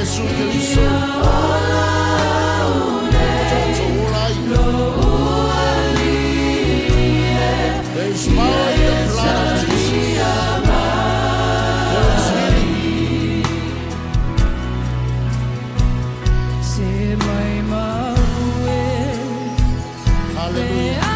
Iesu Keriso. Ua tatou ola ai. There is power in the blood of Jesus. There is healing. Hallelujah.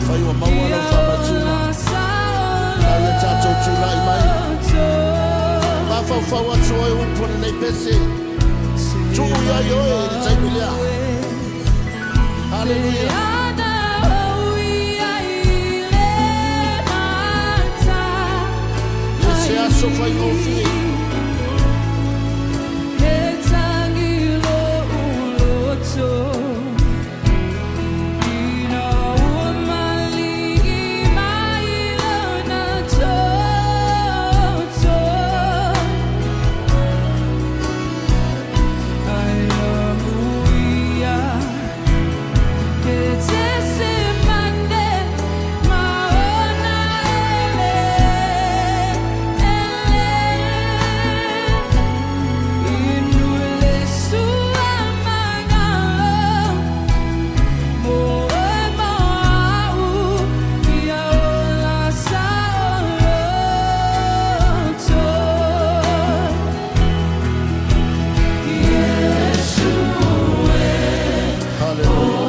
Fai ua maua lau faamatuna. Tau ia tatou tulai mai. Mafaufau atu oe upu o lenei pese. Tuu i ai oe i le taimi lea. Haleluia. E se aso faigofie. Hallelujah.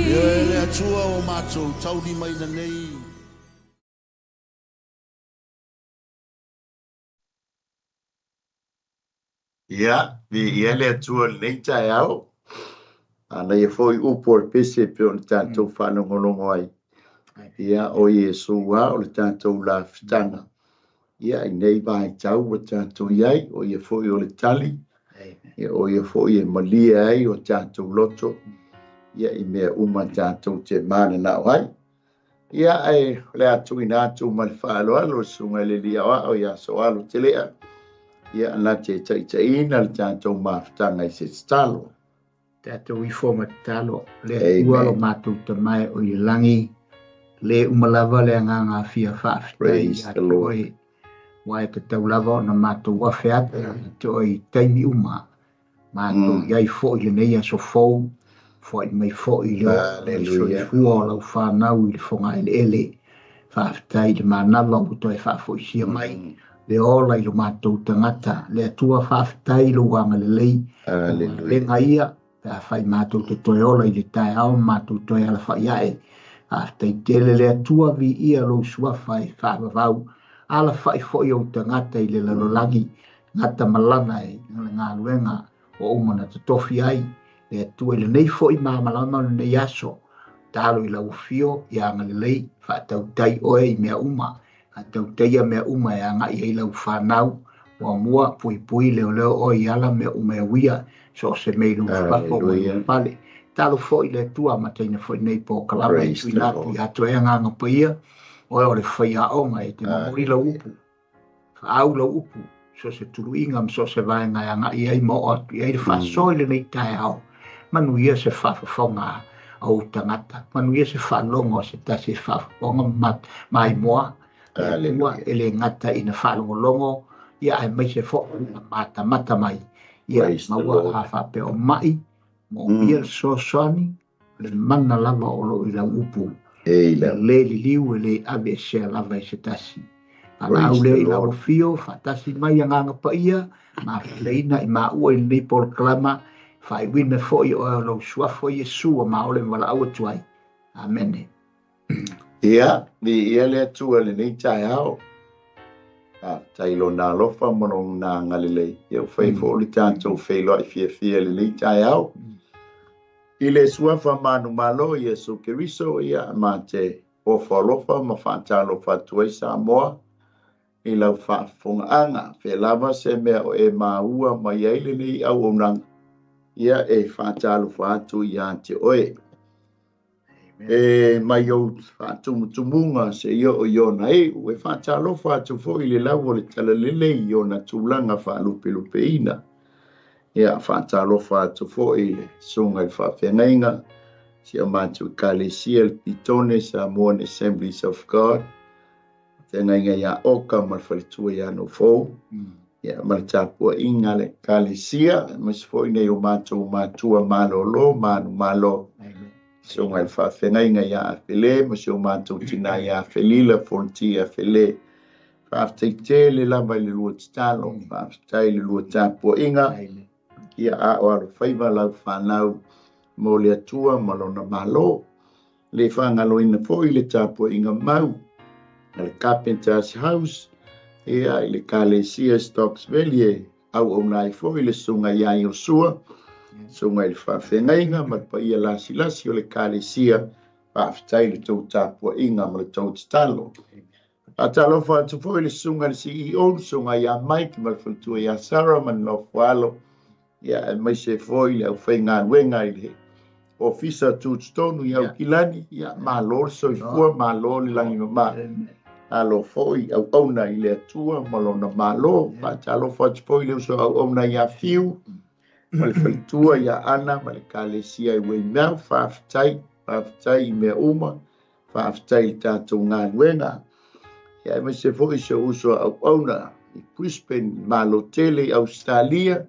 Ioe le Atua o matou taulimaina nei. Ia, viia le Atua i lenei taeao. Manaia foi upu o le pese e pei ona tatou faalogologo ai. Ia, o Iesu lava o le tatou lafutaga. Ia, i nei vaitau ua tatou i ai, o ia foi o le tali, ia, o ia foi e malie ai o tatou loto, ia, i mea uma tatou te mananao ai. Ia, ae o le a tuuina atu ma le faaaloalo i le Susuga i le Alii Aoao ia Soalo Telea, ia, na te taitaiina le tatou mafutaga i se tatalo. Tatou ifo ma tatalo, le Atua lo matou Tama e o i le lagi, le uma lava le agaga fia faafetai ia te oe, ua e tatau lava ona matou afe atu ia te oe i taimi uma. Matou i ai foi i lenei aso fou, foai mai foi i le ola o le soifua o lau fanau i le fogaeleele. Faafetai i le manava ua toe faafoisia mai le ola i lo matou tagata. Le Atua faafetai i lou agalelei, o galuega ia pe afai matou te toe ola i le taeao ma matou toe alafai ae. Faafetai tele le Atua, viia lou suafa e faavavau, alafai foi ou tagata i le lalolagi, gata malana i le galuega ua uma ona totofi ai. Le Atua i lenei foi malamalama o lenei aso, talo i lau afio ia agalelei, faatautai oe i mea uma, faatautaia mea uma e agai ai lau fanau, muamua puipui leoleo oe i ala mea uma e uia, so o se mea i lou fafo ma lou fale. Talo foi le Atua amataina foi nei polokalama e tuuina atu ia te oe Agaga Paia, oe o le faiaoga e te momoli lau upu, faaau lau upu, so o se tuluiga ma so o se vaega e agai ai ma oo atu i ai le faasoa i lenei taeao. Manuia se faafofoga a ou tagata, manuia se faalogo a se tasi e faafofoga ma maimoa le Atua, e le gata ina faalogologo, ia aemaise foi ina matamata mai, ia maua a faapea o mai, moomia le fesoasoani, le mana lava o loo i lau upu, e le liliu e le aveesea lava e se tasi. Valaau lea i lau afio, faatasi mai Agaga Paia, mafutaina i maua i lenei polokalama, faaiuina foi oe o lou suafa Iesu ua maole ma valaau atu ai. Amene. Ia, viia le Atua i lenei taeao. Faafetai i Lona alofa ma Lona agalelei. Ia, ua fai foi le tatou feiloai fiafia i lenei taeao. I le suafa manumalo Iesu Keriso, ia, ma te ofo alofa ma faatalofa atu ai Samoa i lau faafofogaaga. Fea lava se mea o e maua mai ai lenei auaunaga, ia, e faatalofa atu ia te oe. E mai ou faatumutumuga seia oo i ona iu, e faatalofa atu foi i le lau o le talalelei i ona tulaga faalupelupeina. Ia, faatalofa atu foi i le susuga i le faafeagaiga, si o matou Ekalesia le Pitone, Samoan Assemblies of God, feagaiga ia Oka ma le faletua ia Nofou, ia, ma le tapuaiga a le Ekalesia, aemaise foi nei o matou matua malolo, manumalo, susuga i le faafeagaiga ia Afele ma si o matou tina ia Felila, Fonti Afele. Faafetai tele lava i le lua tatalo, faafetai i le lua tapuaiga, ia a o alofaiva lau fanau mo le Atua ma lona Malo. Le faagaloina foi le tapuaiga mau a le Carpenter's House, ia, i le Ekalesia Stocks Valley e auauna ai foi le susuga ia Iosua, susuga i le faafeagaiga ma le paia lasilasi o le Ekalesia. Faafetai i le tou tapuaiga ma le tou tatalo. Faatalofa atu foi le susuga i le CEO, le susuga ia Mike ma le faletua ia Sarah ma le nofoalo, ia, aemaise foi le aufaigaluega i le ofisa tutotonu i Aukilani. Ia, malo le soifua, malo le lagi mama. Alo foi auauna i le Atua ma lona Malo. Faatalofa atu foi le uso auauna ia Fiu ma le faletua ia Ana ma le Ekalesia i Weymouth. Faafetai, faafetai i mea uma. Faafetai i le tatou galuega. Ia, aemaise foi si ou uso auauna i Brisbane, Malo tele i Ausetalia,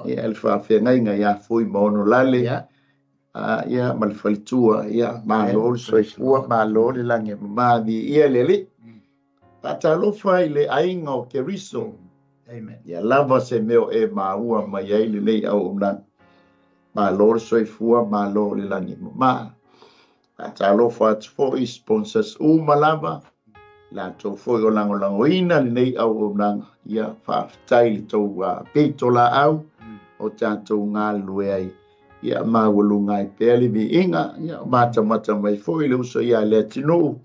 ia, le faafeagaiga ia Foi ma Ono Lale, ia, ma le faletua, ia, malo le soifua, malo le lagi e mama, viia le Alii. Faatalofa i le aiga o Keriso. Ia lava se mea o e maua mai ai lenei auaunaga. Malo le soifua, malo le lagi e mama. Faatalofa atu foi i sponsors uma lava, latou foi o lagolagoina lenei auaunaga. Ia, faafetai i le tou pito laau o tatou galulue ai. Ia, maualuga ai pea le viiga. Ia, matamata mai foi le uso ia Leatinuu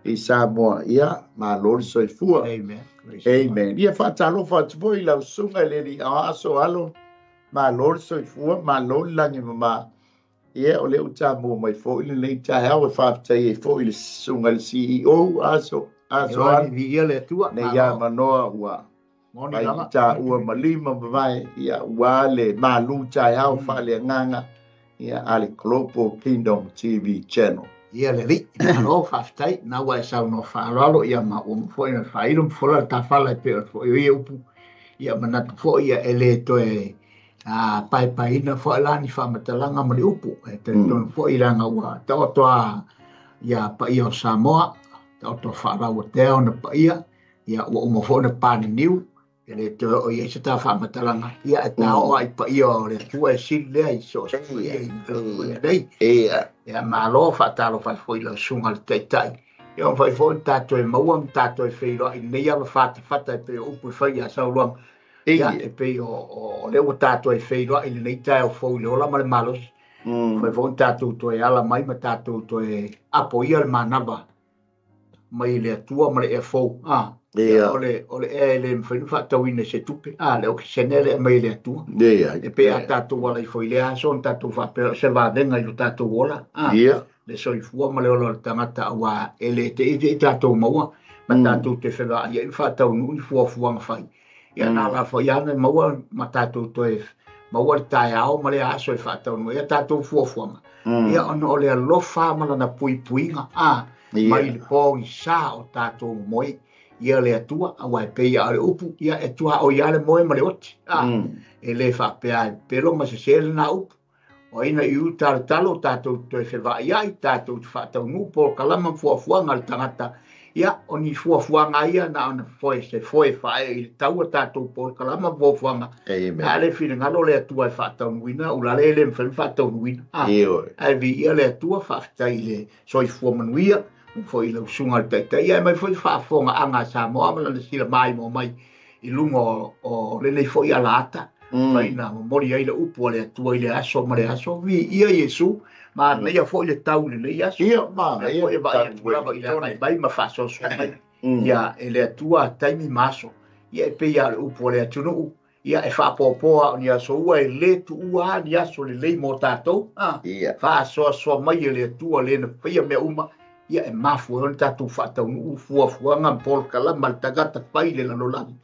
i Samoa. Ia, malo le soifua. Amen. Amen. Ia, faatalofa atu foi i lau susuga i le alii aso alo. Malo le soifua, malo le lagi mama. Ia, o lea ua tamua mai foi lenei taeao e faafetai ai foi i le susuga i le CEO aso aso alo. Viia le Atua. Nei avanoa ua Moni lava. Taua ma lima ma vae, ia, ua le malu taeao faaleagaga, ia, a le Global Kingdom TV Channel. Ia le alii, malo faafetai, na ua e saunoa faaaloalo, ia ma ua uma foi ona faailo ma fola le tafala e pei o foi o ia upu, ia manatu foi ia e le toe paepaeina foi la ni faamatalaga ma ni upu, e talitonu foi leaga ua taoto a ia paia o Samoa, taoto faalauatea ona paia, ia ua uma foi ona paniniu, e le toe oo i ai se ta faamatalaga, ia e ta oo ai paia o le Atua e sili lea i so o se paia i lenei. Ia malo faatalofa foi i lau susuga i le Taitai. Ia ona fai foi ona tatou e maua ma tatou e feiloai i lenei ava fatafata e pei o upu e fai ia Sauloga. Ia, e pei o lea ua tatou e feiloai i lenei taeao fou i le ola ma le malosi. Fai foi tatou toe ala mai ma tatou toe apoia le manava mai le Atua ma le ea fou. Ia, o le ea e le mafai ona faatauina i se tupe. Le okesene le aumai e le Atua. E pei a tatou ala ifo i lea aso ona tatou faapea o se vavega i lo tatou ola. Le soifua ma le ola o le tagata aua e le te'i tatou maua ma tatou te fevaai ai ma faataunuu ni fuafuaga fai. Ia na la foi ana maua ma tatou toe maua le taeao ma le aso e faataunuu ai a tatou fuafuaga. Ia ona o le alofa ma lana puipuiga mai le pogisa o tatou moe. Ia le Atua, aua e pei a o le upu, ia e tuaoi lava le moe ma le oti. E le faapea e pelo ma sese lena upu. O ai na iu talotalo tatou toe fevaai ai, tatou te faataunuu polokalama ma fuafuaga a le tagata. Ia, o ni fuafuaga ia na ona foe se foe faaee i le tau a tatou polokalama ma fuafuaga. A le finagalo le Atua e faataunuuina, ulale e le mafai ona faataunuuina. Ae viia le Atua, faafetai i le soifua manuia, foi i lau susuga i le Taitai, ae mai foi faafofogaaga a Samoa ma lana silamaimoa mai i luga o lenei foi alaata, mai na momoli ai le upu a le Atua i le aso ma le aso. Viia Iesu, manaia foi le tau i lenei aso. Ia, manaia foi e vaai atu lava i le agai mai ma faasoasoa mai. Ia, e le Atua taimi ma aso. Ia, e pei lava o le upu a le atunuu, ia e faapoapoa o ni aso ua e le tuua lava ni aso lelei mo tatou. Faasoasoa mai e le Atua le na faia mea uma. Ia e mafua ai ona tatou faataunuu fuafuaga ma polokalama a le tagata fai le lalolagi.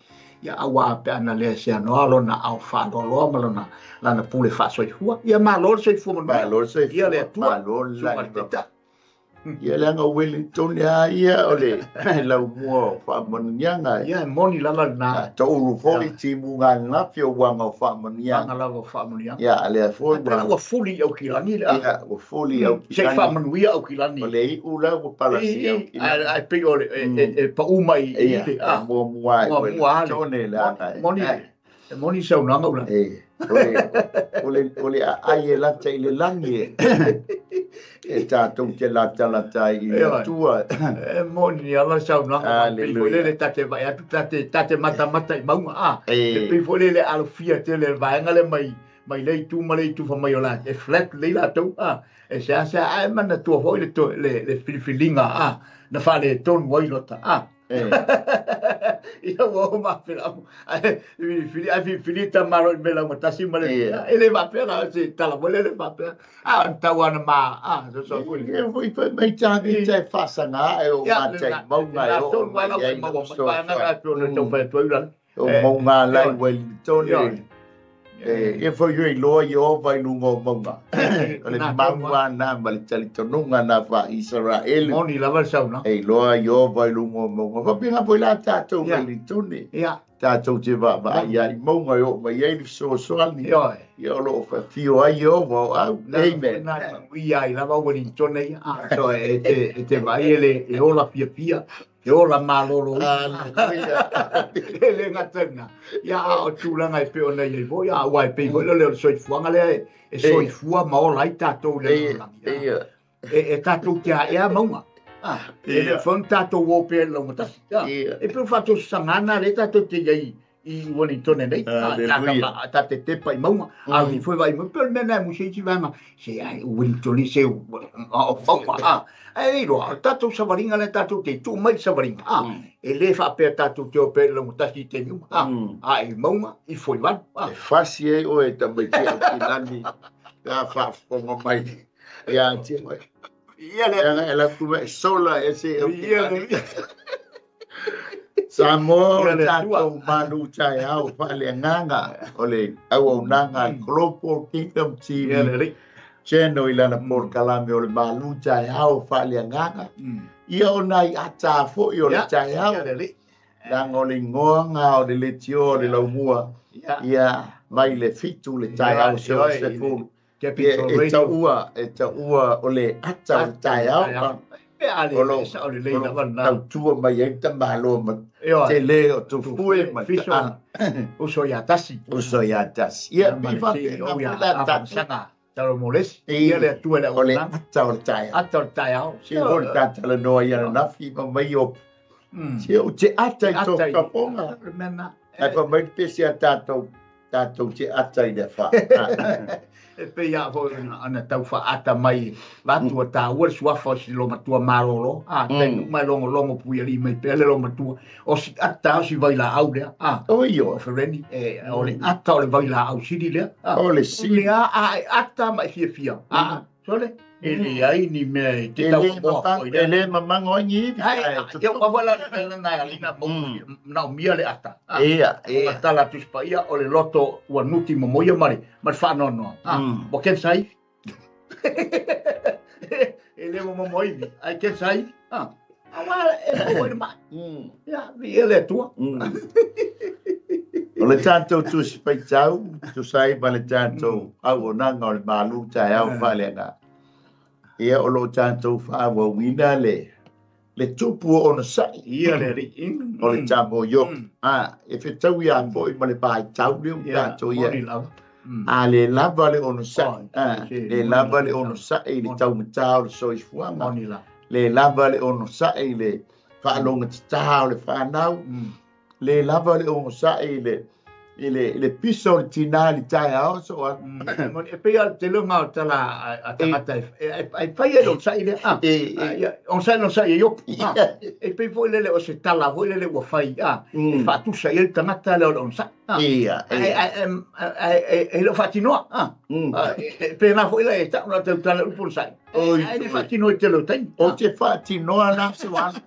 Ia aua pe ana le seanoa lona ao faaloaloa ma lona lana pule faasoifua. Ia malo le soifua manuia. Malo le soifua. Ia le Atua. Malo le lagi. Ia leaga Wellington lea ia o le laumua o faamanuiaga. Ia e moni lava lena. Toulu foi timuga ananafi o uaga o faamanuiaga. Uaga lava o faamanuiaga. Ia lea foi ua fuli i Aukilani le Ia ua fuli i Aukilani. Se i faamanuia Aukilani. O le iu la ua palasi Aukilani. Ae pei o le e pau mai i le a. Muamua i Wellington leaga. Moni. E moni saunoaga ula. O le aai e lata i le lagi e tatou te latalata ai i le Atua. E moni lava saunoaga. E pei foi lele tate vaai atu tate matamata i mauga. E pei foi lele alofia tele le vaega lea mai le itu ma le itu fai mai o la e flat lelei latou. E seasea ae manatua foi le filifiliga na faaletonu ai lota. Ia ua o mafela ae filifili ae filifili tamalo i mea laugatasi ma le e le faapea la se tala foi lele faapea a ona tau ana ma a so so foi E foi foi mai tāvita e faasaga e o matai mauga e oo mai ai na fesoasoani. O mauga la i Wellington e foi oi loa i ova i luga o mauga. O le maua na ma le talitonuga na fa Israeli. Moni lava le saunoaga. E iloa i ova i luga o mauga. Faapena foi la tatou Wellington. Ia. Tatou te vaavaai ai mauga e oo mai ai le fesoasoani. Ia o lo o faafio ai Ieova o au. Amen. Ia ai lava Wellington ia. So e te vaai e le e ola fiafia. E ola malolo. Aleluia. E le gata i lena. Ia a o tulaga e pei ona i ai foi, a ua e pei foi lea o le soifuaga lea e soifua ma ola ai tatou i le lalolagi. E tatou te aea mauga. E le foi ona tatou o pea i le laugatasi. E pei o faatosasagana lea tatou te i ai i Wellington nei. Tate tepa i mauga. A o foi vai mai, pei o le mea lena e musi ai isi vaega. Se ai Wellington se o mauga. Ae le iloa, o le tatou savaliga lea tatou te tuu mai le savaliga. E le faapea tatou te o pea i le laugatasi i taimi uma. A i mauga, i foi valu. E fasi ai oe tamaiti Aukilani pe a faafofoga mai ia te oe. Ia le Leaga e alu atu e sola e se Aukilani. Samoa o le tatou malu taeao faaleagaga o le auaunaga a le Global Kingdom TV Channel i lana polokalame o le malu taeao faaleagaga. Ia o nai ata foi o le taeao. Leaga o le igoaga o le leitio o le laumua. Ia mai le 7 le taeao se o se fulu. E taua o le ata o le taeao. Pe a le sa o le lei lava lena. Tautua mai ai tamalo ma tele o tufue ma uso ia tasi. Uso ia tasi. Ia pi faapena foi la tatou. Talomolesi. Ia le Atua le O le ata o le taeao. Ata o le taeao. Se o le tatalanoa i ananafi ma mai o. Se o te ata i tō kaponga. Le mea lena. Ae fai mai le pese a tatou, tatou te ata i le afa. E pei lava foi ona tau faaata mai vaeatu ua taua le suafa o si loomatua malolo, a, taimi uma e logologo puialii mai pea le loomatua. O si ata o si vailaau lea, a, Oi, o Fereni, e, o le ata o le vailaau sili lea, a. O le O sili. lea a e ata ma e fiafia, a, sole, e leai ni mea e te E tau le moa mamago, foi e lea. le mamago ai ni ivi, Ai, ae ia tutupu. ua foi la na na alina mo na umia le ata. A, Ia, o ia. tala atu paia o le loto ua nuti momoia ma le faanoanoa. A, ua ken sai. E le mo momo ivi, ai ken sai. A, aua e maua i le mai. Ia, viia le Atua. O le tatou Tusi Faitau, tusa ai ma le tatou auaunaga o le malu taeao faaleagaga. Ia, o lo o tatou faaauauina le tupu o onosai. Ia le alii. O le tamoio. A, e fetaui lava foi ma le vaitau lea ua tatou i ai. Moni lava. A le lava le onosai, a, le lava le Moni lava. onosai i le taugata o le soifuaga. Moni lava. Le lava le onosai i le faalogatata o le fanau. Le lava le onosai i le pisa o le tinā i le taeao so a. Moni, e pei lava o le telega o tala a tagata e fai ai le onosai lea. A, E, ia, onosai le onosai e Iopu. A, e, e pei foi lele o se tala foi lele ua fai, a, e faatusa i ai le tagata lea o le onosai. A, Ia, ai ia. ai ai ai e le o faatinoa. A, e pena foi la e tau na tautala upu onosai. Oi, Ai le oi. faatinoa i tele o taimi. Ou A, te faatinoa la se wala.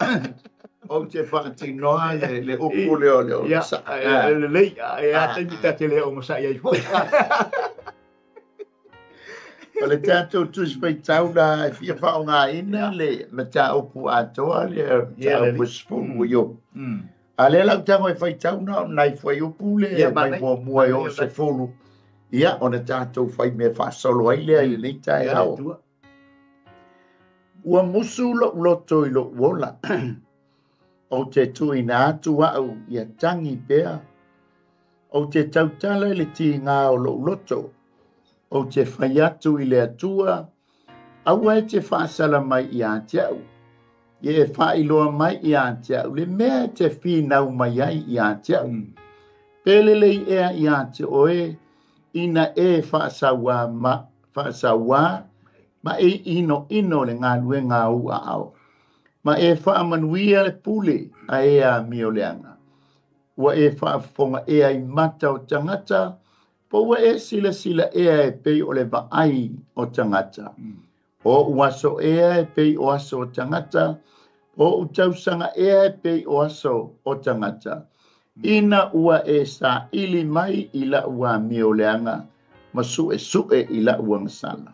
Ou te faatinoa le upu lea o le Ia, onosai. e lelei, e a A, taimi ta te le onosai ai foi. A, O le tatou Tusi Faitau la e fia faaaogaina le mataupu atoa le Ia, le mataupu alii. 10 o Iopu. A lea lau tago e faitau na o nai fuaiupu le Ia, mai manaia. muamua e Manaia oo lava. 10. Ia, ona tatou fai mea faasolo ai lea i lenei Ia le taeao. Atua. Ua musu lou loto i lou ola. Ou te tuuina atu au ia tagi pea. Ou te tautala i le tiga o lou loto. Ou te fai atu i le Atua, aua e te faasala mai ia te au. Ia e faailoa mai ia te au le mea e te finau mai ai ia te au. Pe lelei ea ia te oe, ina e faasauā ma e inoino le galuega a ou aao. Ma e faamanuia le pule a e amioleaga. Ua e faafofoga ea i mata o tagata, po ua e silasila ea e pei o le vaai o tagata. O ou aso ea e pei o aso o tagata, o ou tausaga ea e pei o aso o tagata. Ina ua e saili mai i lau amioleaga, ma suesue i lau agasala.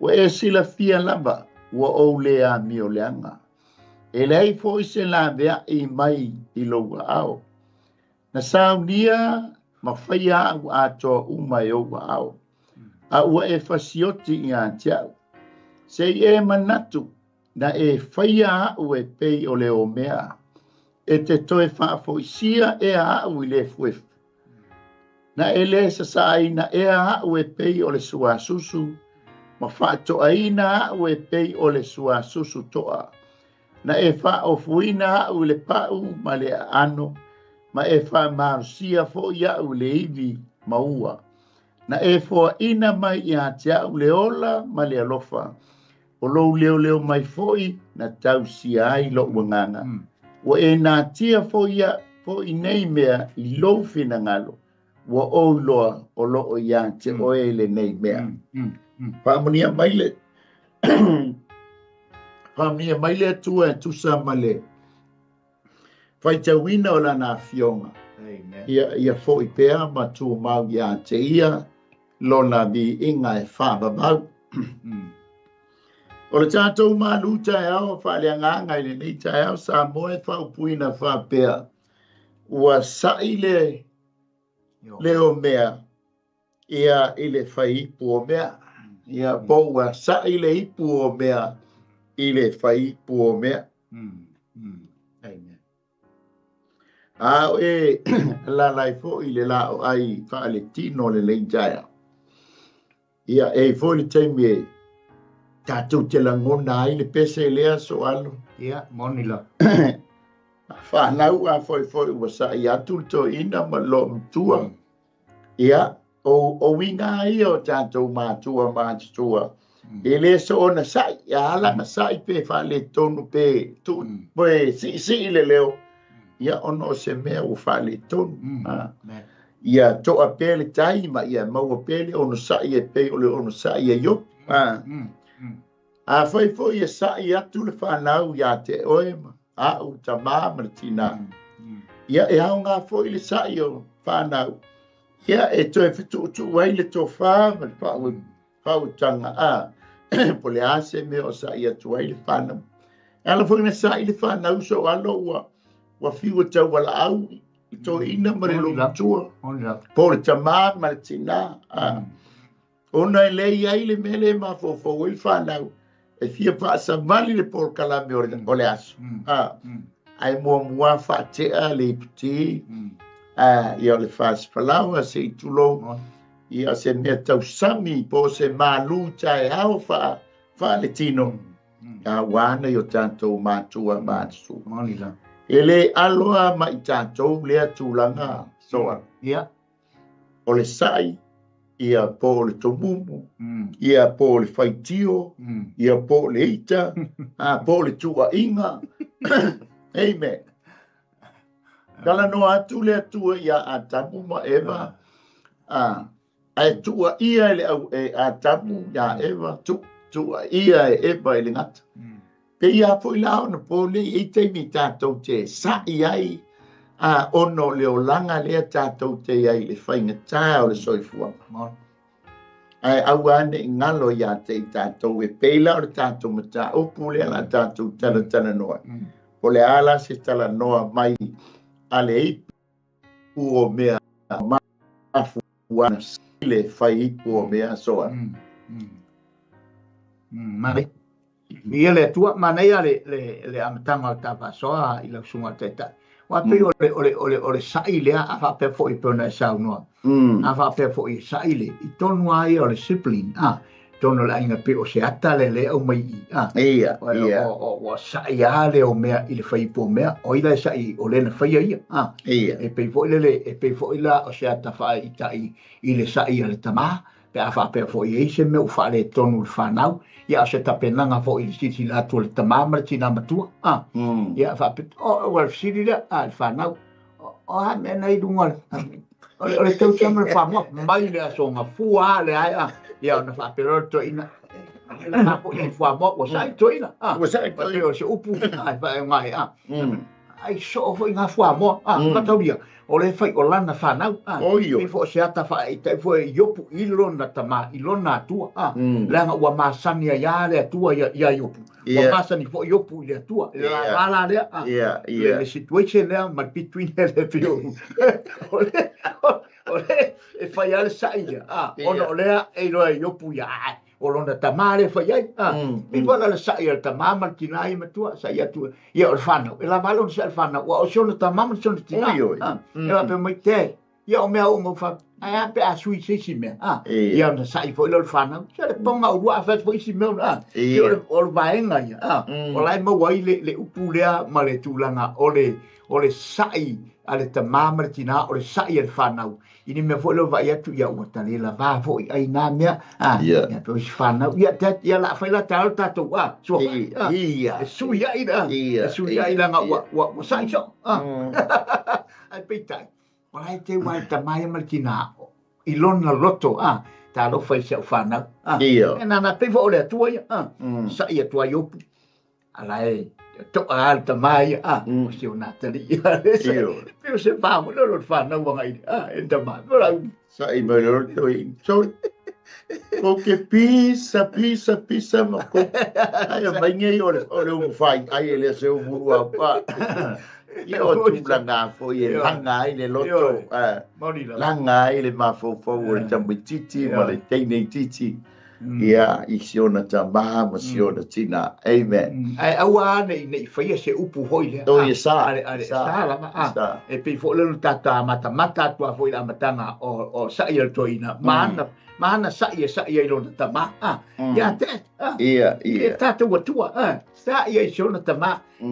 Ua e silafia lava, ua ou le amioleaga. E leai foi se laveai mai i lou aao. Na saunia ma faia au atoa uma e ou aao. A ua e fasioti ia te au. Se i e manatu na e faia au e pei o le omea. E te toe faafoisia ea au i le efuefu. Na e le sasaaina ea au e pei o le suasusu, ma faatoaina au e pei o le suasusu toa. Na e faaofuina au i le pau ma le aano, ma e faamalosia foi au i le ivi ma ua. Na e foaina mai ia te au le ola ma le alofa. O lou leoleo mai foi na tausia ai lou agaga. Ua e natia foi ia foi nei mea i lou finagalo. Ua ou iloa o loo ia te oe lenei mea. Faamanuia mai le faamanuia mai le Atua e tusa ma le faitauina o lana afioga. Amen. Ia, ia foi pea ma tumau ia te ia lona viiga e faavavau. O le tatou malu taeao faaleagaga i lenei taeao Samoa e faaupuina faapea. Ua sai le Io. le omea ia i le faiipu o mea. Ia po ua sai le ipu o mea i le faiipu o mea. Amen. A o e lalai foi le la o ai faaletino le lenei taeao. Ia e foi le taimi e tatou te lagona ai le pese lea soalo. Ia, moni la. Fanau a foi foi ua sa'i atu le toeaina ma le loomatua. Ia, o uiga ia o tatou matua matutua, e le soona sa'i, a ala na sa'i pe faaletonu pe tuu pe siisii le leo, ia ona o se mea ua faaletonu. Ia to'a pea le tai ma ia maua pea le onosai e pei o le onosai e Iopu. Afai foi e sa'i atu le fanau iā te oe ma a'u tamā ma le tinā, ia e aoga foi le sa'i o fanau, ia e toe fetu'utu'u ai le tofā ma le faautaga a po le a se mea o sa'i atu ai le fanau. E ala foi na sa'i le fanau so alo ua fiu e taualaau i toeaina ma le loomatua, po o le tamā ma le tinā. Ona e le i ai le mea lea e mafaufau ai le fanau, e fia faasavali le polokalame o le aso. Ae muamua faatea le iputi, ia o le fasifalaoa se i tulou, ia se mea tausami po o se malu taeao faaletino, aua na i o tatou matua matutua. E le aloa ma i tatou lea tulaga soa. O le sa'i, ia po o le tomumu, ia po o le faitio, ia po o le ita, po o le tuua'iga. Amen. Talanoa atu le Atua iā Atamu ma Eva, ae tuua'ia e le au e Atamu iā Eva, tuua'ia e Eva i le gata. Pe ia foi la ona po nei e taimi tatou te sa'i ai, ona o le olaga lea tatou te ai i le faigata o le soifuaga. Ae aua ne i galo iā te i tatou e pei la o le tatou mataupu lea la tatou talatalanoa. Po o le a la se talanoa mai a le ipu o mea mafua le fai ipu o mea soa. Manaia. Ia le Atua, manaia le amataga o le ta faasoa i lau susuga i le Taitai. Aua pei o le sa'i lea a faapea foi pei ona e saunoa. A faapea foi e sa'i le, i tonu lava ia o le sibling, tonu o le aiga pei o se ata lea lea e aumai i i. Ua sa'i lava le o mea i le fai ipu o mea, o ai la e sa'i o le na faia ia. E pei foi lele, e pei foi la o se ata faaitai i le sa'i a le tamā, pe a faapea foi e i ai se mea ua faaletonu i le fanau, ia o se tapenaga foi i le silasila atu o le tamā ma le tinā matua. Ia faapea, o le fesili lea, le fanau, o a mea na i luga o le tausia ma le fuamoa, mai le aso gafua a le ae, ia ona faapea loa le toeaina, la foi i fuamoa, ua sa'i le toeaina, Ua sa'i le toeaina. O se upu, e faaigoa ai, ai soo foi ngā fuamoa, mataulia, o le fai o lana fanau, pei foi o se ata faaitai foi i Iopu i lona tamā, i lona Atua, leaga ua masani ai lava le Atua ia Iopu, ua masani foi Iopu i le Atua, le la la lea, le situation lea ma le between le pei o le e fai lava le sa'i ia, ona o lea e iloa e Iopu ia, o lona tamā le fai ai, pei foi la le sa'i a le tamā ma le tinā ia matua, sa'i atu, ia o le fanau, e lava lona sa'i le fanau, ua o si ona tamā ma si ona tinā, e faapea mai te, ia o mea uma fa, ae a pe a sui se isi mea, ia ona sa'i foi lea o le fanau, se le ponga o lua a fai atu foi isi mea, ia o le vaega ia, o la e maua ai le upu lea ma le tulaga o le sa'i a le tamā ma le tinā, o le sa'i a le fanau, i ni mea foi lea vaai atu ia ua ta le lavā foi ai nā mea, ia pe o isi fanau, ia ia la fai la taalo tatou, sua e sui ai la, e sui ai langa ua sa'i soo, ai peitai, o la e te ua e tamā ia ma le tinā, i lona loto, talofa i si au fanau, e nana pei foi o le Atua ia, sa'i atu ai Iopu, ala e to'a le tamā ia, o si o Natali, pei o se vā mo le whānau wanga i, e tamā, Sa'i mai le toeaina, sorry, ko ke pisa, pisa, pisa ma ko, ai o mai nei o le umu whai, ai e le se umu rua pa. Ia o tulaga foi e laga ai le loto, laga ai le mafaufau o le tamaitiiti ma le teineitiiti, ia i si ona tamā ma si ona tinā. Amen. Ae aua nei nei faia se upu foi lea. O ia sa. Ale sa lava. E pei foi lea ona tatou amatamata atu lava foi i le amataga o sa'i a le toeaina ma ana Ma ana sa'i e sa'i ai i lona tamā, a, ia te, a, Ia, i le ia. tatou Atua, a, sa'i ai i si ona tamā,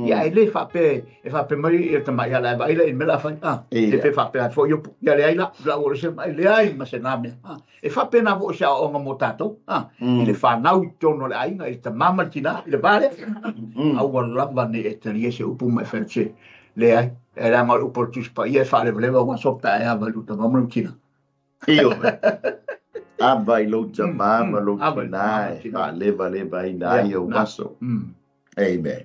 ia e le faapea e faapea mai ia tamā, ia la e vaai la i le mea la a fai, a, e Ia. pe faapea atu foi Iopu, ia leai la, la ua ese mai, leai ma se na mea, a, e faapena foi se aoaoga mo tatou, a, i le fanau i totonu o le aiga, i le tamā ma le tinā, i le va lea, aua lava ne i e talia se upu ma e fai atu se, leai, e leaga o le upu a le Tusi Paia e faalevaleva ua aso pe a e ava i lou tamā ma lou tinā. Ioe. Ava i lou tamā ma lou Ava i lou tinā tamā ma lou e tinā. faalevalevaina Ia, ai ou na. aso. Amen.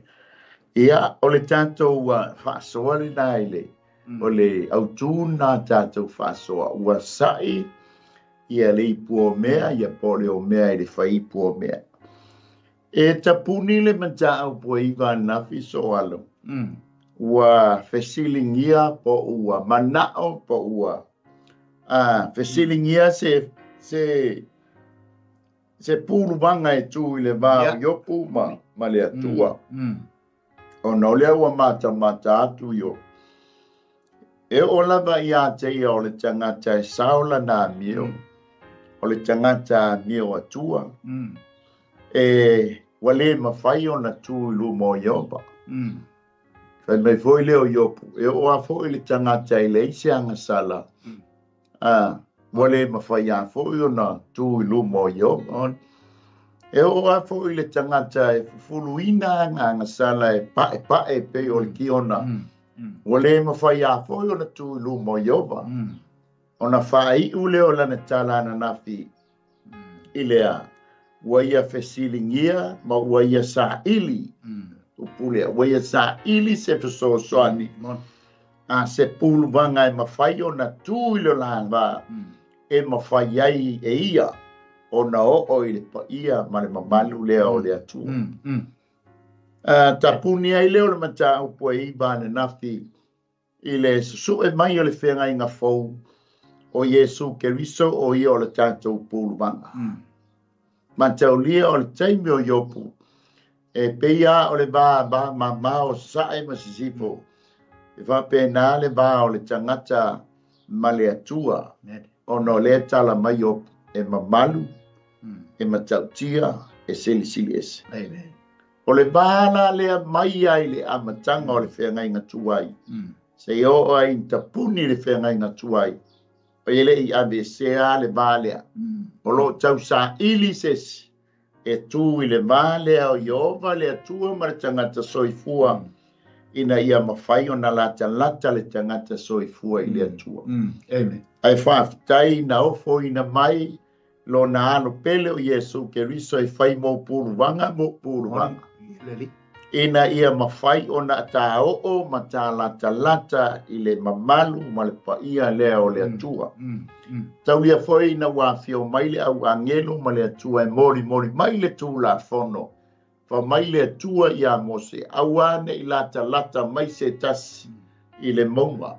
Ia, o le tatou faasoa lena i le, o le autū lena a tatou faasoa, ua sa'i ia le ipuomea, ia po o le omea i le faiipuomea. E tapuni le mataupu e iva ananafi soalo, ua fesiligia po ua mana'o po ua fesiligia se se se puluvaga e tu i le va o Iopu ma ma le Atua. Ona o lea ua matamata atu Iopu, e oo lava ia te ia o le tagata e sao lana amio, o le tagata amio Atua, e ua le mafai ona tu i luma o Ieova. Fai mai foi lea o Iopu, e oo lava foi le tagata e leai se agasala, a, ua le mafai lava foi ona tu i luma o Ieova. E oo lava foi le tagata e fufuluina ana agasala e pa'epa'e pei o le kiona, ua le mafai lava foi ona tu i luma o Ieova. Ona faaiu lea o lana tala ananafi i lea, ua ia fesiligia ma ua ia saili, upu lea, ua ia saili se fesoasoani, a se puluvaga e mafai ona tu i le la va e mafai ai e ia ona oo i le paia ma le mamalu lea o le Atua. Tapuni ai lea o le mataupu e iva ananafi i le susu'e mai o le feagaiga fou o Iesu Keriso o ia o le tatou puluvaga. Mataulia o le taimi o Iopu, e pei lava o le va va mamao o Sasae ma Sisifo, e faapena le va o le tagata ma le Atua, ona o lea e tala mai Iopu e mamalu, e matautia, e silisili ese. Amen. O le va la lea mai ai le amataga o le feagaiga tuai, seia oo ai ina tapuni le feagaiga tuai, e le i aveesea le va lea. O lo o tausaili se isi e tu i le va lea o Ieova le Atua ma le tagata soifua, ina ia mafai ona latalata le tagata soifua i le Atua. Amen. Ae faafetai na ofoina mai lona alo pele o Iesu Keriso e fai mo puluvaga mo puluvaga, ina ia mafai ona taoo ma talatalata i le mamalu ma le paia lea o le Atua. Taulia foi ina ua afio mai le au agelu ma le Atua e molimoli mai le Tulafono, fa mai le Atua iā Mose, aua ne i latalata mai se tasi i le mauga,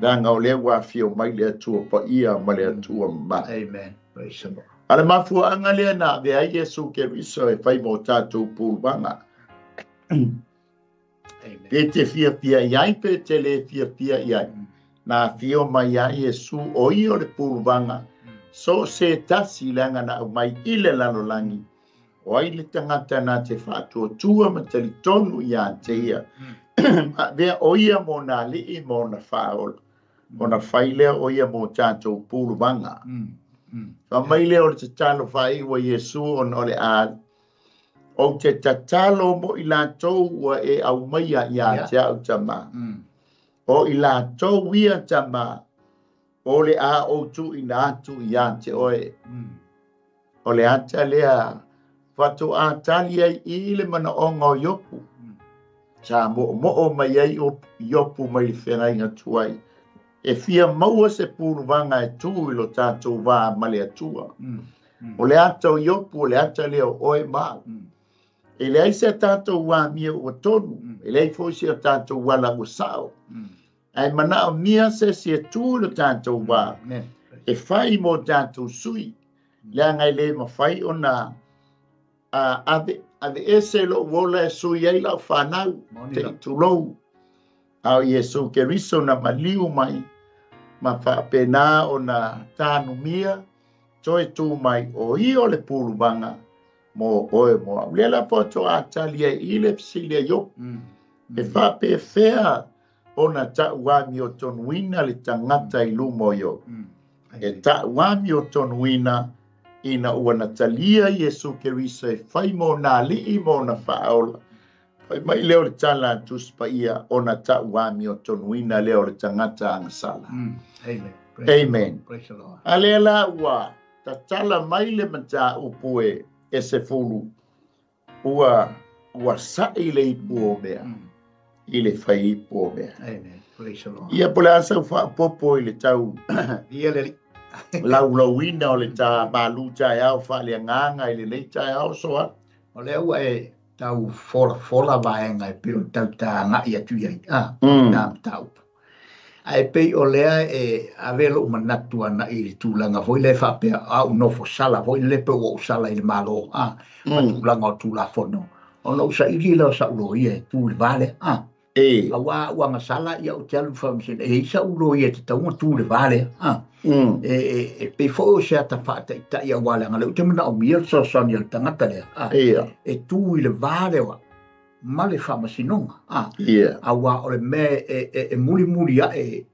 leaga o lea ua afio mai le Atua paia ma le Atua mamalu. Amen. Praise the Lord. A le mafuaaga lea na avea ai Iesu Keriso e fai mo tatou puluvaga. Amen. Pe te fiafia i ai, pe te le fiafia i ai, na afio mai ai Iesu o ia o le puluvaga, so o se tasi leaga na aumai i le lalolagi, o ai le tagata na te faatuatua ma talitonu ia te ia, ma avea o ia mo nā alii ma ona faaola, ona fai lea o ia mo tatou puluvaga. Fa mai lea o le tatalo faaiu a Iesu ona o le a, ou te tatalo mo i latou ua e aumaia ia te au Tamā. O i latou ia Tamā, o le a ou tuuina atu ia te oe. O le ata lea faatoa tali ai i le manaoga o Iopu. Sa moomoo mai ai Iopu mai le feagaiga tuai, e fia maua se puluvaga e tu i lo tatou va ma le Atua. O le ata o Iopu, o le ata lea o oe ma au. E leai se tatou amio ua tonu, e leai foi se tatou ala ua sao. Ae manaomia se isi e tu i lo tatou va, e fai mo tatou sui, leaga e le mafai ona ave aveese lou ola e sui ai lau fanau, te i tulou. A o Iesu Keriso na maliu mai ma faapena ona tanumia Toe tu mai o ia o le puluvaga mo oe mo a'u. Lea la faatoa tali ai i le fesili a Iopu. E faapefea ona ta'u amiotonuina le tagata i luma o Iopu? E ta'u amiotonuina ina ua na talia Iesu Keriso e fai mo ona alii ma ona faaola. Fai mai lea o le tala a Tusi Paia ona ta'u amiotonuina lea o le tagata agasala. Amen. Amen. Praise the Lord. A lea la ua tatala mai le mataupu e 10 ua sa'i le ipu o mea i le fai ipu o mea. Amen. Praise the Lord. Ia po le a sau faapopo i le tau Ia le Alii. laulauina o le ta malu taeao faaleagaga i lenei taeao soa. O lea ua e tau folafola vaega e pei ona tau taga'i atu i ai na mataupu. Ae pei o lea e ave lo'u manatu ana'i i le tulaga foi lea e faapea a'u nofo sala foi lele pe ua ou sala i le Malo ma tulaga o Tulafono ona ou saili lea o sa'u loia e tu i le va lea. Auā a'u agasala ia ou te alu i le faamasinoga e i ai sa'u loia e tatau ona tu i le va lea. E pei foi o se ata faataita'i auā leaga lea ou te manaomia le fesoasoani a le tagata lea e tu i le va lea o a'u ma le faamasinoga. Auā o le mea e mulimuli a'e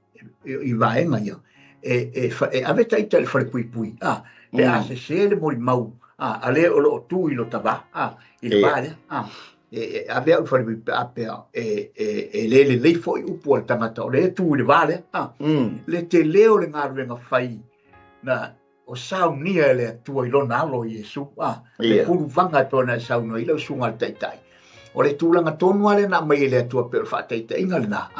i vaega ia e ave taita i le falepuipui pe a sesē le molimau a le o loo tu i lota va i le va lea e ave a'u i le falepuipui pe a pea e le lelei foi upu a le tagata o lea e tu i le va lea. Le telē o le galuega fai na o saunia e le Atua i lona alo Iesu, le puluvaga e pei ona e saunoa ai lau susuga i le Taitai. O le tulaga tonu lava lea na aumai e le Atua pei o le faataitaiga lena,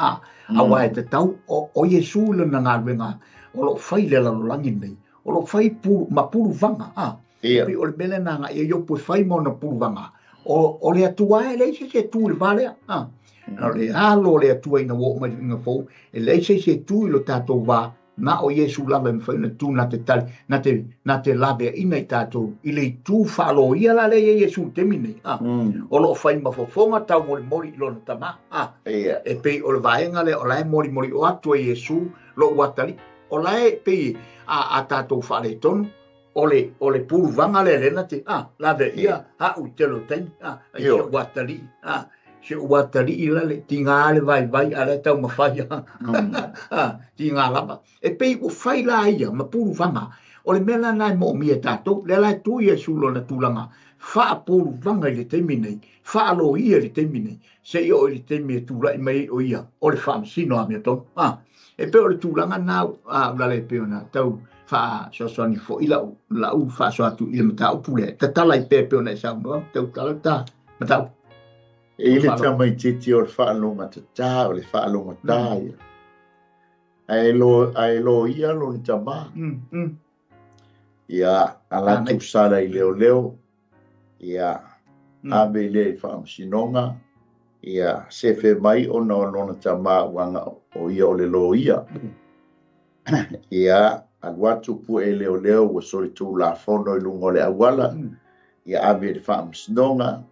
auā e tatau o Iesu i lona galuega o lo o fai i le lalolagi lenei, o lo o fai ma puluvaga, pei o le mea lea na agai ai Iopu e fai ma ona puluvaga. O le Atua e leai se isi e tu i le va lea. O le alo o le Atua ina ua oo mai le viiga fou, e leai se isi e tu i lo tatou va, na o Iesu lava e mafai ona tu na te tali, na te laveaina i tatou i le itu faaloia la lea i ai Iesu i le taimi lenei. O lo o fai ma fofoga taumolimoli i lona Tama. E pei o le vaega lea o la e molimoli o atu ai Iesu lo'u atalii. O la e pei a tatou faaletonu, o le puluvaga lea lea na te laveaia a'u i tele o taimi. Ai si o'u atalii, si o'u atalii la le tiga le vaivai a lea taumafai tiga lava. E pei ua fai la ia ma puluvaga. O le mea la lena e moomia e tatou. Lea la e tu Iesu lona tulaga faapuluvaga i le taimi nei, faaloia i le taimi nei, seia oo i le taimi e tula'i mai ai o ia o le faamasino amiotonu. E pei o le tulaga lena Ulalei e pei ona tau faasoasoani foi la'u faasoa atu i le mataupu lea. Tatala ai pea e pei ona e saunoa, tautala ta mataupu. E i le tamaitiiti o le faalogotatā, o le faalogatā ia. Ae loia lona tamā. Ia, alatu sala i leoleo, ia, ave i lea i faamasinoga, ia, sefe mai ona o lona tamā uaga o ia o le loia. Ia, alu atu pue leoleo ua solitulafono i luga o le auala, ia ave i le faamasinoga,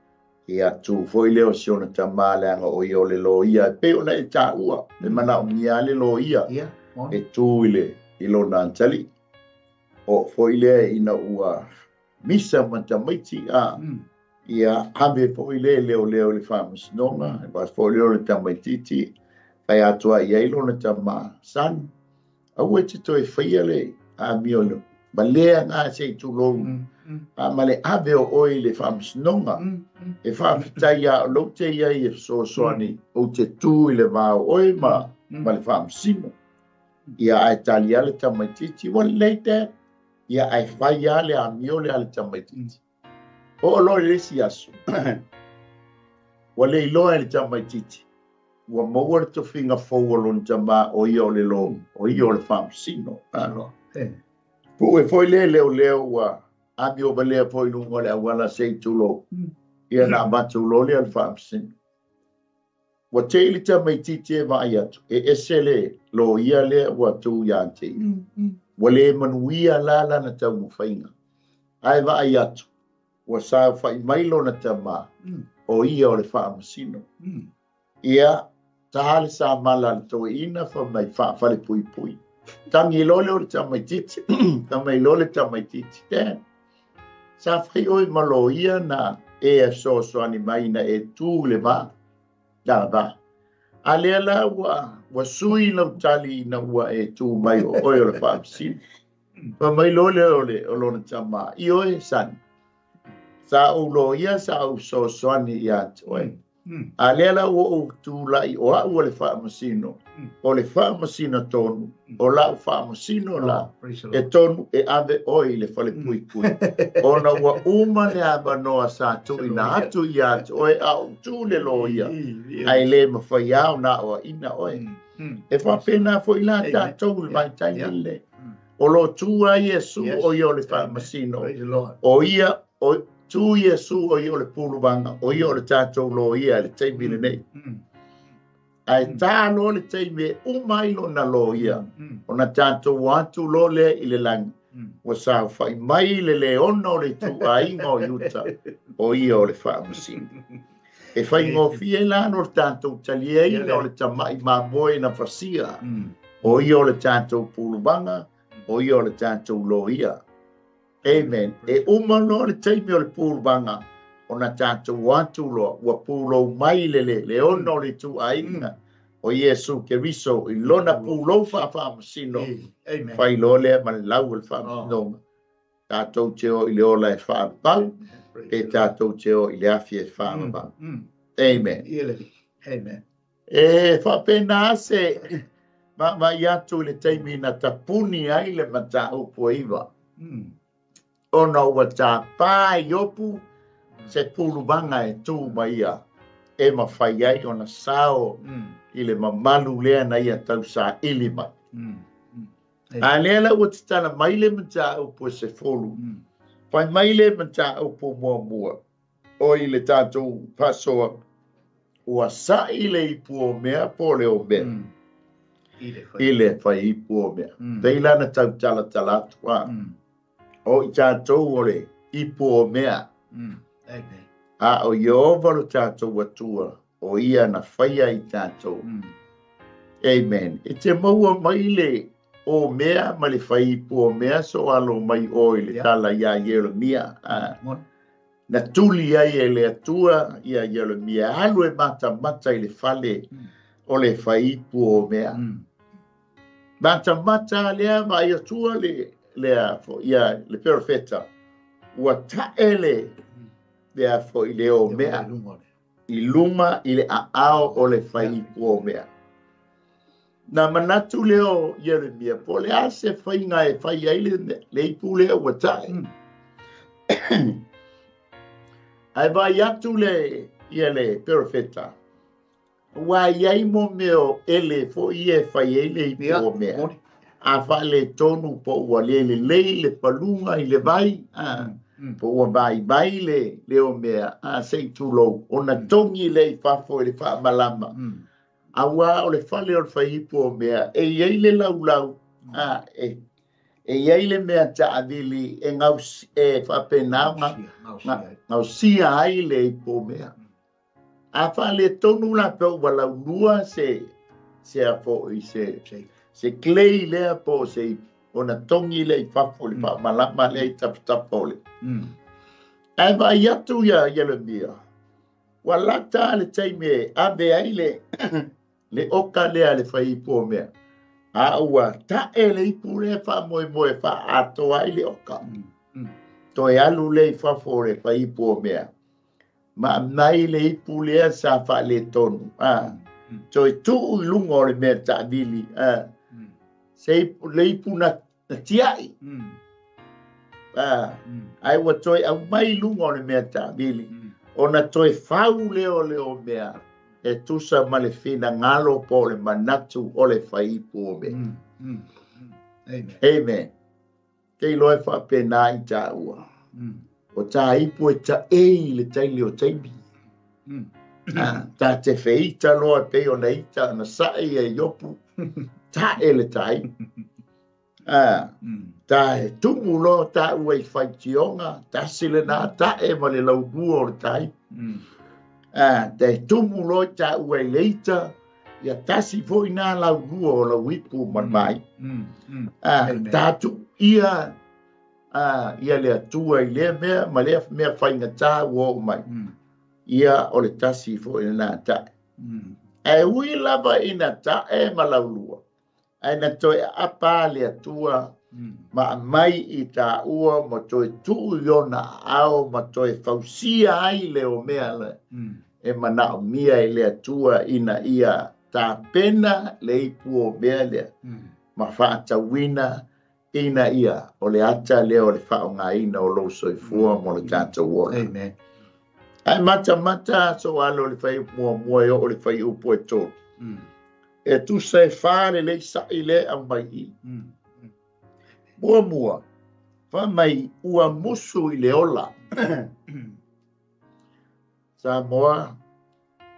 ia tu foi lea o si ona tamā leaga o ia o le loia. E pei ona e taua, e manaomia le loia e tu i lona atalii. O foi lea ina ua misa ma tamaiti ia ave foi lea leoleo i le faamasinoga, e vaai foi lea o le tamaitiiti, fai atu ai i ai lona tamā, son, aua e te toe faia le amio ma lea ngā se i tulou, ma le ave o oe i le faamasinoga, e faafetai ia o lou te iai e fesoasoani ou te tu i le va o oe ma le faamasino. Ia ae tali a le tamaitiiti, ua lelei te, ia ae fai a le amio le a le tamaitiiti. O o loa i le isi aso, ua le iloa e le tamaitiiti, ua maua le tofiga fou o lona tamā o ia o le lo, o ia o le faamasino. Pue foi lea leoleo ua amio valea foi i luga o le auala se i tulou. Ia na avatu loa lea le faamasino. Ua te i le tamaitiiti e vaai atu, e ese le loia lea ua tu ia te ia. Ua le manuia la lana taumafaiga. Ae vaai atu, ua saofa'i mai lona tamā, o ia o le faamasino. Ia, tā le samala a le toeaina fa mai faafalepuipui. Tagi loa lea o le tamaitiiti, fai mai loa le tamaitiiti, Dad, sa fai ʻoe ma loia na e fesoasoani mai ina e tu i le va, la va. A lea la ua, ua sui lau tali ina ua e tu mai o ʻoe o le faamasino. Fai mai loa lea o le, o lona tama, Ioe, son, sa ou loia sa ou fesoasoani iā te ʻoe. A lea la ua ou tulai o a'u o le faamasino, o le faamasino tonu, o la'u faamasino la, e tonu e ave ʻoe i le falepuipui, ona ua uma le avanoa sa tuuina atu iā te ʻoe a ou tu le loia, ae le mafai lava ona aoaʻina ʻoe. E faapena foi la tatou i le vaitaimi lenei. O lo o tu lava Iesu o ia o le faamasino, o ia o tu Iesu o ia o le puluvaga, o ia o le tatou loia i le taimi lenei. Ae ta loa le taimi e uma ai lona loia, ona tatou o atu loa lea i le lagi, ua saofai mai le leona o le ituaiga o Iuta, o ia o le faamasino. E faigofie la lo tatou taliaina o le tamaʻi mamoe na fasia, o ia o le tatou puluvaga, o ia o le tatou loia. Amen. E uma loa le taimi o le puluvaga, ona tatou o atu loa, ua pulou mai le le leona o le ituaiga o Iesu Keriso i lona pulou faafaamasino, fai loa lea ma le lau o le faamasinoga. Tatou te o i le ola e faavavau, pe tatou te o i le afi e faavavau. Amen. Amen. E faapena se vaavaai atu i le taimi na tapuni ai le mataupu e 9. Ona ua tapā e Iopu se puluvaga e tu ma ia e mafai ai ona sao i le mamalu lea na ia tausaili mai. A lea la ua tatala mai le mataupu e 10. Fai mai le mataupu muamua o i le tatou faasoa, ua saʻi le ipu o mea po o le o mea. I le fai ipu o mea. Pei la na tautalatala atu a. O i tatou o le ipu o mea. A o Ieova lo tatou Atua, o ia na faia i tatou. Amen. E te maua mai le o mea ma le fai ipu o mea so alo mai o i le tala iā Ieremia. Na tuli ai e le Atua ia Ieremia alu e matamata i le fale o le fai ipu o mea. Matamata lea vaai atua le lea ia le perofeta ua taʻe le lea foi le o mea i luga i le aao o le fai ipu o mea. Na manatu lea o Ieremia, po o le a se faiga e fai ai le ipu lea ua taʻe. Ae vaai atu le ia le perofeta, ua i ai mo mea o ele foi ia e fai ai le ipu o mea. A faaletonu po ua le lelei le paluga i le vai, po ua vaivai le o mea, a se i tulou, ona togi lea i fafo i le faamalama. Auā o le fale o le fai ipu o mea, e i ai le laulau, e i ai le mea taavili e e faapena gausia ai le ipu o mea. A faaletonu la pe ua laulua se se a foi se se clay lea po o se ona togi lea i fafo i le faamalama lea i tapatapa o le. Ae vaai atu ia Ieremia, ua lata le taimi e ave ai le le oka lea le fai ipu o mea. A ua taʻe le ipu lea faamoemoe faaatoa ai le oka. Toe alu lea i fafo o le fai ipu o mea. Ma aumai le ipu lea sa faaletonu. Toe tuu i luga o le mea taavili. Se ipu, le ipu na tiai. Ae ua toe aumai i luga o le mea taavili. Ona toe fau lea o le o mea e tusa ma le finagalo po o le manatu o le fai ipu o mea. Amen. Amen. Te iloa e faapena i tāua. O tā ipu e taʻei i le taimi o taimi. Ta te feita loa e pei ona ita ona saʻi e Iopu, taʻe le tai. Ta e tumu loa tāua i faitioga, tasi lena taʻe ma le laulua o le tai. Te tumu loa tāua i le ita, Ia tasi foi na laulua o lau ipu ma le vaai. Tatuia ia le Atua i lea mea ma lea mea faigata ua oo mai. Ia o le tasi foi lena tae. Ae ui lava ina tae ma laulua, ae na toe aapa le Atua ma aumai i taua ma toe tuu i ona aao ma toe fausia ai le omea lea e manaomia e le Atua ina ia tapena le ipu o mea lea ma faatauina ina ia o le ata lea o le faaaogaina o lou soifua mo le tatou ola. Amen. Ae matamata soalo le fuaiupu muamua e oo le fuaiupu e 3. E tusa e 4 lelei sa'i le aumai i. Muamua, fai mai ua musu i le ola. Samoa,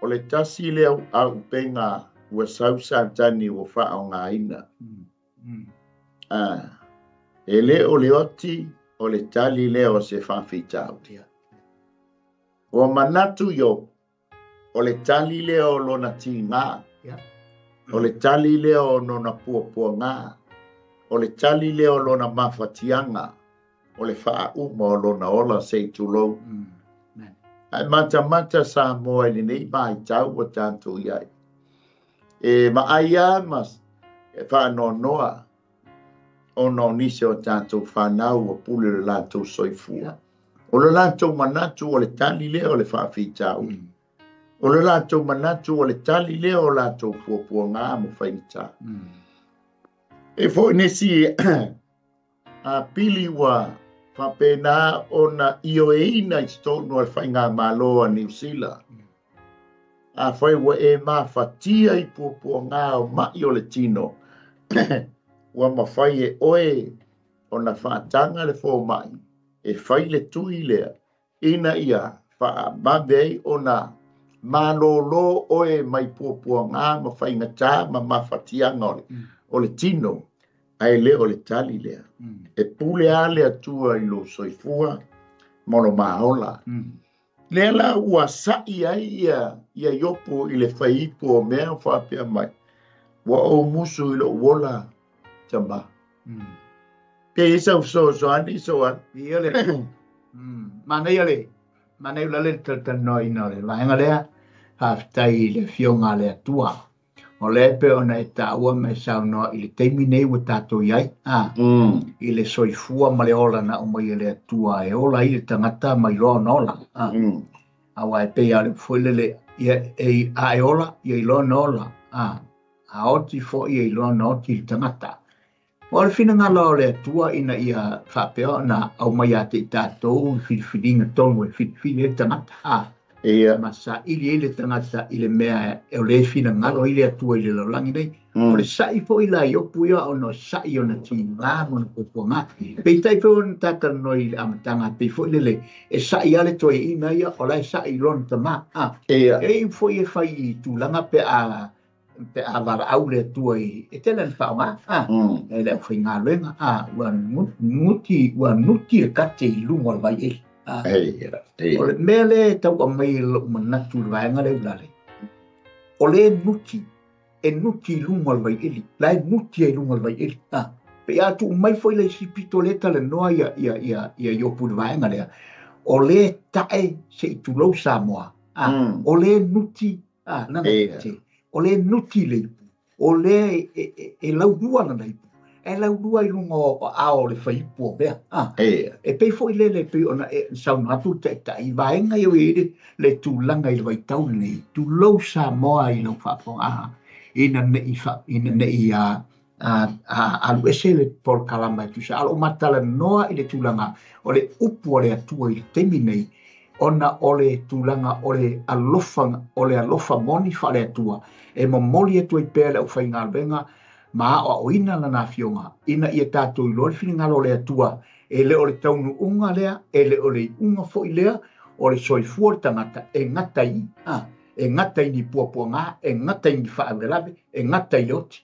o le tasi lea auupega ua sau Satani ua faaaogaina. E le o le oti o le tali lea o se faafitauli. Ua manatu Iopu, o le tali lea o lona tiga, o le tali lea o lona puapuaga, o le tali lea o lona mafatiaga, o le faauma o lona ola se i tulou. Ae matamata Samoa i lenei vaitau ua tatou i ai. E vaai lava ma e faanoanoa ona o nisi o tatou fanau ua pule le latou soifua. O le latou manatu o le tali lea o le faafitauli. O le latou manatu o le tali lea o latou puapuaga ma faigata. E foi nisi a pili ua faapena ona ioeina i totonu o le faigamalo a Niu Sila. Afai ua e mafatia i puapuaga o mai o le tino, ua mafai e oe ona faataga le fomai e fai le tui lea ina ia faavave ai ona malōlō oe mai puapuaga ma faigata ma mafatiaga o le tino, ae le o le tali lea. E pule lava le Atua i lou soifua ma lo maola. Lea la ua sa'i ai ia Iopu i le faiipu o mea faapea mai, ua ou musu i lou ola tama. Pe i sau fesoasoani soa. Ia le manaia le manaia la le talatalanoaina o le vaega lea, faafetai i le Afioga a le Atua. O lea e pei ona e taua ma e saunoa i le taimi nei ua tatou i ai, i le soifua ma le ola na aumai e le Atua e ola ai le tagata ma iloa ona ola. Aua e pei lava o le upu foi lele, ia e, a e ola, ia iloa ona ola. A oti foi ia iloa ona oti le tagata. O le finagalo o le Atua ina ia faapea ona aumai ia te i tatou i filifiliga tonu e filifili ai le tagata. Ia. Ma saili ai le tagata i le mea e o le finagalo ai le Atua i le lalolagi nei. O le sa'i foi la Iopu ia ona o sa'i ona tiga ma ona puapuaga. Peitai foi ona tatalanoa i le amataga pei foi lele e sa'i lava le toeaina ia o la e sa'i i lona tama. Ia. E iu foi e fai i tulaga pe a valaau le Atua i e tele na faaaoga e le aufaigaluega ua nuti le kate i luga o le vaieli. O le mea lea e tau aumai e lou manatu i le vaega lea ulale, o le nuti e nuti i luga o le vaieli, la e nuti ai i luga o le vaieli. Pe a tuu mai foi le isi pito lea talanoa ia Iopu i le vaega lea, o le tae se i tulou Samoa. O le nuti lana kate, o le nuti le ipu, o le e laulua lana ipu, e laulua i luga o ao o le faiipu o mea. E pei foi lele pei ona e saunoa atu le taitai, vaega ia i ai le tulaga i le vaitau lenei, tulou Samoa i lau faafofoga, ina ne i alu ese le polokalama e tusa. A o loo matalanoa i le tulaga o le upu o le Atua i le taimi nei, ona o le tulaga o le alofa moni faale-Atua e momoli atu ai pea le aufaigaluega ma aoaoina lana afioga ina ia tatou iloa le finagalo o le Atua. E le o le taunuuga lea, e le o le iuga foi lea o le soifua o le tagata e gata i e gata i ni puapuaga, e gata i ni faalavelave, e gata i le oti.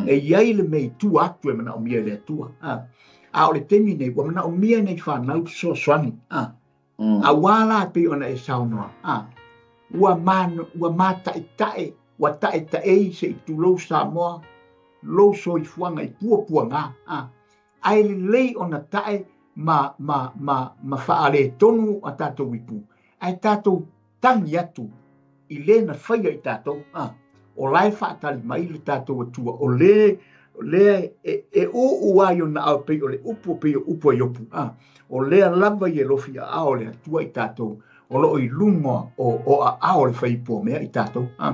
E i ai le mea i tua atu e manaomia e le Atua. A o le taimi nei ua manaomia nei fanau fesoasoani. Auā la pei ona e saunoa, ua mataitae Ua taʻetaʻei se i tulou Samoa lou soifuaga i puapuaga, a ae lelei ona taʻe ma, ma, ma, ma faaletonu a tatou ipu, ae tatou tagi atu i le na faia i tatou, a o la e faatali mai le tatou Atua, o le lea e, e uu ai ona ao pei o le upu pei o upu a Iopu, a o lea lava i e lofi aao le Atua i tatou, o loo i luga o aao o le faiipu o mea i tatou, a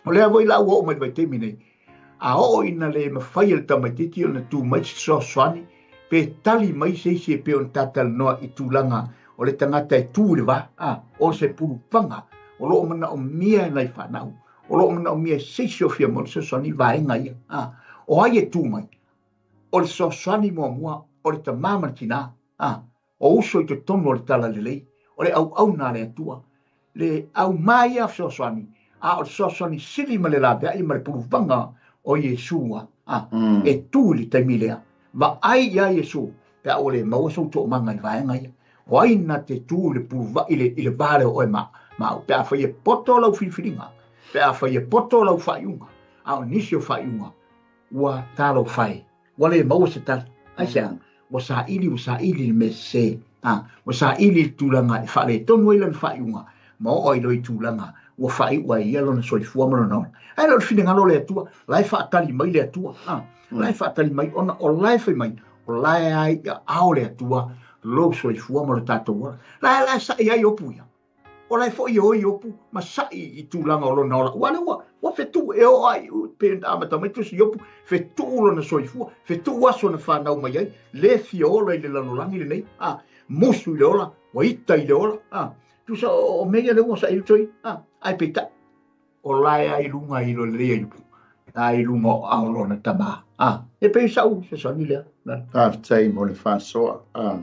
o lea foi la ua oo mai le vaitaimi nei, a oo ina le mafai e le tamaitiiti ona tu mai se fesoasoani pe tali mai se isi e pei ona tatalanoa i tulaga o le tagata e tu i le va, a o se pulupaga o loo manaomia e nai fanau, o loo manaomia e se isi o fia maua le fesoasoani i vaega ia, a o ai e tu mai? O le fesoasoani muamua o le tamā ma le tinā, a o uso i totonu o le talalelei, o le auauna a le Atua, le aumā ia fesoasoani, a o le fesoasoani sili ma le laveai ma le puluvaga o Iesu a e tu i le taimi lea. Vaai iā Iesu pe a ua le maua sou toomaga i vaega ia. O ai na te tu i le puluva i le i le va lea o oe ma ma au, pe afai e poto lau filifiliga, pe afai e poto lau faaiuga, a o nisi o faaiuga ua talofa e, ua le maua se tali. Aisea? Ua saili, ua saili i le mea sese, a, ua saili i le tulaga e faaletonu ai lana faaiuga, ma oo ai loa i tulaga ua faaiu ai ia lona soifua ma lona ola. Ae le o le finagalo o le Atua, la e faatali mai le Atua, a, la e faatali mai ona o la e fai mai, o la e ai i aao le Atua lou soifua ma lo tatou ola. La, la e sa'i ai Iopu ia. O la e foi e o Iopu ma sa'i i tulaga o lona ola. Ua le ua, ua fetu'u e oo ai, pe amata mai tusi Iopu, fetu'u lona soifua, fetu'u aso na fanau mai ai, le fia ola i le lalolagi lenei, a, musu i le ola, ua ita i le ola, a, tusa o mea ia lea ua sa'i ai, a, ae peitai, o la e ai luga i lo lelei a Iopu, la i luga o ao lona tamā. A, e pei sa'u fesoasoani lea. Faafetai mo le faasoa. A,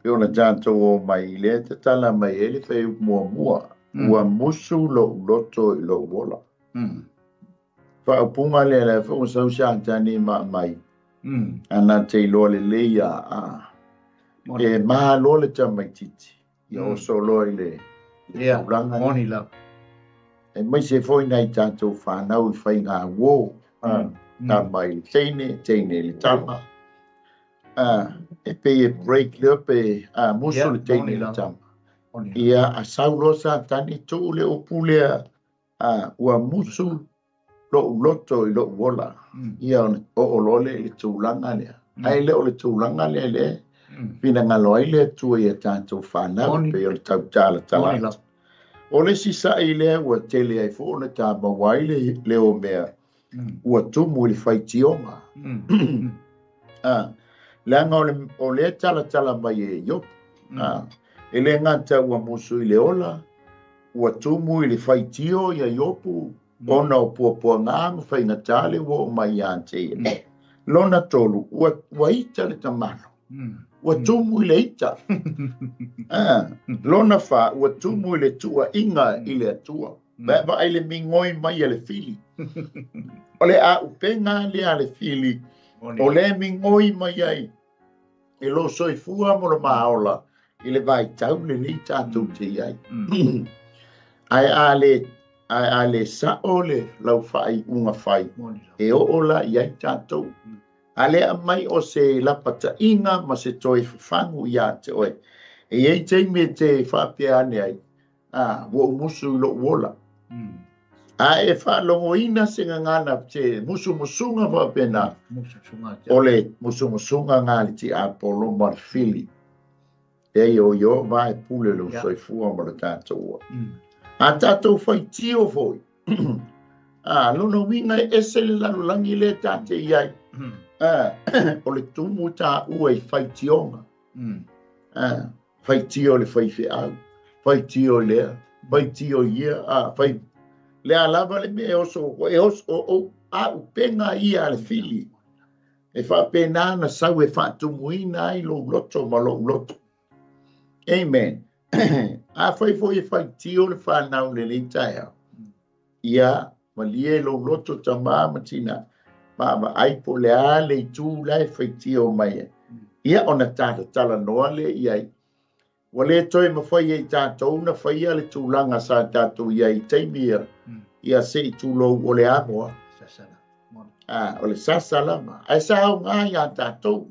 pei ona tatou o mai i lea tatala mai ai le fuaiupu muamua, ua musu lou loto i lou ola. Faaupuga lea lea foi ua sau Satani ma aumai, ana te iloa lelei a, a, e malo le tamaitiiti. Ia oso loa i le tulaga. Moni lava. Aemaise foi nai tatou fanau i faiga uo, tama i le teine, teine i le tama. E pei e break lea pe musu le teine i le tama. Ia, a sau loa Satani tuu le upu lea, ua musu lou loto i lou ola. Ia ona oo loa lea i le tulaga lea. Ae le o le tulaga lea le finagalo ai le Atua i a tatou fanau, pei o le tautalatala atu. O le isi sa'i lea ua tele ai foi ona ta maua ai le leo mea ua tumu i le faitioga. Leaga o lea talatala mai e Iopu. E le gata ua musu i le ola, ua tumu i le faitio ia Iopu ona o puapuaga ma faigata le ua oo mai ia te ia. Lona tolu, ua ita le tamalo. Ua tumu i le ita. Lona fa, ua tumu i le tuuaiga i le Atua. Vaai le migoi mai a le fili. O le auupega lea a le fili, o le migoi mai ai e lou soifua ma lo maola i le vaitau lenei tatou te i ai. Ae a le, ae a le sa'o le lau faaiuga fai, e oo la i ai tatou. A le aumai o se lapataiga ma se toe fafagu ia te oe. E i ai taimi e te faapea ane ai, a, ua ou musu i lou ola. A e faalogoina se gagana se musumusuga faapena, o le musumusuga na le tiapolo ma le fili. E o Ieova e pule lou soifua ma le tatou ola. A tatou faitio foi, a, lona uiga e ese le lalolagi lea ta te i ai. A, o le tumu taua i faitioga. Faitio le faifeau, faitio i lea, faitio i ia, a, fai, le a lava le mea e oso, e oso, o, auupega ia a le fili. E faapena na sau e faatumuina ai lou loto ma lou loto. Amen. Afai foi e faitio le fanau lenei taeao, ia malie lou loto tamā ma tina, ma vaai po o le a le itu la e faitio mai ai. Ia ona talatalanoa lea i ai. Ua le toe mafai e i tatou na faia le tulaga sa tatou i ai i taimi ia. Ia se i tulou o le amo a. O le sasa lava. Ae sa aoga iā tatou.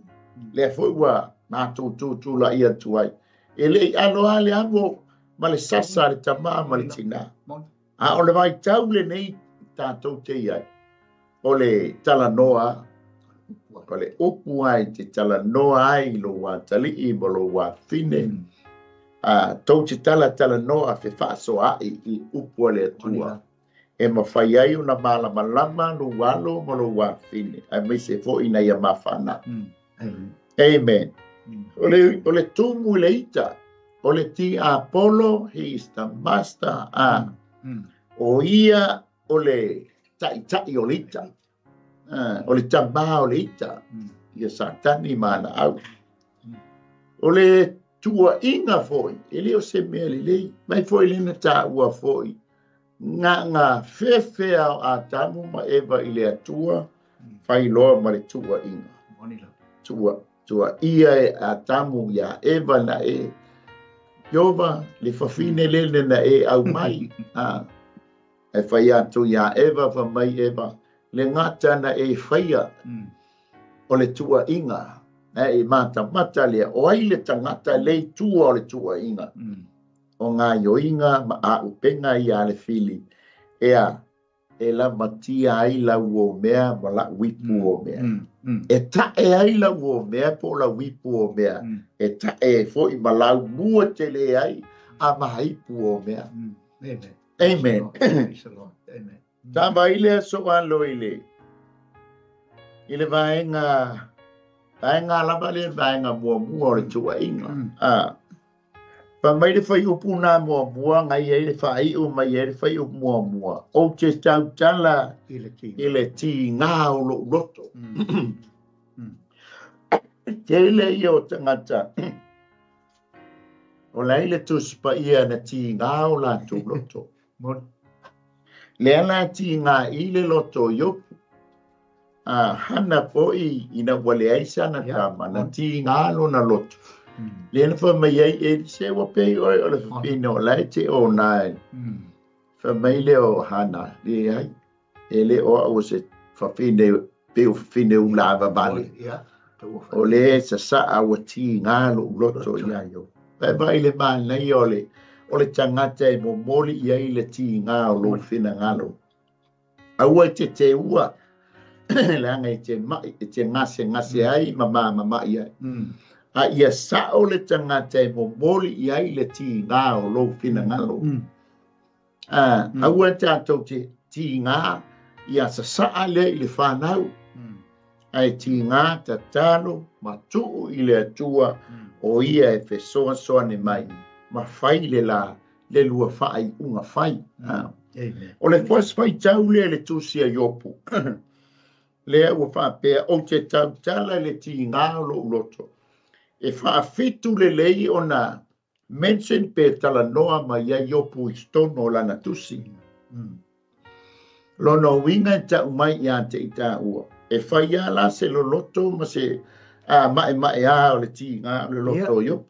Lea foi ua matou tutulai atu ai. E le i alo lava le amo ma le sasa a le tama ma le tinā. A o le vaitau lenei tatou te i ai, o le talanoa, o le upu ai te talanoa ai i lou atalii ma lou afafine, tou te talatalanoa fefaasoaai i upu a le Atua, e mafai ai ona malamalama lou alo ma lou afafine, aemaise foi ina ia mafanau. Amen. O le tumu i le ita, o le tiapolo, he is the master, o ia o le taitai o le ita, o le tamā o le ita, ia Satani ma ana au. O le tuuaiga foi, e le o se mea lelei, mai foi lea na taua foi, na fefe o Atamu ma Eva i le Atua, fai loa ma le tuuaiga. Tuuaia e Atamu ia Eva na e Iova, le fafine lele na e aumai. E fai atu ia Eva, fa mai Eva, le gata na e faia o le tuuaiga, e matamata lea, o ai le tagata le i tua o le tuuaiga, o gaioiga ma auupega ia le fili, ea e lamatia ai lau o mea ma lau ipu o mea. E tae ai lau o mea po lau ipu o mea. E tae foi ma lau mua tele ai a mahaipu o mea. Amen. Amen. Praise the Lord. Amen. Tava i le aso alo i le vaega lava le vaega muamua o le tuuaiga. Fa mai le whaiupu nā muamua, ngai ai le whaiu mai ai le whaiupu muamua. O te tautala I le i le tīngā o lou loto. Tele ia o tangata. O lai le tusi paia na tīngā o lātou loto. Lea la tīngā i le loto o Iopu. Hana foi ina ua leai sana tama, na tīngā lona loto. Lea na wha mai ai e se ua pei oe o le fafine o lai te o nai. Wha mai le o Hana, le ai. E le o au se fafine, pe o fafine u lava vale. O le sa sa ua tīngā lo loto ia io. Pai vai le mānei o le tangata e momoli ia i le tīngā o lo whina ngalo. Aua te te ua, leaga e te mai, e te ngase ngase ai, ma ma ma mai ai. A ia sao le tangata e momoli ia i le tīngā o lo whina ngalo. Aua tātou te tīngā, ia sa saa le i le whanau. Ai tīngā tatalo, ma tuu i le atua, o ia e fesoa soa ne mai. Ma fai le la, le lua whaai unga fai. Amen. O le first fai tau le le tusi a Iopu. Lea ua whaapea, o te tautala le tīngā o lou loto. E whaafitu le lei o na mention pe talanoa mai ai Iopu i totonu o lana tusi. Lona uiga e tau mai ia te i tāua. E whai a la se loloto ma se mae mae a o le tīngā o le loto o Iopu.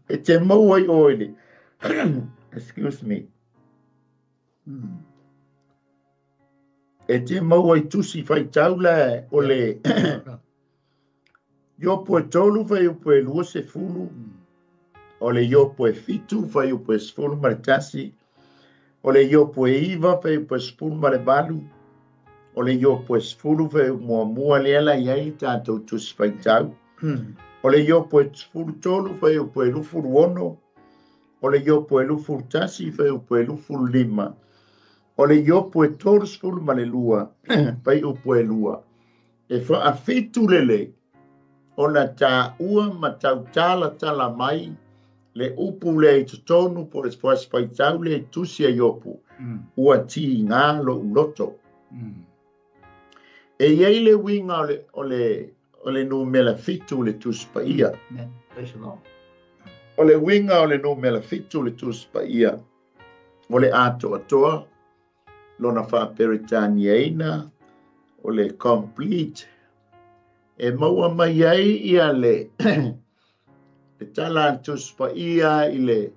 E te mau ai oe le. Excuse me. E te mau ai tusi whai taula o le Iopu e 3 whai upu e 20. O le Iopu e 7 whai upu e 11. O le Iopu e 9 whai upu e 18. O le Iopu e 10 whai upu muamua lea la iai tātou tusi whai tau. O le Iopu e 13 whai upu e 26. O le Iopu e 21 whai upu e 25. O le Iopu e 32 whai upu e 2. E whaawhitu lele o na tāua ma tautala tala mai le upu le i totonu po le first whai tau le tusi a Iopu. Ua tīngā lo uloto. E iei le winga o le numera 7 le tusi paia. Amen. Praise the Lord. O le winga o le numera 7 le tusi paia. O le atoa atoa, lona whaaperitania o le complete. E maua mai ai ia le tala tusi paia i le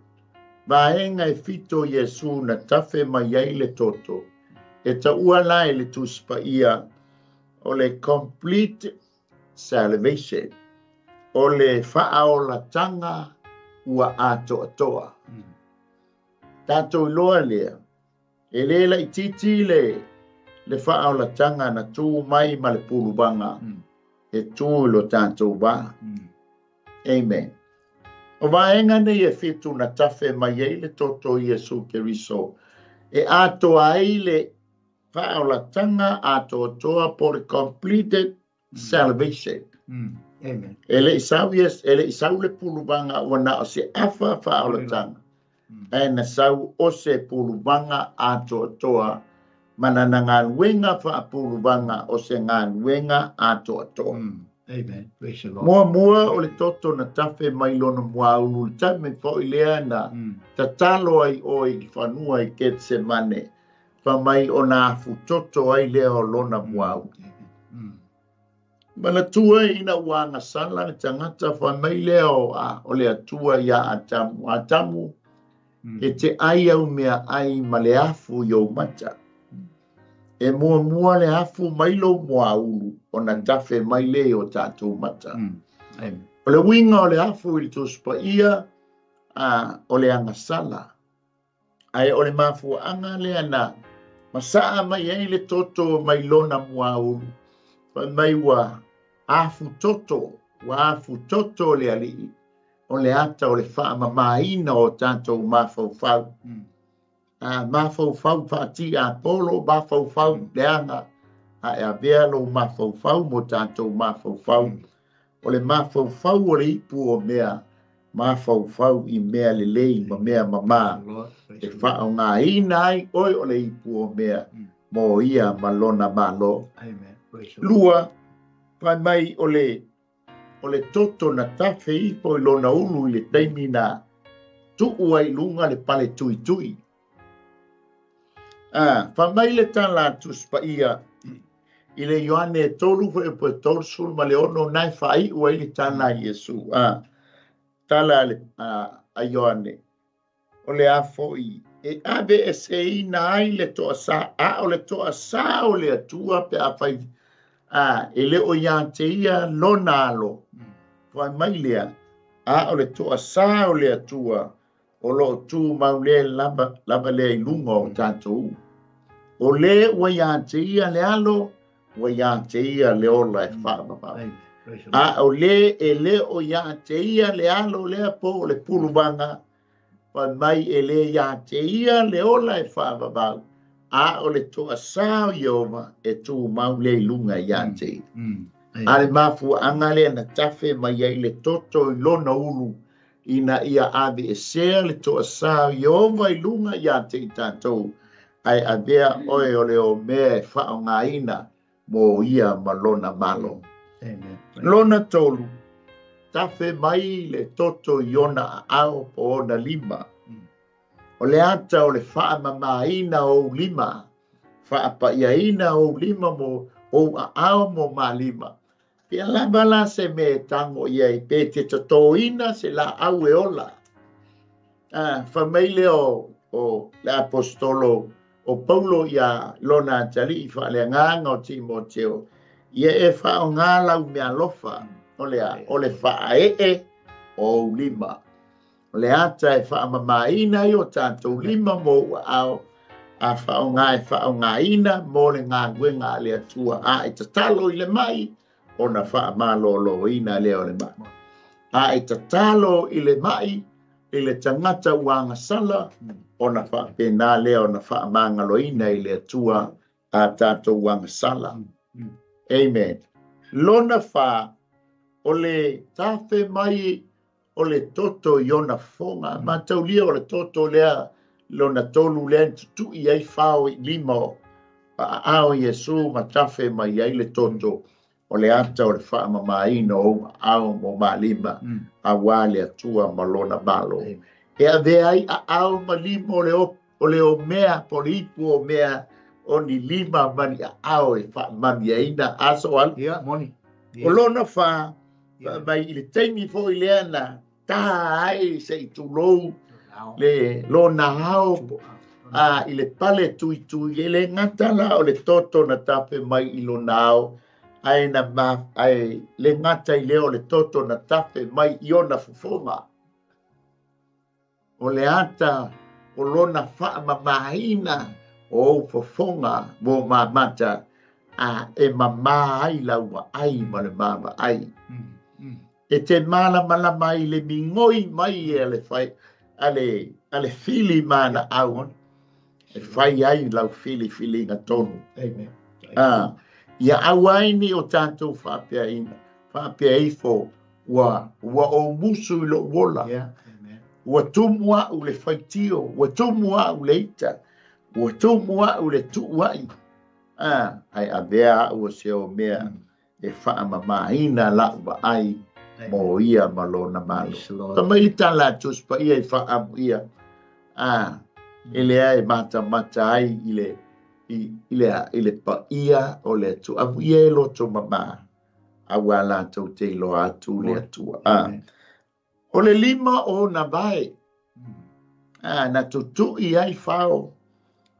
Vaega e fito o Iesu na tafe mai ai le toto, e taua la e le Tusi Paia o le complete salvation, o le faaolataga ua atoatoa. Tatou iloa lea, e le laitiiti le le faaolataga na tu mai ma le puluvaga e tu i lo tatou va. Amen. O vaega nei e fitu na tafe mai ai le toto o Iesu Keriso e atoa ai le faaolataga atoatoa po o le completed salvation. Amen. E le i sau Iesu, e le i sau le puluvaga ua na o se afa faaolataga, ae na sau o se puluvaga atoatoa ma lana galuega faapuluvaga o se galuega atoatoa. Amen. Praise the Lord. Muamua o le toto na tafe mai lona muaulu i le taimi foi lea na tatalo ai oe i fanua i Ketsemane, fa mai ona afu toto ai lea o lona muaulu. Manatua ina ua agasala le tagata fai mai lea o, a, o le Atua iā Atamu, Atamu, e te ai au mea ai ma le afu i ou mata. E muamua le afu mai lou muaulu ona tafe mai lea i o tatou mata. O le uiga o le afu i le Tusi Paia, a, o le agasala. Ae o le mafuaaga lea na masaa mai ai le toto mai lona muaulu, fai mai ua afu toto, ua afu toto le Alii, o le ata o le faamamaina o tatou mafaufau. A mafaufau faatiapolo, mafaufau leaga, ae avea lou mafaufau mo tatou mafaufau. O le mafaufau o le ipu o mea, mafaufau i mea lelei ma mea mamā, e faaaogaina ai oe o le ipu o mea mo ia ma lona Malo. Lua, fai mai o le, o le toto na tafe ifo i lona ulu i le taimi na tuu ai i luga le pale tuitui. A, fai mai le tala a Tusi Paia i le Ioane 3:36 na e faaiu ai le tala a Iesu. A, tala a, le, a, a Ioane, o le a foi e aveeseina ai le toasā, a o le toasā o le Atua pe afai a, e le o iā te ia lona alo. Fai mai lea, a o le toasā o le Atua o lo o tumau lea lava, lava lea i luga o tatou. O le ua iā te ia le alo, ua iā te ia le ola e faavavau. A o le e le o iā te ia le alo lea po o le puluvaga, fai mai e le iā te ia le ola e faavavau, a o le toasā o Ieova e tumau lea i luga iā te ia. A le mafuaaga lea na tafe mai ai le toto i lona ulu ina ia aveesea le toasā o Ieova i luga iā te i tatou, ae avea oe o le omea e faaaogaina mo ia ma lona Malo. Amen. Lona tolu, tafe mai le toto i ona aao po ona lima. O le ata o le faamamaina o ou lima, faapaiaina ou lima mo ou aao mo ma lima. Pea lava la se mea e tago i ai, pe te totoina se laau e ola. A, fai mai lea o, o le aposetolo o Paulo iā lona atalii faaleagaga o Timoteo, ia e faaaoga lau meaalofa, o le a? O le faaee o ou lima. O le ata e faamamaina ai o tatou lima mo ou aao, a faaaoga e faaaogaina mo le galuega a le Atua, a e tatalo i le mai, ona faamaloloina lea o le mai. A e tatalo i le mai, i le tagata ua agasala, ona faapena lea ona faamagaloina i le Atua a tatou agasala. Amen. Lona fa, o le tafe mai o le toto i ona fofoga. Mataulia o le toto lea lona tolu lea na tutui ai fao i lima o aao Iesu ma tafe mai ai le toto o le ata o le faamamaina o ou aao mo ma lima auā le Atua ma lona Malo. E avea ai aao ma lima o le o le omea po o le ipu omea o ni lima ma ni aao e faamanuiaina aso alu. Ia, moni. O lona fa, fai mai i le taimi foi lea na tā ai se i tulou Le lona ao a i le pale tuitui, e le gata la o le toto na tafe mai i lona ao, ae na ma, ae le gata i lea o le toto na tafe mai i ona fofoga. O le ata o lona faamamaina o ou fofoga mo mamata, a e mamā ai lau vaai ma le vaavaai. E te malamalama ai le migoi mai e le fai a le fili manaau e fai ai lau filifiliga tonu. Amen. Ia aua ai ni o tatou faapeaina faapea ifo ua ou musu i lou ola. Ua tumu au le faitio, ua tumu au le ita, ua tumu au le tuuai. Ai avea au o se o mea e faamamaina lau vaai mo ia ma lona malo. Ka mai le tala a Tusi Paia i faaamuia, e lea e matamata ai i le paia o le Atua. Amuia e loto mamā, aua latou te iloa atu le Atua. O le lima o ona vae, na tutui ai fao,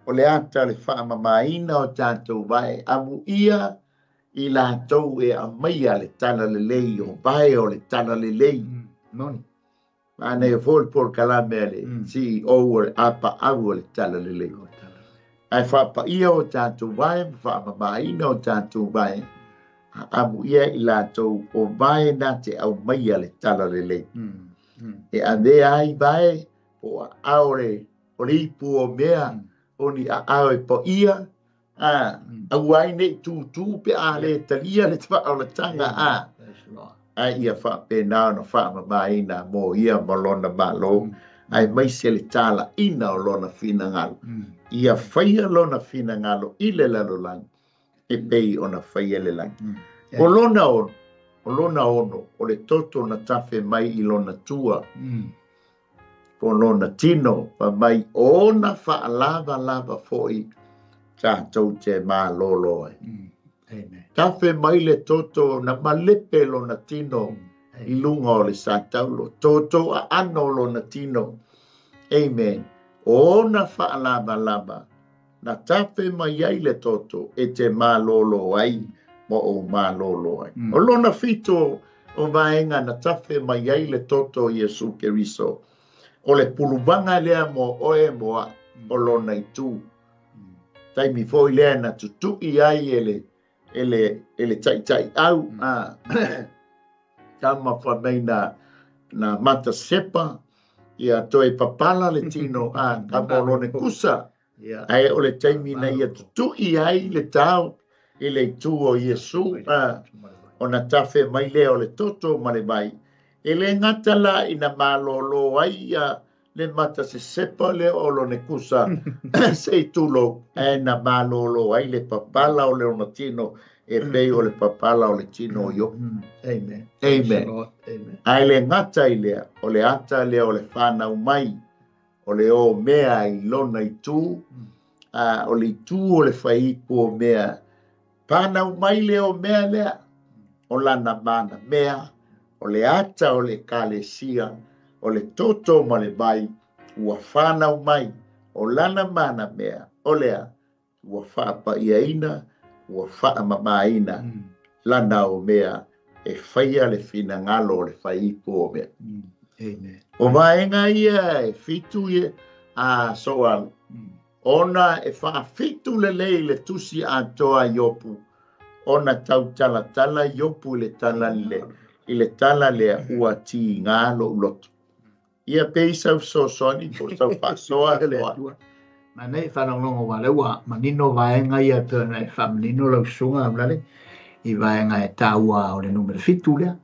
o le ata le faamamaina o tatou vae. Amuia i latou e aumaia le talalelei o vae o le talalelei. Moni. Manaia foi le polokalame a le CEO o le apaau o le talalelei. Ae faapaia o tatou vae ma faamamaina o tatou vae, amuia i latou o vae na te aumaia le talalelei. E avea ai vae po aao o le ipu o mea, o ni aao e paia, aua ai nei tūtū pe a le talia le faaolataga, a ia faapena ona faamamaina mo ia ma lona malo, ae maise le talaina o lona finagalo. Ia faia lona finagalo i le lalolagi, e pei ona faia le lagi. O lona ono, o lona ono, o le toto na tafe mai i lona tua, po lona tino, pa mai ona faalavalava foi tatou te malolo ai. Amen. Tafe mai le toto na malepe lona tino i lunga o le sataulo, toto aano lona tino. Amen. Ona faalavalava na tafe mai ai le toto e te malolo ai mo o malolo ai. O lona fito o vaenga na tafe mai ai le toto Iesu Keriso. O le puluvaga lea mo oe moa o lona itu. Taimi foi lea na tutui ai e le taitai au, tama whanei na mata sepa, ia toe papala le tino, kama o lone kusa. Ae o le taimi na ia tutui ai le tau i le itu o Iesu, ona tafe mai lea o le toto ma le vai. E le gata la ina malolo ai ia le mata se sepa le o lone kusa se i tulo, ae na malolo ai le papala o le ona tino, e pei o le papala o le tino o Iopu. Amen. Amen. Amen. Ae le gata i lea, o le ata lea o le whanau mai, o le o mea i lona itu, o le itu o le whaipu o mea, whanau mai le o mea lea, o lana mana mea, o le ata o le kalesia, o le toto ma le vai, ua whanau mai, o lana mana mea, o lea, ua whaapaiaina, ua whaamamaina, lana o mea, e whaia le finangalo o le whaipu o mea. Amen. O vaenga ia e fitu ia a soalu. Ona e whaafitu le lei le tusi atoa Iopu. Ona tautalatala Iopu i le tala le, i le tala lea ua ti ngā lo uloto. Ia pei sau sosoani po sau whaasoa soa. Ma nei whanongongo wa leua manino vaenga ia pe ona e whamanino lau sunga amlale i vaenga e tāua o le numera 7 lea.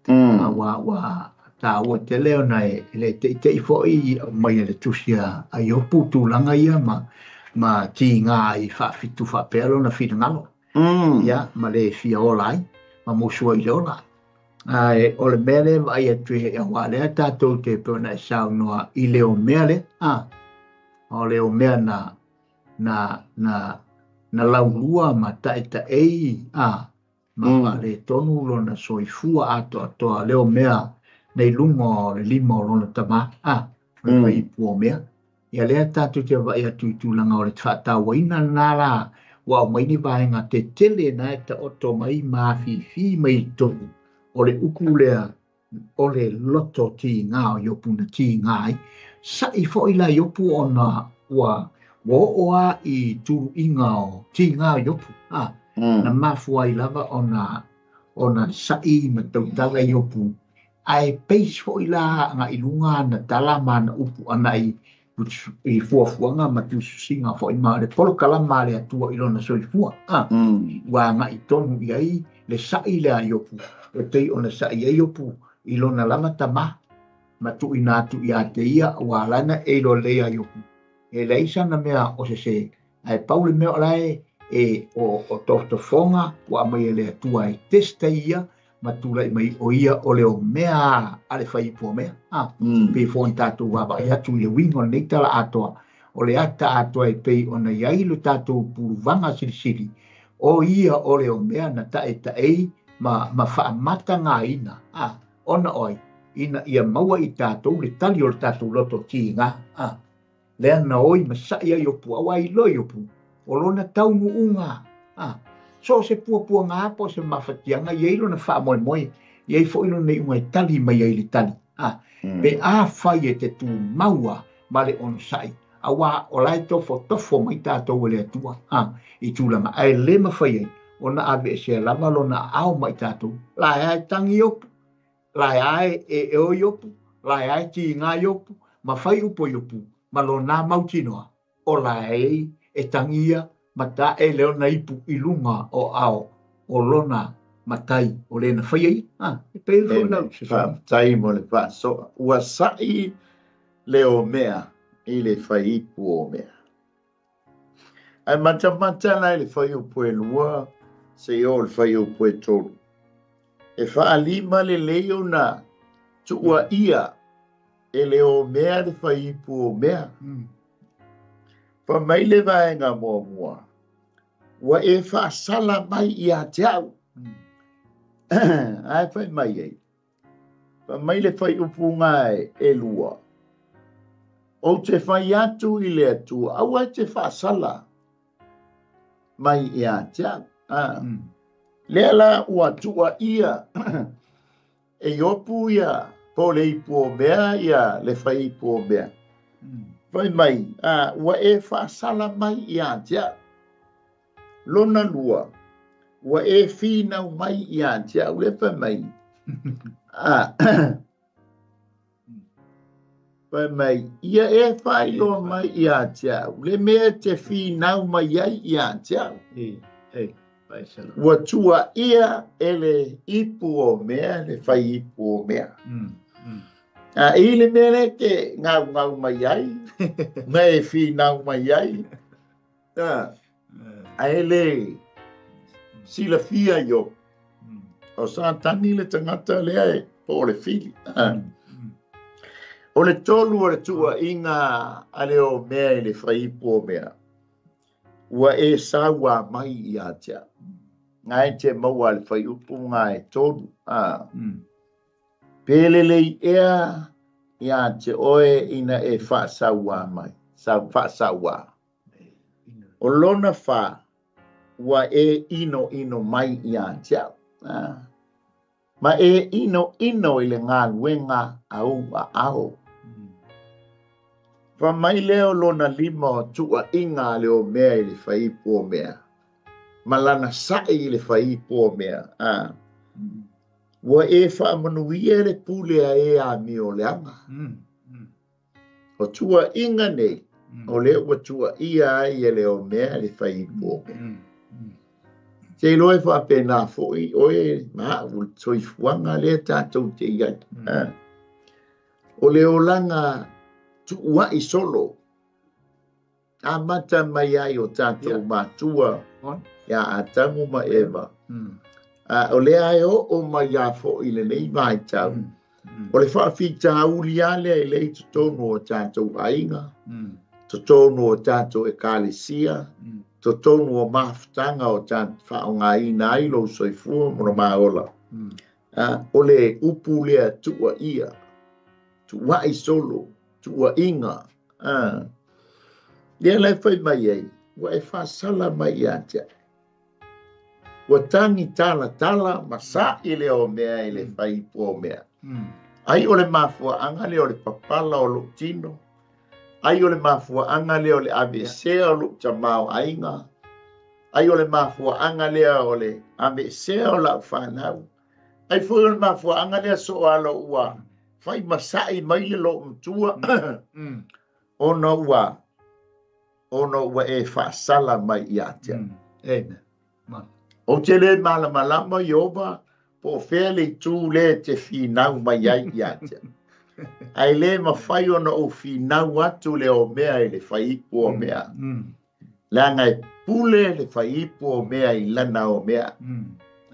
Ua tāua te leo na e le te te i foi mai le tusi a Iopu tūlanga ia ma ti ngā i whawhitu whapelo na whirangalo. Ia, ma le fia ola ai, ma musua i le ola. Ai, o le mea le vai atu e awa lea tātou te pe ona e saunoa i le o mea le, o le o mea na laulua ma taetaei, ma whaale tonu lona soifua atoa atoa leo mea nei lunga o le lima o lona tama, O le faiipu o mea. Ia lea tatou te vaavaai atu i tulaga o le faatauaina lena la ua aumai ni vaega tetele na e taoto mai ma afifi mai i totonu o le upu lea o le loto tiga o Iopu na tiga ai. Sa'i foi la Iopu ona ua oo lava i tuluiga o tiga o Iopu. Na mafua ai lava ona sa'i ma tautala Iopu. Ae base foi la agai i luga ana tala ma ana upu agai i fuafuaga ma tusitusiga foi ma le polokalama a le Atua i lona soifua. Ua agai tonu i ai le sa'i lea a Iopu, e pei ona sa'i ai Iopu i lona lava tamā ma tuuina atu ia te ia, ua ala ai ona e iloa lelei ia Iopu e leai sana mea o sese, ae pau le mea o la e o tofotofoga ua aumai e le Atua e test ai ia ma tulai mai o ia o le omea a le faiipu o mea. Pei foi ona tatou vaavaai atu i le uiga o lenei tala atoa, o le ata atoa e pei ona i ai lo tatou puluvaga silisili, o ia o le omea na taetaei ma faamatagaina, ona o ai, ina ia maua i tatou le tali o le tatou loto tiga. Lea na oi ma sa'i ai Iopu, aua e iloa Iopu, o lona taunuuga, so o se puapuaga lava po o se mafatiaga, e i ai lona faamoemoe, e i ai foi lona iuga e tali mai ai le tali. Pe afai e te tumau lava ma le onosai, aua o la e tofotofo mai tatou e le Atua i tulaga, ae le mafai ai ona aveesea lava lona aao mai tatou. La e a e tagi Iopu, la e a e o Iopu, la e a e tiga Iopu, ma fai upu o Iopu, ma lona mautinoa, o la e e tagia ma ta'e le ona ipu i luga o aao o lona matai o le na faia ia. E pei foi lau Faafetai mo le faasoa. Ua sa'i le omea i le faiipu o mea. Ae matamata la i le fuaiupu e 2 seia oo i le fuaiupu e 3. E faalima lelei ona tuuaia e le omea le faiipu o mea. Fai mai le vaega muamua, ua e faasala mai ia te au. Ae fai mai ai, fai mai le fuaiupu e 2, ou te fai atu i le Atua, aua e te faasala mai ia te au. Lea la ua tuuaia e Iopu ia po o le ipu o mea ia le faiipu o mea. Fai mai, ua e faasala mai ia te au. Lona lua, ua e finau mai ia te au. Le fai mai, fai mai, ia e faailoa mai ia te au, le mea te finau mai ai ia te au. Ua tuuaia e le ipu o mea, le faiipu o mea. I le mea le te ngaungau mai ai, ma e finau mai ai, ae le silafia Iopu, o Satani le tagata lea e po o le fili. O le tolu o le tuuaiga a le omea i le faiipu o mea, ua e saua mai ia te au. Ngai te maua le fuaiupu e 3. Pe lelei ea ia te oe ina e faasaua mai, faasaua. O lona 4, ua e inoino mai ia te au. Ma e inoino i le galuega au aao. Fai mai lea o lona 5 o tuuaiga a le omea i le faiipu o mea, ma lana sa'i i le faiipu o mea. Ua e faamanuia le pule a e amio leaga. O tuuaiga nei, o lea ua tuuaia ai e le omea le faiipu o mea. Te iloa e faapena foi oe ma au le soifuaga lea tatou te i ai. O le olaga tuuai solo, amata mai ai o tatou matua ia Atamu ma Eva. O lea e oo mai ia foi lenei vaitau. O le faafitauli lava lea e le i totonu o tatou aiga, totonu o tatou ekalesia, totonu o mafutaga o tatou faaaogaina ai lou soifua ma lou maola. O le upu lea tuuaia, tuuai solo, Tuuaiga, a. Lea la e fai mai ai, ua e faasala mai ia te au. Ua tagi talatala ma sa'i le omea i le faiipu omea. Ai o le mafuaaga lea o le papala o lou tino, ai o le mafuaaga lea o le aveesea o lou tamaoaiga, ai o le mafuaaga lea o le aveesea o lau fanau, ai foi o le mafuaaga lea sooalo ua fai ma sa'i mai le lou matua, ona ua ona ua e faasala mai ia te au. Amen. Ou te le malamalama Ieova po o fea le itu lea e te finau mai ai ia te au. Ae le mafai ona ou finau atu le omea i le faiipu omea. Leaga e pule le faiipu omea i lana omea.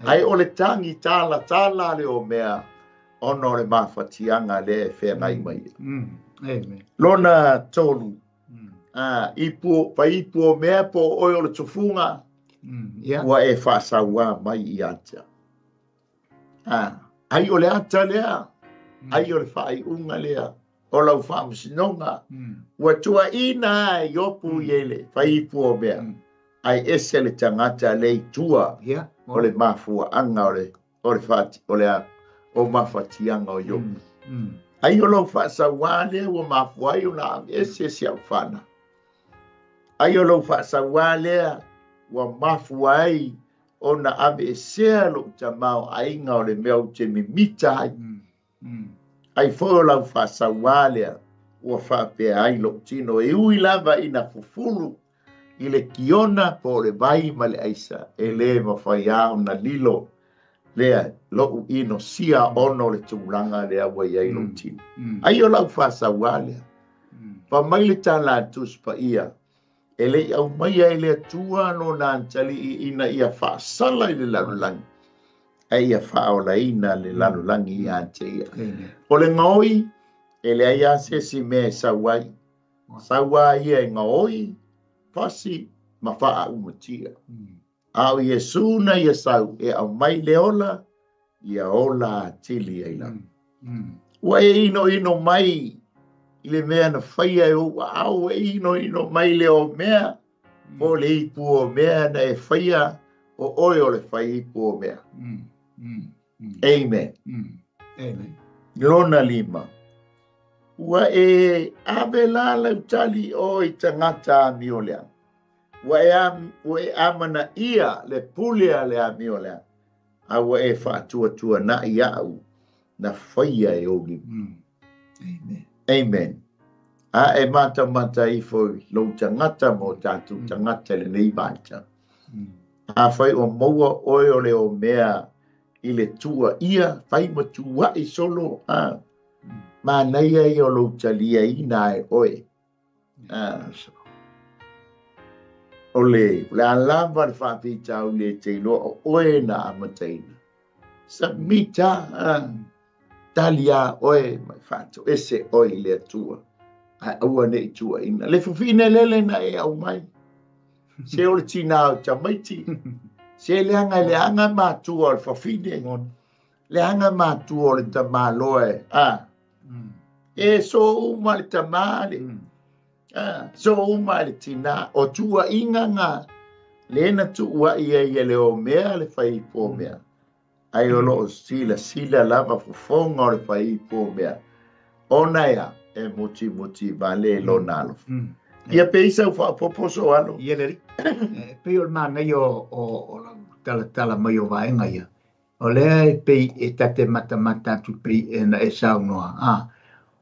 Ae o le tagi talatala a le omea ona o le mafatiaga lea e feagai mai ai. Amen. Lona tolu, a, ipu, faiipu omea po o oe o le tufuga, ua e faasauā mai ia te au. A, ai o le ata lea, ai o le faaiuga lea o lau faamasinoga, ua tuuaina a e Iopu i le faiipu omea, ae ese le tagata le i tua o le mafuaaga o le o le faati, o le a, o mafatiaga o Iopu. Ai o lou faasauā lea ua mafua ai ona aveese si au fanau. Ai o lou faasauā lea ua mafua ai ona aveesea lou tamaoaiga o le mea ou te mimita ai. Ai foi o lau faasauā lea ua faapea ai lou tino e ui lava ina fufulu i le kiona po o le vai ma le aisa, e le mafai lava ona lilo lea lou inosia ona o le tulaga lea ua i ai lou tino. Ai o lau faasauā lea. Fai mai le tala a le Tusi Paia, e le i aumaia e le Atua lona atalii ina ia faasala i le lalolagi, ae ia faaolaina le lalolagi ia te ia. O le gaoi, e leai lava se isi mea e sau ai. Sau lava ia e gaoi, fasi ma faaaumatia. A o Iesu na ia sau e aumai le ola, ia ola atili ai lava. Ua e inoino mai i le mea na faia e ou aao, ua e inoino mai le omea, po o le ipu omea na e faia, o oe o le fai ipu omea. Amen. Amen. Lona lima, ua e ave la lau tali i o i tagata amioleaga. Ua e, am, ua e amanaia le pule a le amioleaga, a ua e faatuatuana'i au na faia e ou lima. Amen. Amen. A e matamata ifo i lou tagata ma o tatou tagata i lenei vaitau. Afai o maua oe o le omea i le tuuaia, fai ma tuuai solo, a, manaia ia o lou taliaina e oe. A, o le, o le a lava le faafitauli e te iloa o oe na amataina. Submit a, tali a oe ma faatoese oe i le Atua. Ae aua ne i tuuaina. Le fafine lele na e aumai. Se o le tinā o tamaiti. Se leaga e leaga matua o le fafine. Leaga matua o le tamaloa e. A. E so uma le tamā le. A, so uma le tinā. O tuuaiga nga le na tuuai ai e le omea le faiipu omea. Ai o loo silasila lava fofoga o le faiipu omea. Ona ea e mutimuti vale lona alofa. Ia pe i sau faaopoopo Soalo. Ia le alii. E pei o le manaia o lau talatala mai o vaega ia. O lea e pei e ta te matamata atu pei e na e saunoa. A,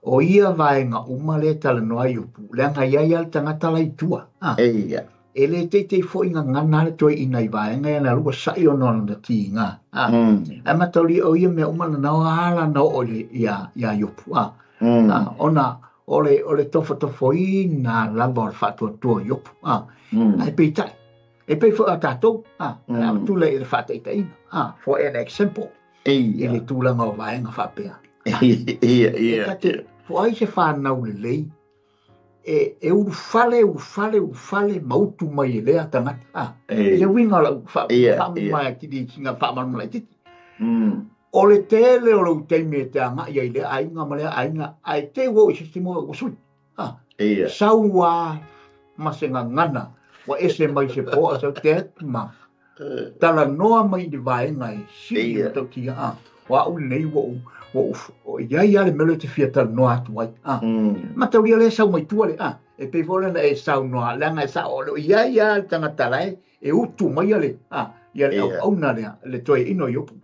o ia vaega uma lea e talanoa ai Iopu, leaga e i ai lava le tagata la i tua. A, Eia. e le teitei foi gagana le toeaina i vaega ia na lua sa'i ona o lona tiga. A, ae mataulia o ia mea uma na o ala na oo i le ia ia Iopu. A, a, ona o le o le tofotofoina lava o le faatuatua o Iopu. A, ae peitai, e pei foi o tatou, a, a tulai i le faataitaiga, a, for an example, i le tulaga o vaega faapea. Ia, ia. E ta te po ai se fanau lelei, e, e ulufale, ulufale, ulufale, ma utu mai e lea tagata. A, E. i le uiga o lau Ia, faamamae atili i sina faamalamalama laitiiti. O le tele o lou taimi e te agai ai i lea aiga ma lea aiga, ae te i ua oo i se isi taimi ua sui. Ha. Ia. Sau lava ma se gagana ua ese mai se po a sau Dad ma talanoa mai i le vaega e sili Ia. matautia. A. O au lenei ua ou, ua ou, o i ai lava le mea lea ou te fia talanoa atu ai. A. Mataulia lea e sau mai tua le, a, e pei foi lea na e saunoa, leaga e sao, o lo o i ai lava le tagata la e e utu maia le, a, ia le auauna lea, le toeaina o Iopu.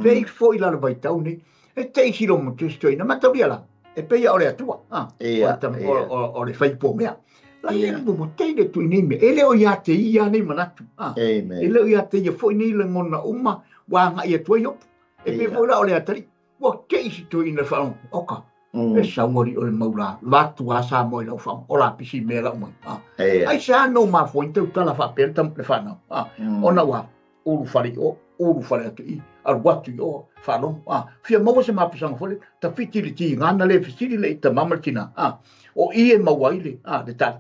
Pei foi la le vaitau nei, e te i silo mo te toeaina, mataulia la, e pei o le Atua, a, o le faipomea. La ia mo mo te le tui nei mea, e le o ia te ia nei manatu, a, e le o ia te ia foi nei lagona uma, ua agai atu ai Iopu. E pei foi la o le atalii, ua te i si toeaina le faalogo, oka, e sau alii o le mau la, vatu a Samoa i lau faalogo, o la pisi mea lau mai. A. Ai se a no mafua i tautala faapea le fanau. A. Ona ua ulufale i o, ulufale atu i, alu atu i o, faalogo. A. Fia maua se mapusaga foi le, tafiti le tiga na le fesili le i tama ma le tina. A. O i e maua ai le, a, le tali.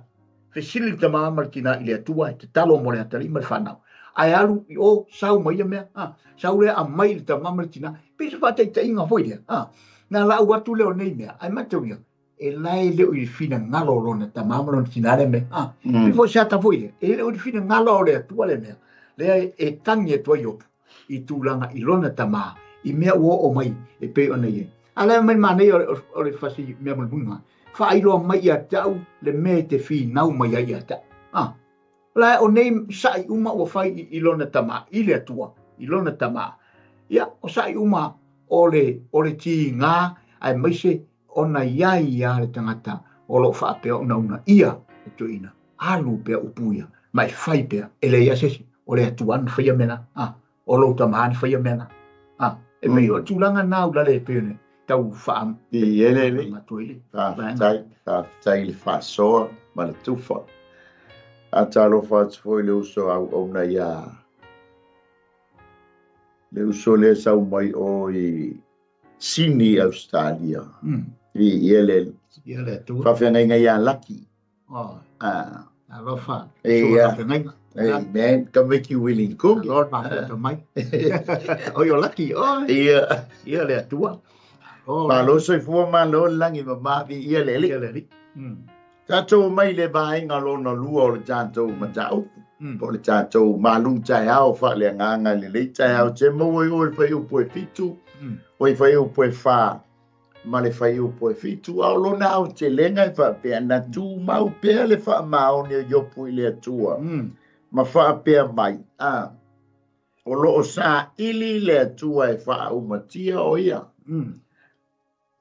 Fesili le tama ma le tina i le Atua e tatalo mo le atalii ma le fanau. Ae alu i o, sau mai ia mea, a, sau lea aumai i le tama ma le tina. Pei se faataitaiga foi lea, a, na lau atu lea o nei mea, ae mataulia, e la e le o i le finagalo o lona tama ma lona tina lea mea, a. Pei foi se ata foi lea, e le o i le finagalo o le Atua lea mea, lea e tagi atu ai Iopu i tulaga i lona tama, i mea ua oo mai e pei ona i ai. A lea mai le manaia o le fasi mea mulimuliga, faailoa mai ia te au le mea e te finau mai ai ia te au. A, la o nei saʻi uma ua fai i, i lona tama, i le Atua, i lona tama. Ia, o saʻi uma o le, o le tiga, aemaise ona iai ia le tagata o lo o faapea ona uunaia le toeaina, alu pea upu ia, ma e fai pea, e leai lava se isi, o le Atua na faia mea na. A, o lou tama na faia mea na. A, e pei o le tulaga na ulale e pei ona tau faa... I ele le, atu ai le faafetai, faafetai i le faasoa ma le tufa. A talofa atu foi le uso auauna ia le uso lea sau mai o i Sini, Australia. I ele, Ia le Atua. faafeagaiga ia Laki. Oh. Ah. Alofa. Ia. Faafeagaiga. Amen. Tamaiti Willing Cook. Lord mafuta mai. O yo laki oi. Ia. Ia le Atua. Oh. Malo soifua malo le lagi mama viia le Alii. Ia le Alii. Tatou mai le vaega lona lua o le tatou mataupu. Po o le tatou malu taeao faaleagaga i lenei taeao. Te maua i o le fuaiupu e 7, o i fuaiupu e 4 ma le fuaiupu e 7. A o lona aotelega e faapea, na tumau pea le faamaoni o Iopu i le Atua, ma faapea mai, a, o lo o saili le Atua e faaumatia o ia.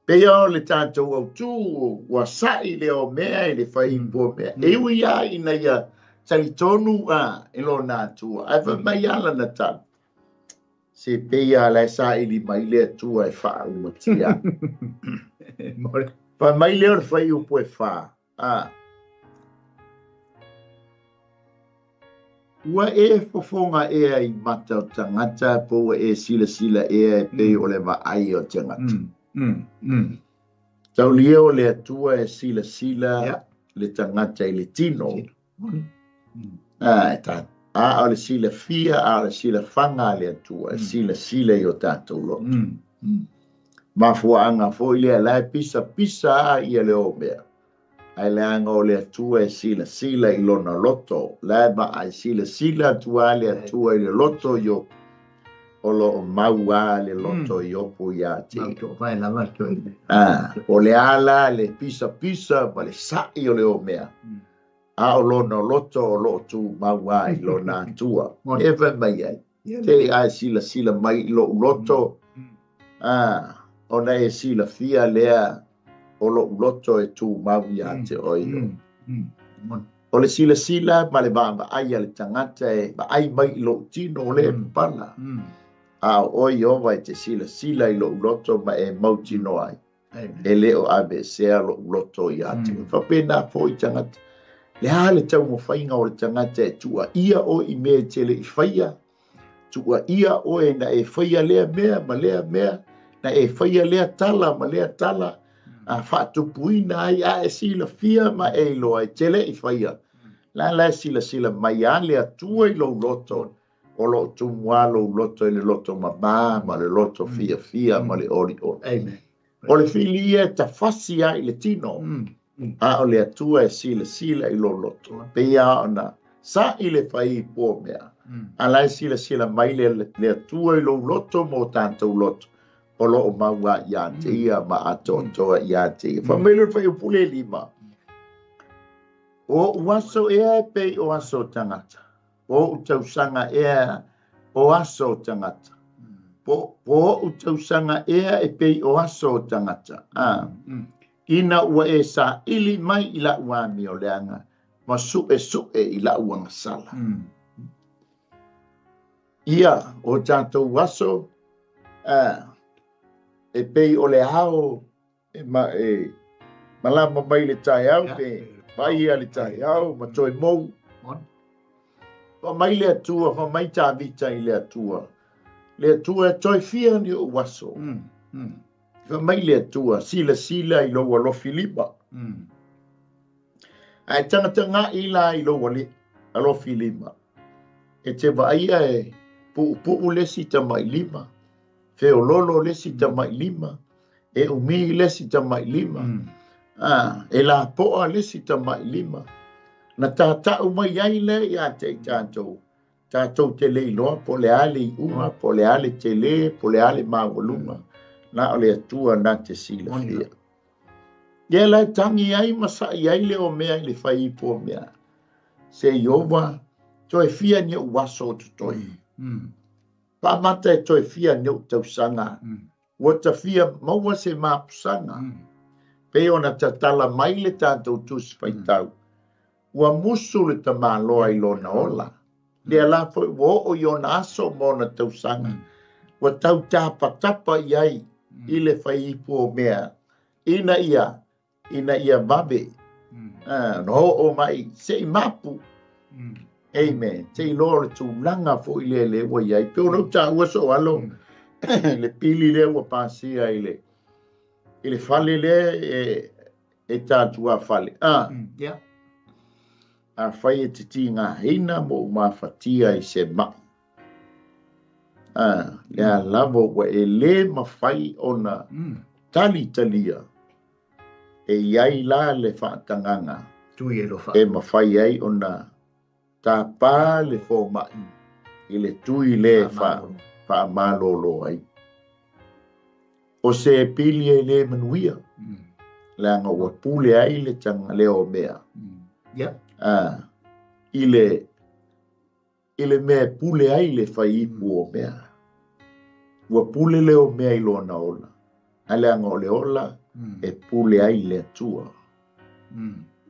Pei o le tatou autū ua saʻi le omea i le faiipu o mea. E ui lava ina ia talitonu a i lona Atua, ae fai mai lava lana tala, se pei lava la e saili mai le Atua e faaumatia. Fai mai lea o le fuaiupu e 4, a, Ua e fofoga ea i mata o tagata po ua e silasila ea e pei o le vaai o tagata? Taulia o le Atua e silasila le tagata i le tino. A, e ta, a o le silafia, a o le silafaga a le Atua, e silasila i o tatou loto. Mafuaaga foi lea la e pisapisa a ia le omea. Ae leaga o le Atua e silasila i lona loto, la e vaai silasila atu a le Atua i le loto o Iopu, o lo o mau a le loto o Iopu ia te ia. A, o le a la le pisapisa ma le saʻi o le omea, a o lona loto o lo o tumau a i lona Atua. E fai mai ai, te i ae silasila mai i lou loto, a, ona e silafia lea o lou loto e tumau ia te oe. O le silasila ma le vaavaai a le tagata e vaai mai i lou tino o le papala. A o oe Ieova e te silasila i lou loto ma e mautinoa ai. E le o aveesea lou loto ia te oe. Faapena foi tagata. Le a le taumafaiga o le tagata e tuuaia oe i mea e te le i faia, tuuaia oe na e faia lea mea ma lea mea, na e faia lea tala ma lea tala, a faatupuina ai a e silafia ma e iloa e te le i faia. La la e silasila mai a le Atua i lou loto, O lo o tumu lava lou loto i le loto mama ma le loto fiafia ma le olioli. Amen. O le fili ia e tafasi lava i le tino, a o le Atua e silasila i lou loto. E pei lava ona sa'i le faiipu o mea, a la e silasila mai le Atua i lou loto ma o tatou loto, o lo o mau lava ia te ia ma atoatoa ia te ia. Fai mai le fuaiupu lea 5, O ou aso ea e pei o aso o tagata, o ou tausaga ea o aso o tagata, po ou tausaga ea e pei o aso o tagata, ina ua e saili mai i la'u amioleaga ma su'esu'e i la'u agasala. Ia, o tatou aso e pei o le ao e malama mai le taeao pe vaia le taeao ma toe mou. Fa mai le Atua, fa mai Tavita i le Atua. Le Atua e toe fia ni ou aso. Fa mai le Atua, silasila i lou alofi lima. Ae tagatagai la i lou alofi lima. E te vaaia e puupuu le isi tamailima, feololo le isi tamailima, e umi le isi tamailima, e lapoa le isi tamailima. Na tatau mai ai le ia te i tatou, tatou te le iloa po o le a le iuga, po o le a le tele, po o le a le maualuga, na o le Atua na te silafia. Ia la e tagi ai ma sa'i ai le o mea i le faiipu o mea. Se Ieova, toe fia ni ou aso o totoe. Faamata e toe fia ni ou tausaga. Ua tafia maua se mapusaga. Pei ona tatala mai le tatou tusi faitau. Ua musu le tamaloa i lona ola. Lea la foi ua oo i ona aso ma ona tausaga. Ua tau tapatapa i ai i le faiipu o mea. Ina ia vave. Na oo mai se i mapu. Amen. Te iloa o le tulaga foi lea le ua i ai. Pe o lou taua so alo le pili lea ua pasia i le fale lea e tatua fale. A fai e te tigaina mo ou mafatia i se ma'i. Lea lava ua e lē mafai ona talitalia e i ai la le faatagaga e mafai ai ona tapā le fōma'i i le tui lē faamalōlō ai. O se pili e lē manuia, leaga ua pule ai le tagaleo o mea. I le mea e pule ai le faiipu o mea. Ua pule le o mea i lona ola. Ae leaga o le ola e pule ai le Atua.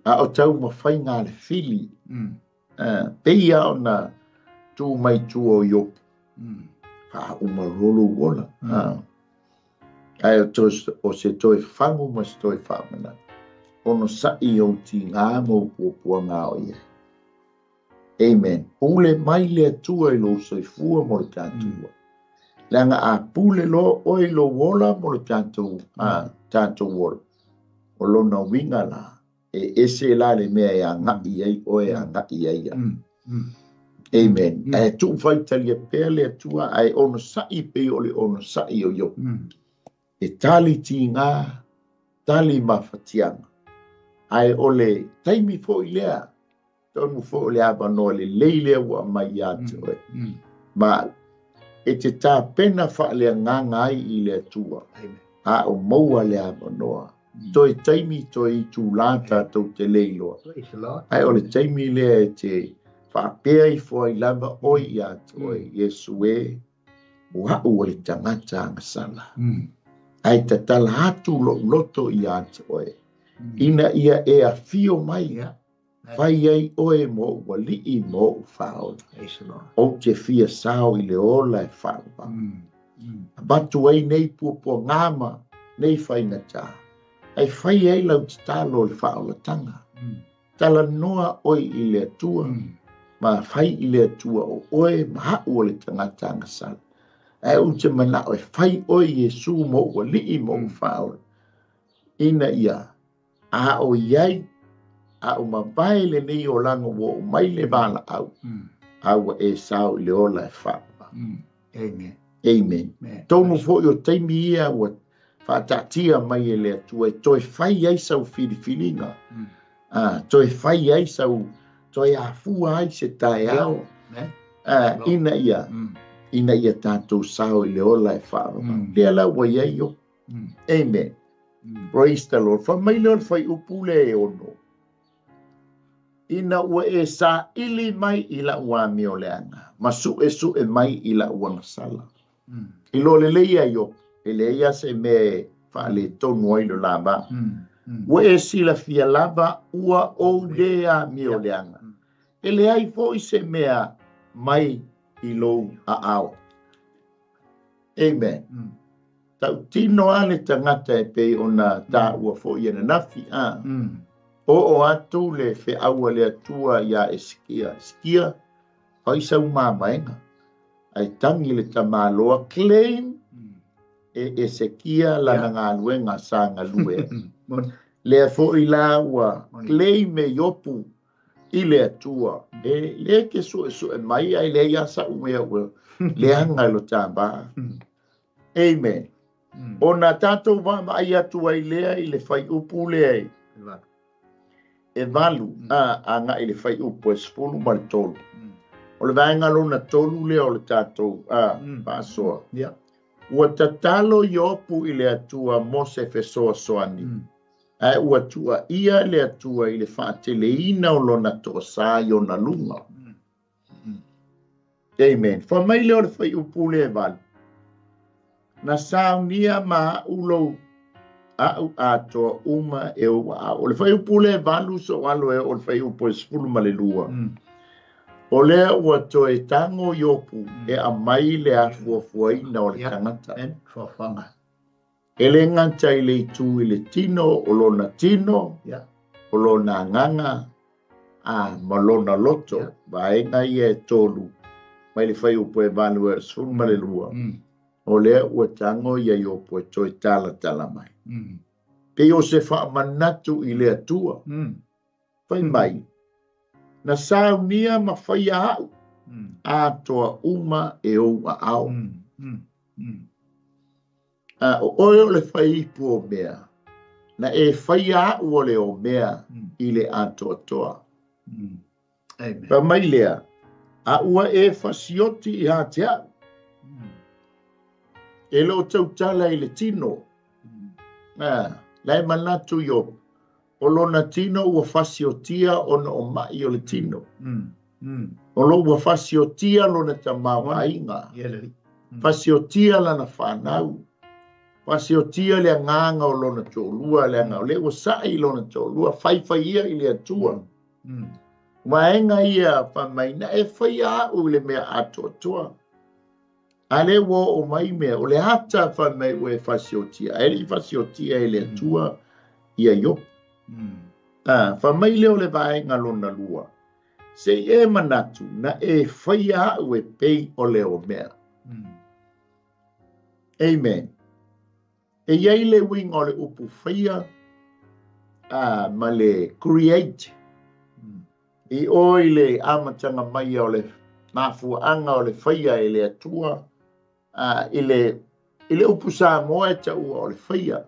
A o taumafaiga a le fili, pei lava ona tu mai tua o Iopu. Faauma loa lou ola. Ae o se toe fagu ma se toe faamanatu. Ono sa'i ou tigā ma ou puapuaga o i ai. Amen. Pule mai le Atua i lou soifua mo le tatou. Leaga a pule loa oe i lou ola mo le tatou ola. O lona uiga la, e ese la le mea e aga'i ai oe aga'i ai ia. Amen. Ae tuufaitalia pea le Atua ae ono sa'i pei o le ono sa'i o Iopu. E tali tigā, tali mafatiaga. Ae o le taimi foi lea, tonu foi o le avanoa lelei lea ua aumai ia te oe. Ma e te tapena faaleagaga ai i le Atua. A o maua le avanoa. Toe taimi, toe itulā tatou te le iloa. Ae o le taimi lea e te faapea ifo ai lava oe ia te oe, Iesu e, o a'u o le tagata agasala. Ae tatala atu lou loto ia te oe. Ina ia e afio mai, fai ai oe mo ou ali'i ma ou faaola. Ou te fia sao i le ola e faavavau. Avatu ai nei puapuaga ma nei faigata. Ae fai ai lau tatalo o le faaolataga. Talanoa oe i le Atua, ma fai i le Atua o oe ma a'u o le tagata agasala. Ae ou te mana'o e fai oe Iesu mo ou ali'i ma ou faaola. Ina ia a o i ai, a o mavae lenei olaga ua oo mai le valaau. A ua e sao i le ola e faavavau. Amen. Amen. Tonu foi o taimi ia ua faataatia mai e le Atua e toe fai ai sau filifiliga, toe fai ai sau, toe afua ai se taeao, ina ia, ina ia tatou sao i le ola e faavavau. Lea la ua i ai Iopu. Amen. Praise the Lord. Fai mai lea o le fuaiupu lea e 6. Ina ua e saili mai i la'u amioleaga, ma suʻesuʻe mai i la'u agasala. Iloa lelei ia Iopu, e leai lava se mea e faaletonu ai lo la va. Ua e silafia lava ua ou lē amioleaga, e leai foi se mea mai i lou aao. Amen. Tautino lava le tagata e pei ona taua foi ananafi, a. Oo atu le feau a le Atua iā Esekia, Esekia, fai sau mamaega, ae tagi le tamaloa, claim e Esekia lana galuega sa galue ai. Lea foi la ua claim e Iopu i le Atua, e lē ke suʻesuʻe mai ae leai lava saʻu mea ua leaga i lo ta va. Amen. Ona tatou vaavaai atu ai lea i le fuaiupu lea e 8 a agai i le fuaiupu e 13. O le vaega lona tolu lea o le tatou faasoa. Ua tatalo Iopu i le Atua mo se fesoasoani. Ae ua tuuaia le Atua i le faateleina o lona toasā i ona luga. Amen. Fai mai lea o le fuaiupu lea e 8. Na saunia ma a'u lou a'u atoa uma e ou aao. O le fuaiupu lea e 8 so alo e oo i le fuaiupu e 12. O lea ua toe tago Iopu e aumai le afuafuaina o le tagata. E le gata i le itu i le tino o lona tino, o lona agaga, a ma lona loto, vaega ia e tolu, mai le fuaiupu e 8 e 12, o lea ua tago ia Iopu e toe talatala mai. Pei o se faamanatu i le Atua. Fai mai, na saunia ma faia a'u, atoa uma e ou aao. A o oe o le fai ipu o mea, na e faia a'u o le omea i le atoatoa. Fai mai lea, a ua e fasioti ia te a'u, e le o tautala i le tino. La e manatu Iopu, o lona tino ua fasiotia ona o maʻi o le tino. O lo ua fasiotia lona tamaoaiga, fasiotia lana fanau, fasiotia le agaga o lona toalua, leaga o lea ua saʻi lona toalua, faifai ia i le Atua. Vaega ia fai mai, na e faia a'u i le mea atoatoa. A lea ua oo mai mea, o le ata fai mai ua e fasiotia, ae le i fasiotia e le Atua ia Iopu. Fai mai lea o le vaega lona lua, se i e manatu na e faia a'u e pei o le omea. Amen. E i ai le uiga o le upu faia ma le create. I o i le amataga mai o le mafuaaga o le faia e le Atua, i le, i le upu Samoa e taua o le faia,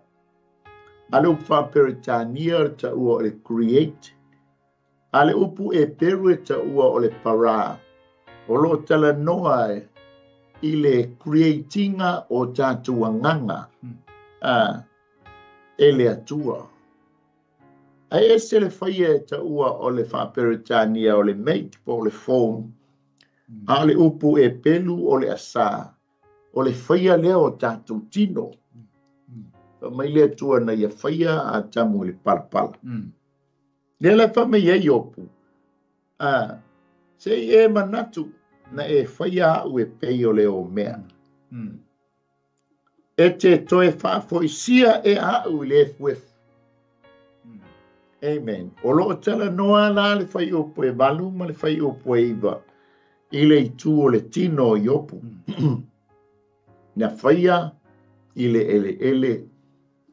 a le upu faa-Peretania o le taua o le create, a le upu Eperu e taua o le para, o lo o talanoa i le create-ina o tatou agaga e le Atua. Ae ese le faia e taua o le faa-Peretania o le make po o le form, a o le upu Epelu o le asa, o le faia lea o tatou tino. Fai mai le Atua na ia faia Atamu i le palapala. Lea la fai mai ai Iopu, a, se i e manatu na e faia a'u e pei o le omea. E te toe faafoisia e a'u i le efuefu. Amen. O lo o talanoa la le fuaiupu e 8 ma le fuaiupu e 9 i le itu o le tino o Iopu. Na faia i le eleele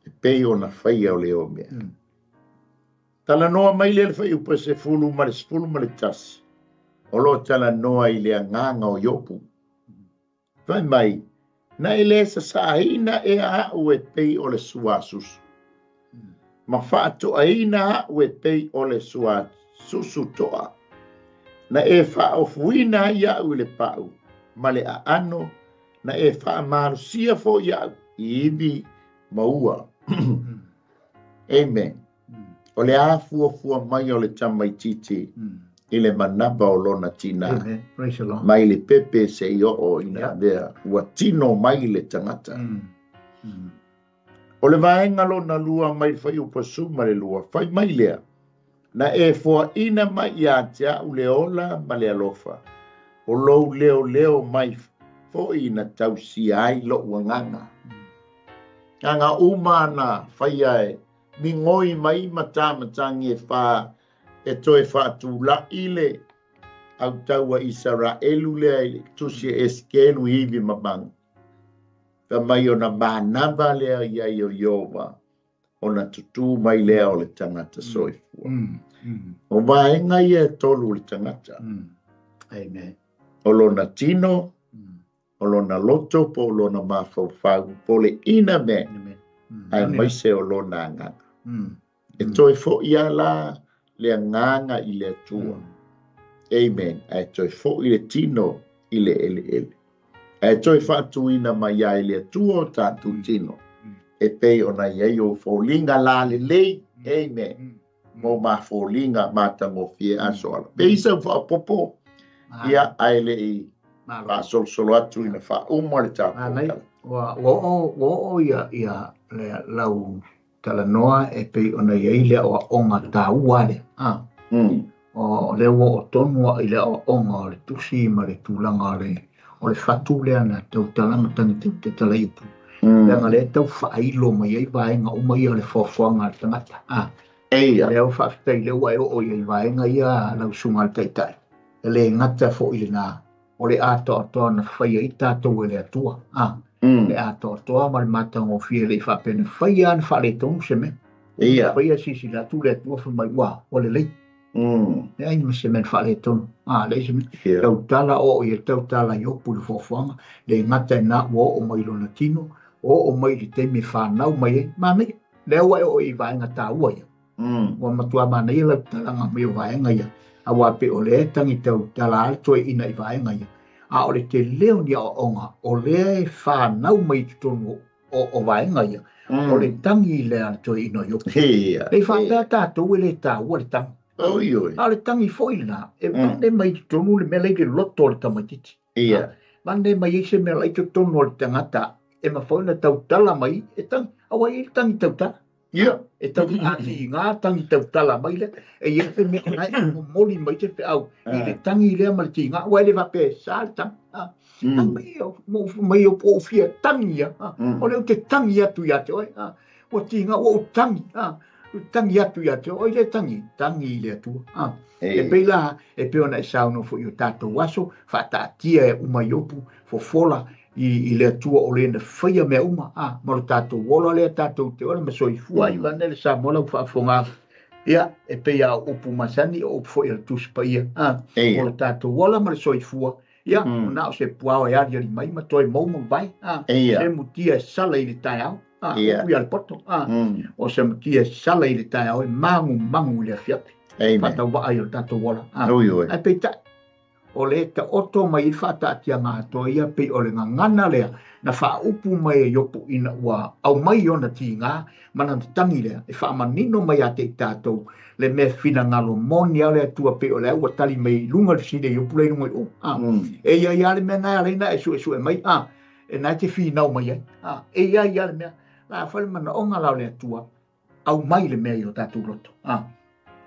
e pei ona faia o le omea. Talanoa mai lea le fuaiupu e 10 ma le 11. O lo o talanoa i le agaga o Iopu. Fai mai, Na e le sasaaina ea a'u e pei o le suasusu, ma faatoaina a'u e pei o le suasusu toa. Na e faaofuina ai a'u i le pa'u ma le aano, na e faamalosia foi a'u i ivi ma ua. Amen. O le a fuafua mai o le tamaitiiti i le manava o lona tinā, mai le pepe seia oo ina avea ua tino mai le tagata. O le vaega lona lua mai le fuaiupu 12, fai mai lea, Na e foaina mai ia te a'u le ola ma le alofa, o lou leoleo mai foi na tausia ai lo'u agaga. Agaga uma na faia e migoi mai matamatagi e fā e toe faatula'i le autau a Isaraelu lea i le tusi e Esekelu ivi ma magu. Fai mai ona manava lea i ai o Ieova ona tutū mai lea o le tagata soifua. O vaega ia e tolu o le tagata. O lona tino, o lona loto po o lona mafaufau, po o le inner man, aemaise o lona agaga. E toe foi lava la le agaga i le Atua. Amen. Ae toe foi le tino i le eleele. Ae toe faatuina mai ai le Atua o tatou tino e pei ona i ai ou foliga lalelei. Amen. Mo ma foliga matagofie aso ala. Pei sau faaopoopo, ia, ae le i faasolosolo atu ina faauma le tatou tala. Ua oo ia le lau talanoa e pei ona i ai le aoaoga taua lea. O lea ua oo tonu i le aoaoga o le tusi ma le tulaga o le fatu lea na tautala ma tagi tatala i upu. Leaga lea e tau faailo mai ai vaega uma ia o le foafoaga a le tagata. Eia. Lea ua faafetai lea ua e oo i ai vaega ia lau susuga i le Taitai. E le gata foi lena, o le atoatoa na faia ai tatou e le Atua. Le atoatoa ma le matagofie e le i faapea na faia lava na faaletonu se mea. Eia. Faia silasila atu le Atua fai mai ua lelei. Leai ma se mea na faaletonu. Leai se mea. Tautala oo i le tautala i Iopu i le foafoaga, le gata i lena ua oo mai i lona tino, oo mai i le taimi e fanau mai ai. Manaia, lea ua e oo i vaega taua ia. Ua matua manaia lau talaga mai o vaega ia, aua pei o lea e tagi tautala a le toeaina i vaega ia, a o le tele o ni aoaoga o lea e fanau mai i totonu o vaega ia, o le tagi lea a le toeaina o Iopu. Le i faapea tatou e le taua le tagi. A o le tagi foi lena, e vane mai i totonu le mea la i le loto o le tamaitiiti. Vane mai ai se mea la i totonu o le tagata e mafai ona tautala mai e tagi, aua e i ai le tagi tautala. Ia. E tau atiga tagi tautala mai lea. E i ai se mea o la e momoli mai se feau i le tagi lea ma le tiga. Aua e le faapea e sa le tagi. Tagi mai ia, mai o po o fia tagi ia. O lea ou te tagi atu ia te oe. Ua tiga, ua ou tagi. Ou tagi atu ia te oe. Oi le tagi, tagi i le Atua. E pei la, e pei ona e saunoa foi i o tatou aso, faataatia e uma Iopu, fofola i le Atua o le na faia mea uma, a, ma lo tatou ola lea tatou te ola ma soifua ai vaeane le Samoa lau faafofoga. Ia, e pei lava o upu masani, o upu foi a le Tusi Paia, a, o lo tatou ola ma le soifua, ia, na o se puao e aliali mai ma toe mou ma mavae, a, se mutia e sala i le taeao, a, upu ia le poto, a, o se mutia e sala i le taeao e magumagu i le afiafi. Faatauvaa ai o le tatou ola, a, ae peitai, o le taoto mai ai faataatiaga atoa ia pei o le gagana lea na faaupu mai e Iopu ina ua aumai ona tiga ma lana tagi lea e faamanino mai ia te i tatou le mea finagalo moni a le Atua pei o lea ua tali mai i luga le fesili a Iopu la i luga i o. A, e i ai lava le mea na e ala ai ona e suesue mai, a, e na e te finau mai ai. A, e i ai lava le mea. La fai le manaoga la o le Atua, aumai le mea i o tatou loto. A,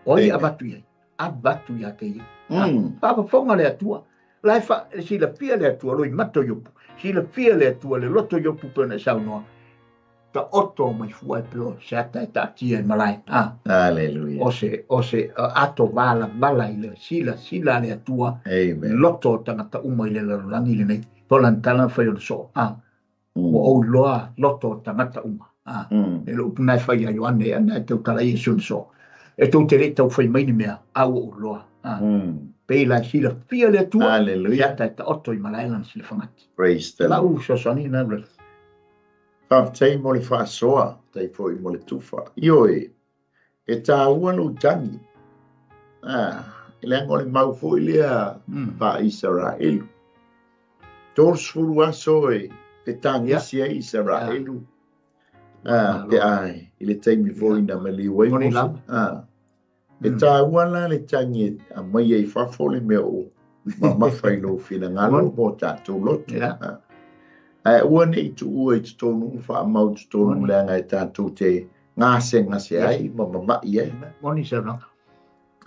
o ai e avatu i ai? Avatu ia te ia. Faafofoga le Atua. La e fa, silafia le Atua, loimata o Iopu. Silafia le Atua, le loto o Iopu pei ona e saunoa. Taoto mai fua e pei o se ata e taatia i malae. A. Hallelujah. O se ato valavala i le silasila a le Atua. Amen. Loto o tagata uma i le lalolagi lenei. Po o lana tala na fai ona soo. A. Ua ou iloa loto o tagata uma. A, e le upu na e fai ia Ioane, ana e tautala i Iesu na soo. E tou te le i tau fai mai ni mea, a ua ou iloa. A, Pei la e silafia le Atua. Hallelujah. Ia taoto i malae lana silafagati. Praise the Lord. Lau fesoasoani lena brother. Faafetai mo le faasoa, faafetai foi mo le tufa. Ioe, e taua lou tagi. Ah, e leaga o le mau foi lea faa-Isaraelu. 30 aso e fetagisi ai Isaraelu. Ah, pe a i le taimi foi na maliu ai Mose. Ah, e taua la le tagi e aumaia i fafo le mea o mamafa i lou finagalo mo tatou loto. Ae aua ne i tuua i totonu ma faamau i totonu leaga e tatou te gasegase ai ma mama'i ai. Moni saunoaga.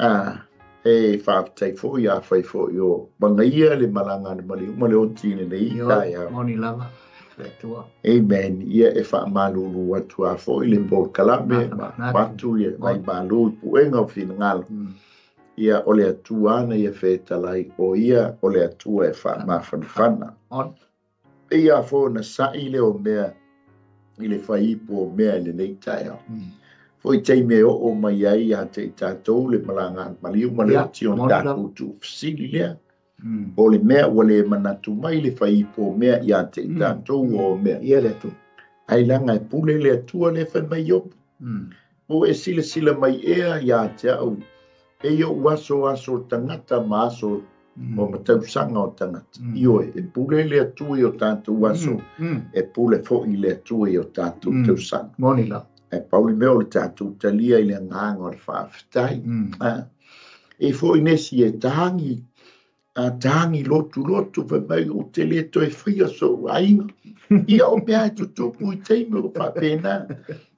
A, e faafetai foi afai foi o magaia le malaga a le maliu ma le oti i lenei taeao. Moni lava. Le Atua. Amen. Ia e faamalulu atu lava foi le polokalame ma avatu ia nai malu i puega o finagalo. Ia o le Atua na ia fetalai, o ia o le Atua e faamafanafana. Pei lava foi ona sa'i lea o mea i le faiipu o mea i lenei taeao. Foi taimi e oo mai ai ia te i tatou le malaga a le maliu ma le oti ona tatou tuufesili lea. Po o le mea ua le manatu mai le faiipu o mea ia te i tatou ua o mea. Ia le Atua. Ai leaga e pule le Atua lea fai mai Iopu. Ua e silasila mai ea ia te au, pei ou aso aso tagata ma aso o ma tausaga o tagata. Ioe, e pule le Atua i o tatou aso, e pule foi le Atua i o tatou tausaga. Moni lava. Ae pau le mea o le tatou talia i le agaga o le faafetai. E foi nesi e tagi, a tagi lotu lotu, fai mai ou te le toe faia sou aiga. Ia o mea e tutupu i taimi o faapena.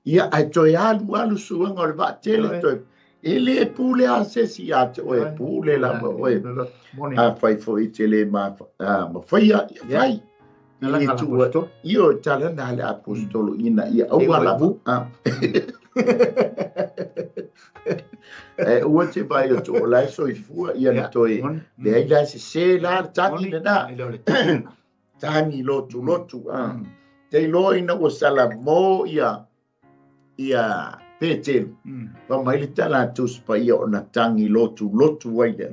Ia ae toe alu alu suaga o le vaatele toe. E le pule a se isi ia te oe, pule lava oe. Afai foi i te le mafaia, ia fai. I le tua, io tala na le apostolo ina ia aua lava. E ua te vai o to lai soifua ia na toe leai la se se la le tagi lena. Tagi lotu lotu. Te iloa ina ua salamo ia ia Petelu. Fa mai le tala a Tusi Paia ona tagi lotu lotu ai lea.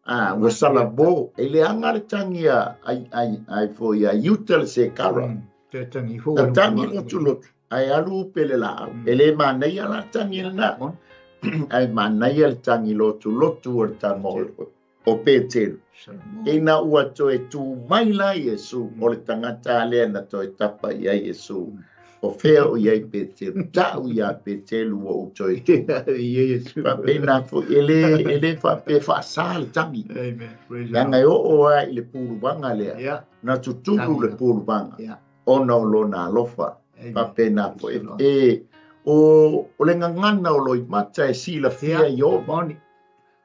Ah, ua salamo. E leaga le tagi a ai ai ai foi a Iuta le sekara. Te tangi fou. Na tagi lotu lotu. Ae alu upe le laau. E le manaia la tagi lena. Ae manaia le tagi lotu lotu o le tama o Petelu. Ina ua toe tu mai la Iesu, o le tagata lea na toe tapa i ai Iesu. O fea o i ai Petelu, ta'u ia Petelu ua ou toe tu. Faapena foi, e le, e le faapea faasa le tagi. Leaga e oo lava i le puluvaga lea, na tutulu le puluvaga, ona o lona alofa. Faapena foi, e, o, o le gagana o loimata e silafia Ieova.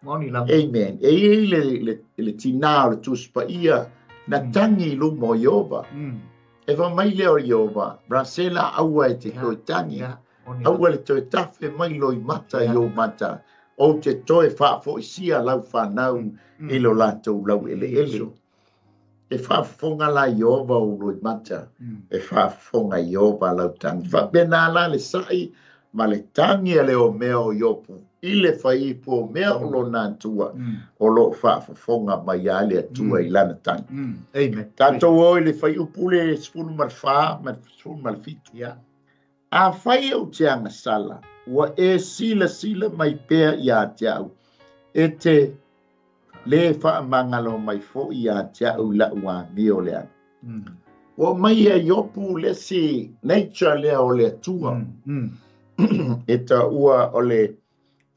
Moni lava. Amen. E i ai le, le, le tinā o le Tusi Paia na tagi i luma o Ieova. E fai mai lea o Ieova, Rasela, aua e te toe tagi, aua le toe tafe mai loimata i ou mata, ou te toe faafoisia lau fanau i lo latou laueleele. E faafofoga la Ieova ou loimata, e faafofoga Ieova lau tagi. Faapena la le sa'i ma le tagi a le omea o Iopu i le faiipu o mea o lona Atua, o lo o faafofoga mai lava le Atua i lana tagi. Amen. Tatou o i le faiupu le 14 ma le 17. Afai ou te agasala, ua e silasila mai pea ia te au, e te le faamagalo mai foi ia te au i la'u amio leaga. Ua aumai e Iopu le isi nature lea o le Atua, e taua o le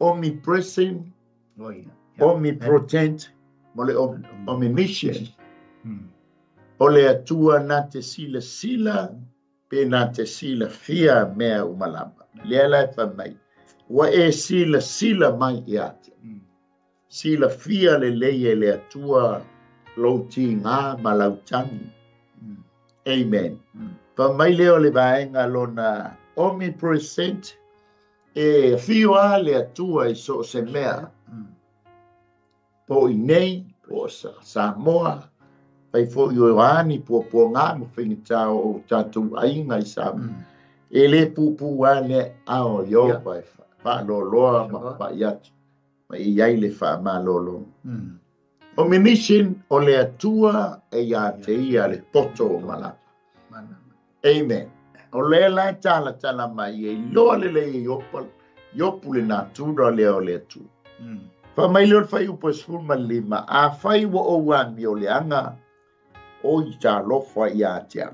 omnipresent, omnipotent, ma le omniscient. O le Atua na te silasila pe na te silafia mea uma lava. Lea la e fai mai, ua e silasila mai ia te. Silafia lelei e le Atua lou tiga ma lau tagi. Amen. Fai mai lea o le vaega lona omnipresent, e afio lava le Atua i so o se mea. Po o i nei, po o Samoa, fai foi o a ni puapuaga ma faigata o tatou aiga i Samoa. E le puupuu lava le ao o Ieova e faaloaloa ma papai atu. Ma e i ai le faamalologa. O Minishin o le Atua e ia te ia le poto o malama. Amen. O lea la e talatala mai e iloa lelei e Iopa, Iopu le natura lea o le Atua. Fai mai lea o le fuaiupu e 15, Afai ua ou amioleaga, oi talofa ia te au.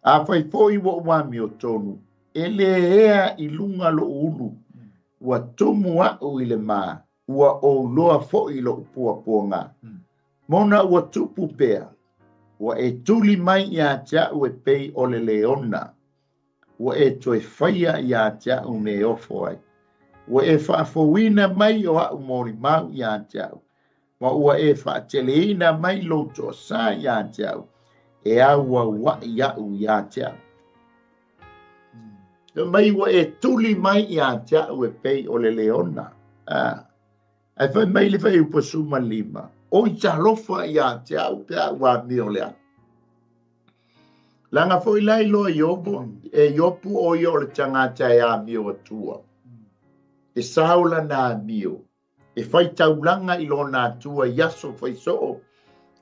Afai foi ua ou amiotonu, e le ea i luga lou ulu, ua tumu a'u i le ma, ua ou loa foi lo'u puapuaga. Mona ua tupu pea, ua e tuli mai ia te a'u e pei o le leona, ua e toe faia ia te a'u me ofo ai. Ua e faafouina mai o a'u molimau ia te a'u, ma ua e faateleina mai lou toasā ia te a'u, e auaua'i a'u ia te a'u. Fai mai ua e tuli mai ia te a'u e pei o le leona. Ae fai mai le fuaiupu 15, Oi talofa ia te a'u pe a ua amioleaga. Leaga foi la iloa Iopo, e Iopu o ia o le tagata e amio atua. E sao lana amio, e fai taulaga i lona Atua i aso faisoo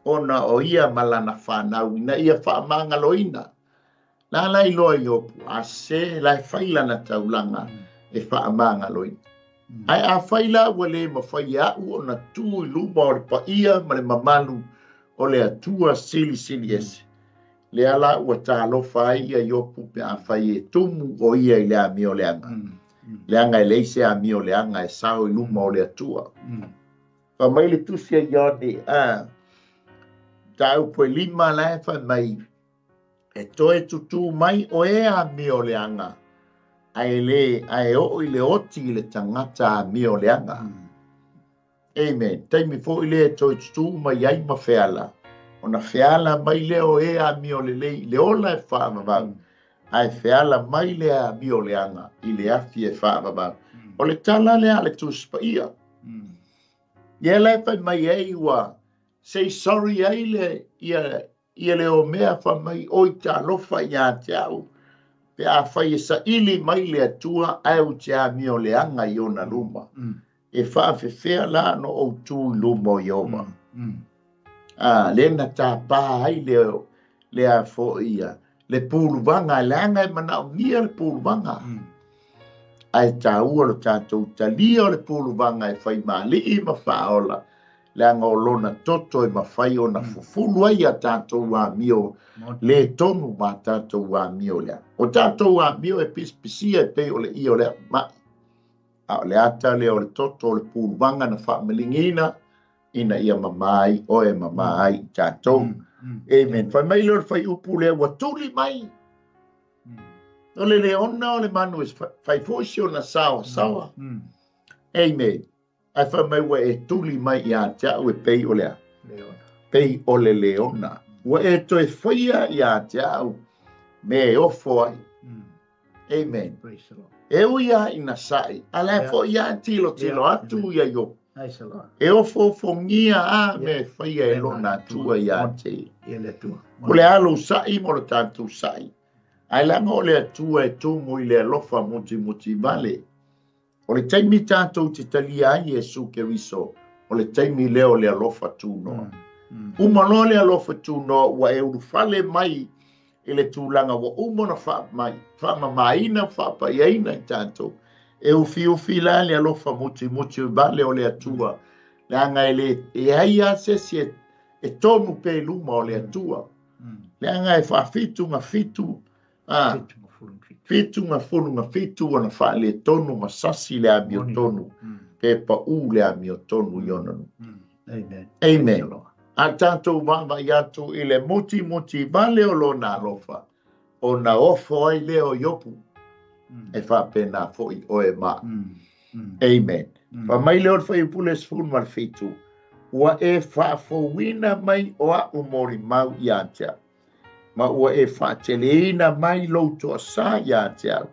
ona o ia ma lana fanau ina ia faamagaloina. La la iloa Iopu, a se la e fai lana taulaga e faamagaloina. Ae afai la ua le mafai e a'u ona tu i luma o le paia ma le mamalu o le Atua Silisili Ese, lea la ua talofa ai ia Iopu pe afai e tumu o ia i le amioleaga. Leaga e leai se amioleaga e sao i luma o le Atua. Fai mai le tusi a Ioane, a mataupu e 5 la e fai mai, e toe tutū mai o e amioleaga, ae le, ae oo i le oti i le tagata amioleaga. Amen. Taimi foi lea e toe tutū mai ai ma feala, ona feala mai lea o e amiolelei i le ola e faavavau, ae feala mai le amioleaga i le afi e faavavau. O le tala lea a le Tusi Paia. Ia la e fai mai ai ua say sorry ai le ia ia le omea fai mai oi talofa ia te a'u pe afai e saili mai le Atua ae ou te amioleaga i ona luma. E faafefea la no ou tu i luma o Ieova. A, lea na tapā ai le, le a foi ia, le puluvaga, leaga e manaomia le puluvaga. Ae taua lo tatou talia o le puluvaga e fai maali'i ma faaola, leaga o lona toto e mafai ona fufulu ai a tatou amio le tonu ma tatou amio lea. O tatou amio e pisipisia e pei o le ia o le ma'i. A o le ata lea o le toto o le puluvaga na faamaligiina ina ia mama ai oe mama ai i tatou. Amen. Fai mai lea o le fuaiupu lea ua tuli mai. O le leona o le manu e fai foi si ona saoasaoa. Amen. Ae fai mai ua e tuli mai ia te a'u e pei o le a? Pei o le leona. Ua e toe faia ia te a'u me e ofo ai. Amen. E ui a ina sa'i, a la e foi a tilotilo atu ia Iopu. E ofoofogia a me e faia e lona Atua ia te ia. O le a lou sa'i mo le tatou sa'i. Ae leaga o le Atua e tumu i le alofa mutimuti vale. O le taimi tatou te talia ai Iesu Keriso, o le taimi lea o le alofa tunoa. Uma loa le alofa tunoa ua e ulufale mai i le tulaga ua uma ona faamamaina, faapaiaina i tatou. E ufiufi la le alofa mutimuti vale o le Atua, leaga e le e ai lava se isi e tonu pea i luma o le Atua. Leaga e faafitu ga fitu, a, fitu ga fulu ga fitu ona faaletonu ma sasi le amiotonu, pe paū le amiotonu i ona nuu. Amen. A tatou vaavaai atu i le mutimuti vale o lona alofa, ona ofo ai lea o Iopu, e faapena foi oe ma. Amen. Fai mai lea o le fuaiupu le 17, ua e faafouina mai o a'u molimau ia te a'u, ma ua e faateleina mai lou toasā ia te a'u,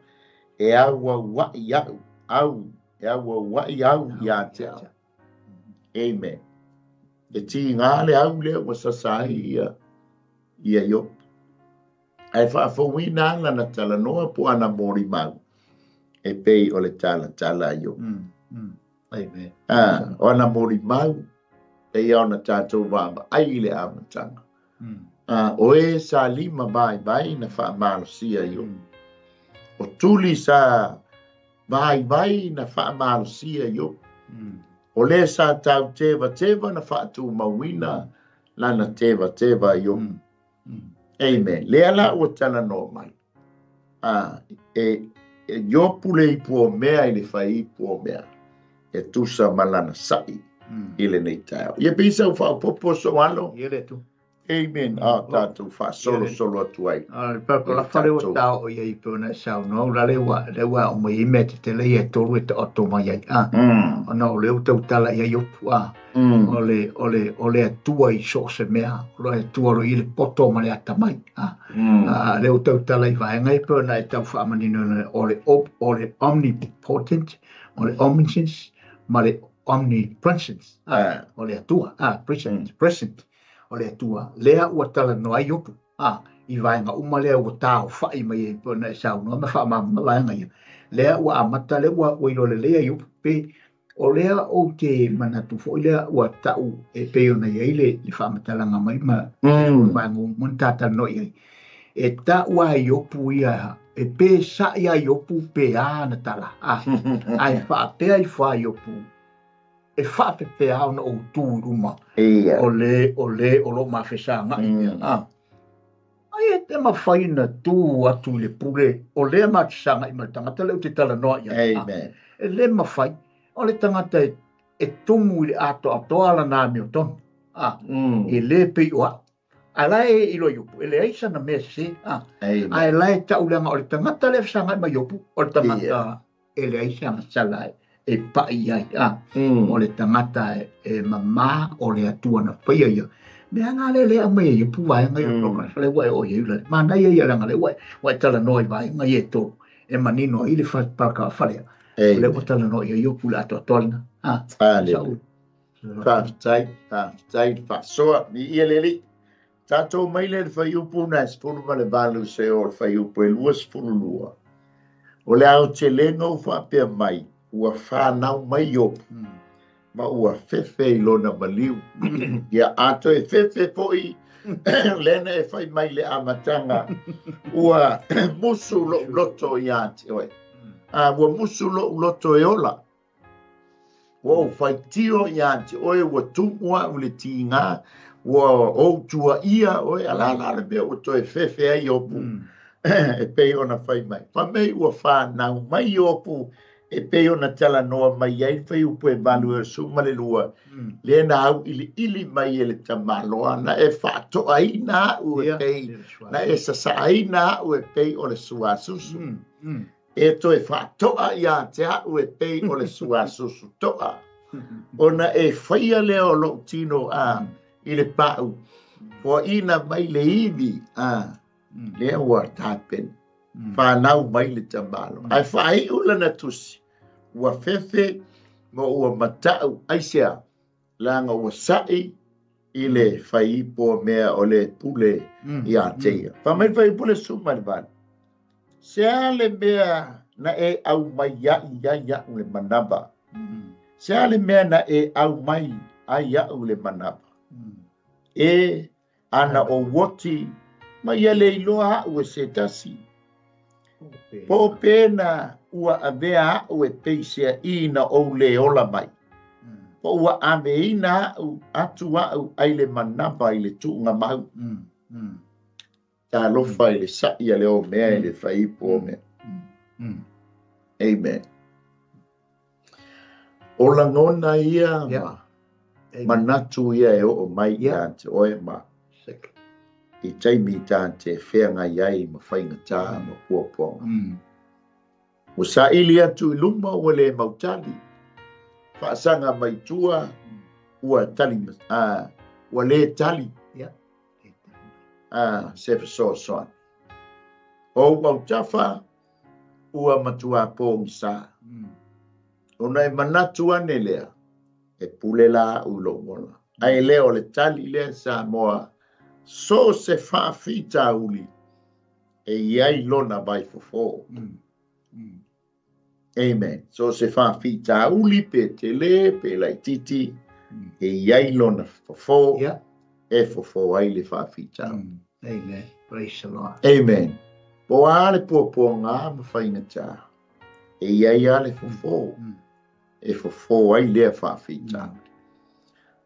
e auaua'i a'u, au, e auaua'i au ia te a'u. Amen. E tiga le au lea ua sasa ai ia, ia Iopu. Ae faafouina lana talanoa po ana molimau e pei o le talatala a Iopu. Amen. O ana molimau, e ia ona tatou vaavaai i le amataga. O e sa lima vaivai na faamalosia Iopu. O tuli sa vaivai na faamalosia Iopu. O le sa tau tevateva na faatumauina lana tevateva Iopu. Amen. Lea la ua talanoa mai. E Iopu le ipu o mea i le faiipu o mea. E tusa ma lana sa'i i lenei taeao. Ia pei sau faaopoopo so alo. Ia le tu. Amen. A tatou faasolosolo atu ai. Le papalafa le ua tao o ia i pona e saunoa, ula le ua, le ua o mai i mea tetele ia e tolu e taoto mai ai. Ona o le ua tautala ia Iopu, a. O le, o le, o le Atua i so o se mea, o le Atua o lo i le poto ma le atamai. A, le ua tautala i vaega i pona e tau faamanino o le, o le omnipotent, o le omniscience, ma le omnipresence, o le Atua, present, present, o le Atua, lea ua talanoa ai Iopu, i vaega uma lea ua taofa'i mai ai pei ona e saunoa ma faamalamalama vaega ia. Lea ua amata, lea ua iloa lelei ai Iopu, pe o lea ou te manatu foi lea ua ta'u e pei ona i ai le faamatalaga mai ma vaega uma na tatalanoa i ai. E ta'u a Iopu ia, e pe sa'i a Iopu pe a na tala, ae faapea ifo a Iopu, e faapepea ona ou tu i luma o le o le o lo mafesaga'i mea. Ai e te mafai na tu atu i le pule o lea mafesaga'i ma le tagata lea ou te talanoa i ai. Amen. E le mafai o le tagata e tumu i le atoatoa lana amiotonu. E le pei o a'u. Ae la e iloa Iopu, e leai sana mea sese. Ae la e ta'u leaga o le tagata lea fesagai ma Iopu, o le tagata e leai sana sala e pa'i ai. O le tagata e mamā o le Atua na faia ia. Mea la le le aumai e Iopu vaega ia o le ua e o i ai ula. Manaia ia leaga lea ua e talanoa i vaega ia e tolu. E manino ai le falea. O lea ua talanoa ia Iopu le atoatoa lena. Hallelujah. Faafetai, faafetai le faasoa. Viia le Alii. Tatou mai lea i le fuaiupu na e 18 seia oo i le fuaiupu e 22. O le aotelega ua faapea mai, ua fanau mai Iopu, ma ua fefe i lona maliu. Ia, a toe fefe foi, lea na e fai mai i le amataga, ua musu lo'u loto iā te oe. Ua musu lo'u loto e ola. Ua ou faitio iā te oe, ua tumu a'u i le tigā, ua ou tuaia oe, a la la le mea ua toe fefe ai Iopu, e pei ona fai mai. Fai mai ua fanau mai Iopu, e pei ona talanoa mai ai le fuaiupu e 8 e o le 12, lea na auiliili mai e le tamaloa, na e faatoaina a'u e pei, na e sasaaina a'u e pei o le suasusu. E toe faatoa iā te a'u e pei o le suasusu to'a. Ona e faia lea o lo'u tino a i le pa'u, foaina mai le ivi a lea ua tapena. Fanau mai le tamaloa. Ae faai'u lana tusi, ua fefe ma ua mata'u aisea, leaga ua sa'i i le faiipu o mea o le pule iā te ia. Fai mai le fuaiupu le 18. Se a le mea na e aumai ai ai a'u le manava? Se a le mea na e aumai ai a'u le manava? E ana ou oti ma ia le iloa a'u e se tasi. Po o pe na ua avea a'u e pei seaʻī na ou lē ola mai. Po ua aveina a'u atu a'u ai le manava i le tuugamau. Talofa i le sa'i a le omea i le faiipu o mea. Amen. O lagona ia ma manatu ia e oo mai iā te oe ma i taimi tā te feagai ai ma faigata ma puapuaga. Ua saili atu i luma ua le mautali, faasaga mai tua ua tali, ua le tali se fesoasoani. O ou autafa ua matuā pogisa. Ona e manatu ane lea, e pule la a'u i lo'u ola. Ae le o le tali lea Samoa, so o se faafitauli e i ai lona vaifofo. Amen. So se faafitauli pe tele pe laititi, e i ai lona fofo, e fofo ai le faafitauli. Amen. Praise the Lord. Amen. Po a le puapuaga ma faigata, e i ai lava le fofo, e fofo ai lea faafitauli.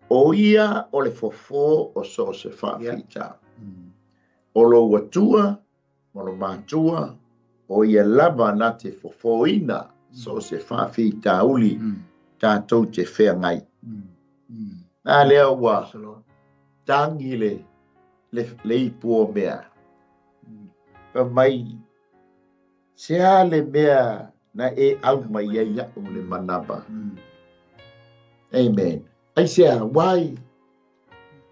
O ia o le fofo o so o se faafitauli. O lou Atua ma lo matua, o ia lava na te fofoina so o se faafitauli tatou te feagai. A lea ua tagi le, le, le ipu o mea. Fai mai, se a le mea na e au mai ai iaʻu le manava. Amen. Aisea, why?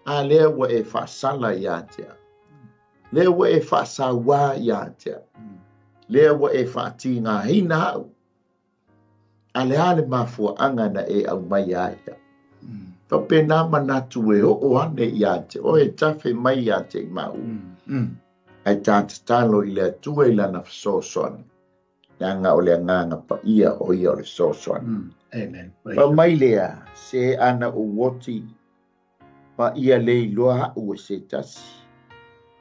A lea ua e faasala ia te au. Lea ua e faasauā ia te au. Lea ua e faatigāina au. A le a le mafuaaga na e aumaia ai au? Faapena manatu e oo ane ia te oe, e tafe mai ia te i maua. Ae ta tatalo i le Atua i Lana fesoasoani. Leaga o le Agaga Paia o ia o le fesoasoani. Amen. Fai mai lea, se ana ou oti, ma ia le iloa aʻu e se tasi.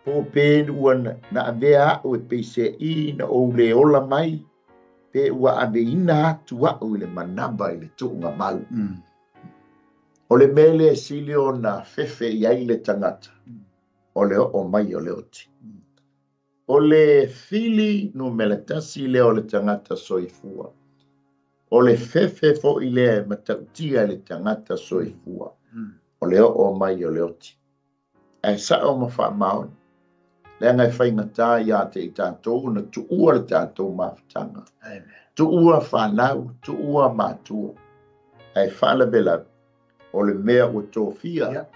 Po pe ua na avea aʻu e peiseai na ou le ola mai, pe ua aveina atu aʻu i le manava i le tuuga mau. O le mea lea e sili ona fefe i ai le tagata, o le oo mai o le oti. O le fili numera tasi lea o le tagata soifua. O le fefe foi lea e matautia e le tagata soifua, o le oo mai o le oti. Ae sao ma faamaoni, leaga e faigata ia te i tatou ona tuua le tatou mafutaga, tuua fanau, tuua matua, ae faalavelave o le mea ua tofia,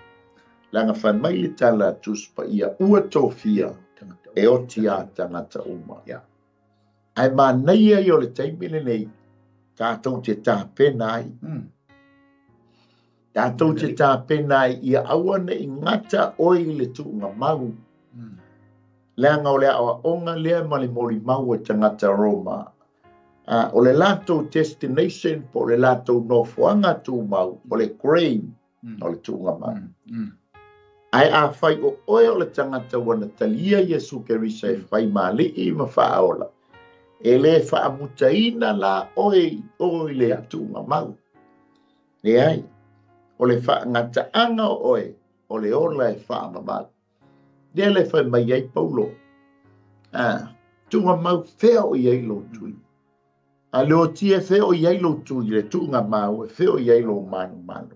leaga fai mai le tala a Tusi Paia, ua tofia e oti a tagata uma. Ae manaia ia o le taimi lenei, tatou te tapena ai. Tatou te tapena ai ia aua ne i gata oe i le tuuga mau. Leaga o le aoaoga lea ma le molimau a tagata Roma, o le latou destination po o le latou nofoaga tumau, o le grave, o le tuuga mau. Ae afai o oe o le tagata ua na talia Iesu Keriso e fai ma alii ma faaola, e le faamutaina la oe i o i le tuuga mau. Leai, o le faagataaga o oe, o le ola e faavavau. Lea le fai mai ai Paulo, tuuga mau fea o i ai lou tui? A le oti e fea o i ai lou tui, le tuuga mau e fea o i ai lou manumanu?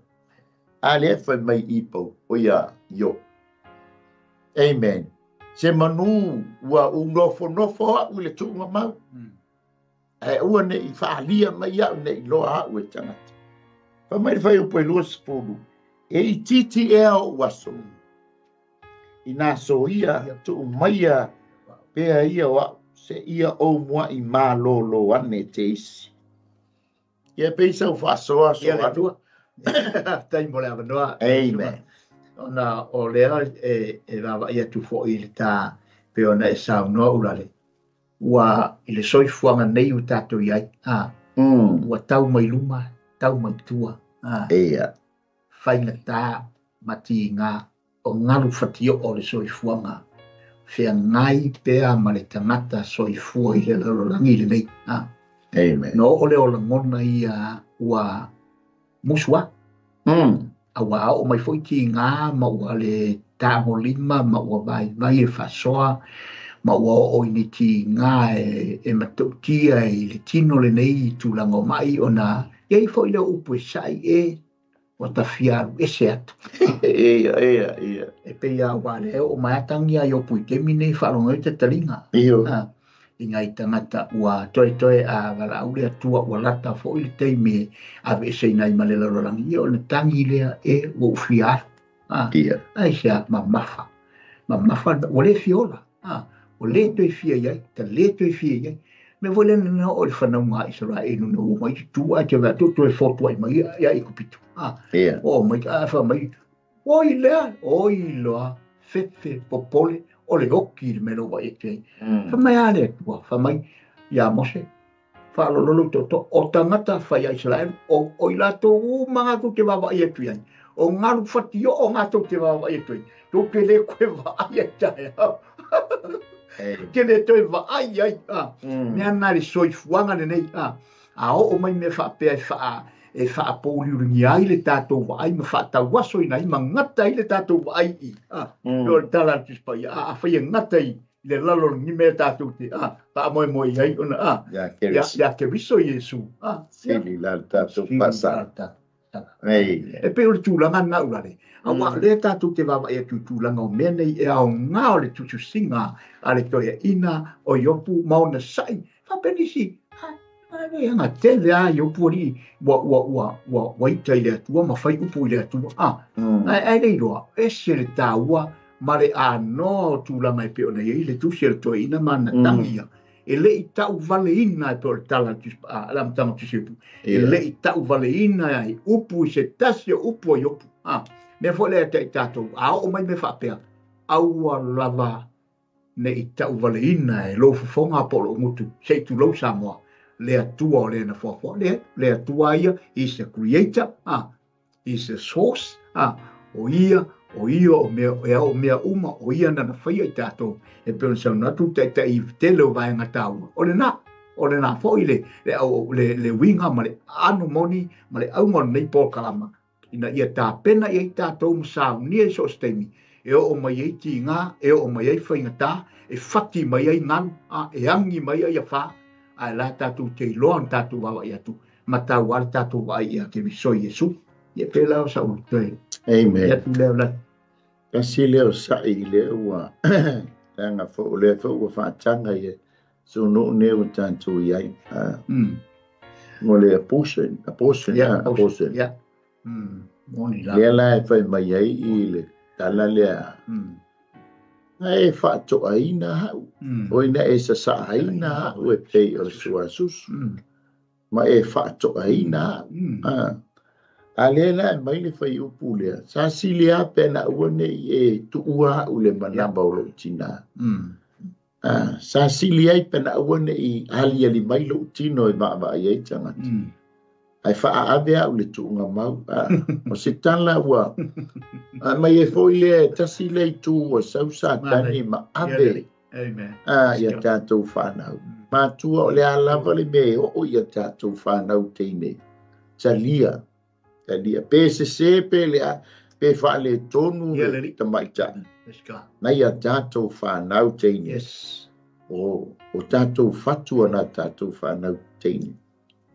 A lea fai mai i Paulo, o ia Iopo. Amen. Se manu ua u nofonofo aʻu i le tuuga mau. Ae aua ne i faaalia mai aʻu ne i loa aʻu e tagata. Fai mai le fuaiupu e 20, e itiiti ea oʻu aso, inā soia tuu maia pea ia o aʻu, seia ou muaʻi malōlō ane te isi. Ia pei sau faasoa aso Ia le Atua. Faafetai mo le avanoa. Amen. Ona o lea e vaavaai atu foi i le ta pei ona e saunoa Ulale, ua i le soifuaga nei ua tatou i ai, a, ua tau mai luma, tau mai tua, a, Ia. faigata ma tiga o galu fatioo o le soifuaga, feagai pea ma le tagata soifua i le lalolagi lenei, a. Amen. Na oo lea o lagona ia ua musu a. A ua oo mai foi tiga ma ua le tagolima ma ua vaivai e faasoa ma ua oo i ni tiga e matautia i le tino lenei i tulaga o mai ona i ai foi lea upu e sa'i e ua ta fia alu ese atu. Ia, ia, ia. E pei a ua le oo mai a tangi a Iopu i taimi nei faalogo ai tataliga. Io. I ngai tagata ua toetoe a valaau le Atua ua lata foi le taimi e aveeseina ai ma le lalolagi, ia ona tagi lea e ua ou fia alu. Ia. Aisea? Mamafa. Mamafa, ua le fia ola. Ua le toe fia i ai, ta le toe fia i ai. Mea foi lea na oo i le fanauga a Isaraelu na ua mai tutu ae te vaai atu toe fotuai mai ia Aikupito. Ia. Oo mai, ae fai mai, Oi lea, oi loa, fefe, popole, o le oki le mea lea ua vaai atu ai. Fai mai a le Atua, fai mai ia Mose, Faaaloalo lou tootoo, o tagata fai a Isaraelu, o i latou uma gatou te vaavaai atu i ai, o galu fatioo gatou te vaavaai atu ai, tou te le toe vaai ai taeao. Te le toe vaai ai. Mea na le soifuaga lenei. A oo mai mea faapea e faapouliuligia ai le tatou vaai ma faatauasoina ai ma gata ai le tatou vaai i. O le tala a le Tusi Paia, afai e gata i le lalo o le mea tatou te faamoemoe i ai ona ia Keriso Iesu. Sili la le tatou faasala. E pei o le tulaga na ulale. Aua lea tatou te vaavaai atu i tulaga o mea nei e aoga o le tusitusiga a le toeaina o Iopu ma ona sa'i. Faapea nisi, le agatele lava Iopu alii ua ita i le Atua ma fai upu i le Atua. Ae le iloa, ese le taua ma le anoa o tulaga e pei ona i ai le tusi a le toeaina ma ana tagi ia. E le i tauvaleina e pei o le tala a le amataga o tusi upu. E le i tauvaleina ai upu i se tasi o upu o Iopu. Mea foi lea te i tatou, a oo mai mea faapea, aua lava ne i tauvaleina e lou fofoga po o lou gutu, se i tulou Samoa, le Atua o le na fuafua. Le Atua ia, he is the creator, he is the source, o ia, o ia o mea, e o mea uma, o ia na faia i tatou, e pei ona saunoa atu taitai tele o vaega taua. O lena foi le uiga ma le aano moni ma le auga o lenei polokalama, ina ia tapena i ai tatou ma saunia i so o se taimi, e oo mai ai tiga, e oo mai ai faigata, e fati mai ai galu, e agi mai ai afa, ae la tatou te iloa ona tatou vaavaai atu, ma tau lava le tatou vaai ia Keriso Iesu. Ia pela o sa toe. Amen. Ia tu lea la. Kasi lea o sa'i lea ua leaga foi o lea foi ua faataga ia sunuu nei ua tatou i ai. Mo le abortion. Ia. Lea la e fai mai ai i le tala lea. E faatoaina hau. O ina e sasaaina hau e pei o le suasusu. Ma e faatoaina hau. A lea la e mai le fai upu lea. Sa sili a pe na ua nei e tuua hau le manava o lou tina. Sa sili ai pe na ua nei aliali mai lou tino e vaavaai ai tagata. Ai faaave au le tuuga mau. O se tala ua mai e foi lea tasi le itu ua sau Satani ma ave. Ia tatou whanau. Matua o le a lava le mea e oo ia tatou whanau teine. Talia. Talia. Pe se se pe lea, pe whaale tonu le tamaita. Na ia tatou whanau teine. Yes. O tatou fatua na tatou whanau teine.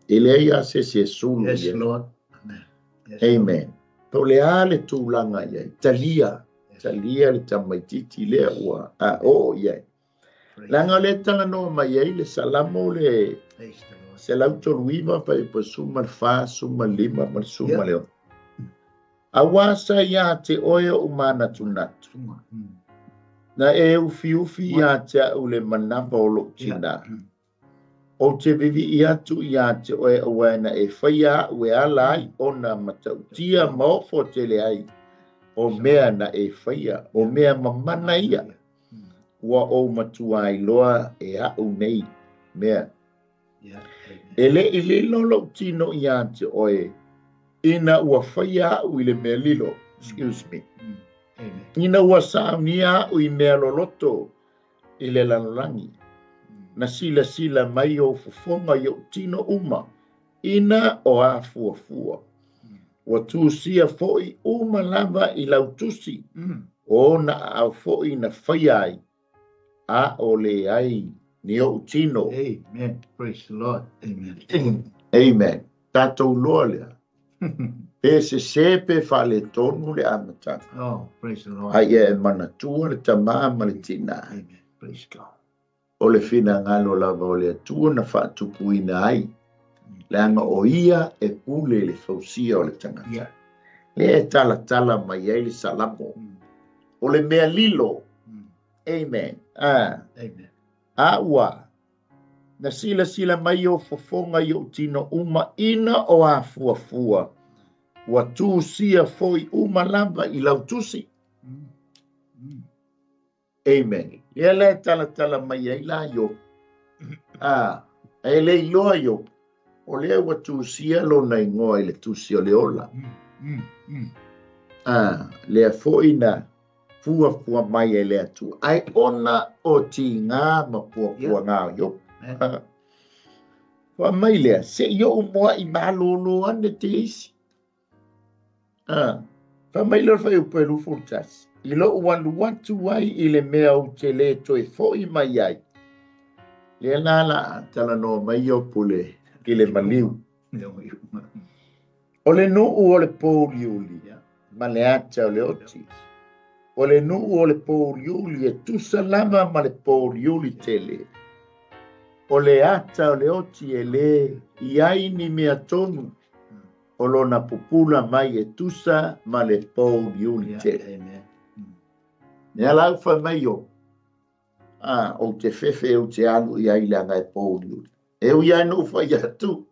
E lea ia se se sulu. Yes, Lord. Amen. Yes, Amen. Po le a le tūlanga ia. Talia. Talia le tamaititi lea ua a o ia. Langa le tala noa mai ai le salamo le 139 fai pa suma fa suma lima ma suma leo. Awa sa ia te oe o umana tunatu. Na e ufiufi ia te au le manava o lou tina. O te vivi i atu ia te oe o wena e whaia ue ala ai ona matautia maofo te le ai. O mea na e whaia, o mea mamana ia. Ua o matua ai loa e au nei mea. E le i lilo lou tino ia te oe, ina ua whaia au i le mea lilo. Excuse me. Ina ua saunia au i mea loloto i le lalolagi. Na sila sila mai o fofoga i o tino uma, ina o a fuafua. Ua tusia foi uma lava i lau tusi, o na au foi na whaia ai, a o le ai ni o tino. Amen. Praise the Lord. Amen. Amen. Tātou loa lea. Pe se se pe whale tonu le amataga. Oh, praise the Lord. Ai e manatua le tamā ma le tina. Amen. Praise God. O le whina ngalo lava o le atua na whaatupuina ai. Leanga o ia e pule le fausia o le tangata. Le e tala tala mai ai le salamo. O le mea lilo. Amen. Amen. A ua. Na sila sila mai o fofonga i o tino uma ina o a fuafua. Ua tusia foi uma lava i lau tusi. Amen. Lea le tala tala mai ai la yo. Ae le iloa Iopu, o lea ua tusia lona igoa i le tusi o le ola. A, lea foi na fuafua mai e le Atua, ae ona o tiga ma puapuaga o Iopu. Fai mai lea, se i ou mua'i malōlō ane te isi. Fai mai lea o le fuaiupu e 21, I lou alu atu ai i le mea ou te lē toe foʻi mai ai. Lea la la talanoa mai Iopu i le maliu. O le nuu o le pōuliuli ma le ata o le oti. O le nuu o le pōuliuli e tusa lava ma le pōuliuli tele. O le ata o le oti e lē i ai ni mea tonu o lona pupula mai e tusa ma le pōuliuli tele. Mea la fai mai Iopu, a, ou te fefe ou te alu i ai leaga e pōuliuli. E ui ai na ou fai atu,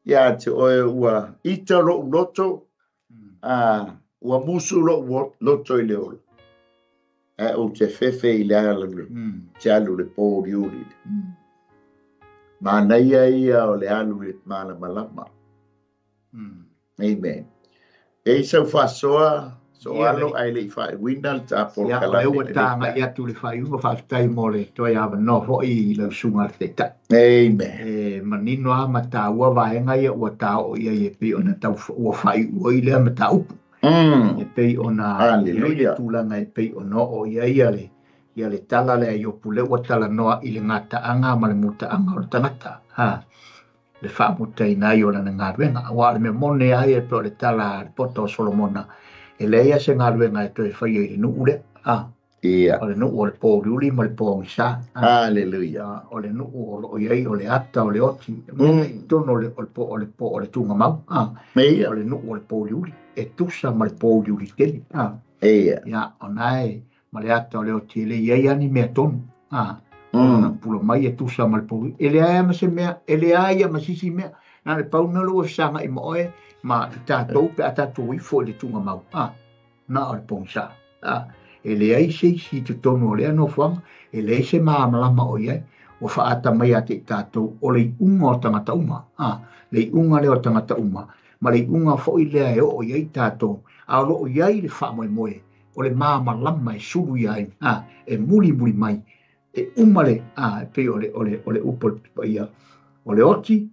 ia te oe ua ita lo'u loto, a, ua musu lo'u loto i le ola. Ae ou te fefe i le alu, te alu le pōuliuli. Manaia ia o le alu i le malamalama. Amen. E i sau faasoa, Sooalo, ae le i faaiuina le ta polokalame. Ia, ua tagai atu le faaiuga, faafetai mo le toe avanoa foi i lau susuga i le Taitai. Amen. E manino lava ma taua vaega ia ua taoo i ai e pei ona tau ua faaiu ai lea mataupu. E pei ona i ai le tulaga e pei ona oo i ai ia le tala lea Iopu lea ua talanoa i le gataaga ma le mutaaga o le tagata. Ha. Le faamutaina ai o lana galuega. Aua o le mea moni lava ia e pei o le tala a le poto o Solomona, e leai lava se galuega e toe faia i le nuu lea. A, o le nuu o le pōuliuli ma le pōgisa. Hallelujah. O le nuu o lo o i ai o le ata o le oti, i totonu o le, o le, po, o le, po, o le tugamau. A, o le nuu o le pōuliuli, e tusa ma le pōuliuli tele. A, ia, o na e ma le ata o le oti e le i ai lava ni mea tonu. A, ona pula mai e tusa ma le pōuliuli. E leai lava ma se mea, e leai lava ma se isi mea. Na o le pau mea lea ua fesagai ma oe ma i tatou pe a tatou ifo i le tugamau. A, na o le pogisa. A, e leai se isi i totonu o lea nofoaga, e leai se malamalama o i ai. Ua faaata mai ia te i tatou o le iuga o tagata uma. A, le iuga lea o tagata uma, ma le iuga foi lea e oo i ai tatou, a o lo o i ai le faamoemoe o le malamalama e sulu ia ai, a, e mulimuli mai, e uma le, a, e pei o le, o le, o le upu a le Paia, o le oti,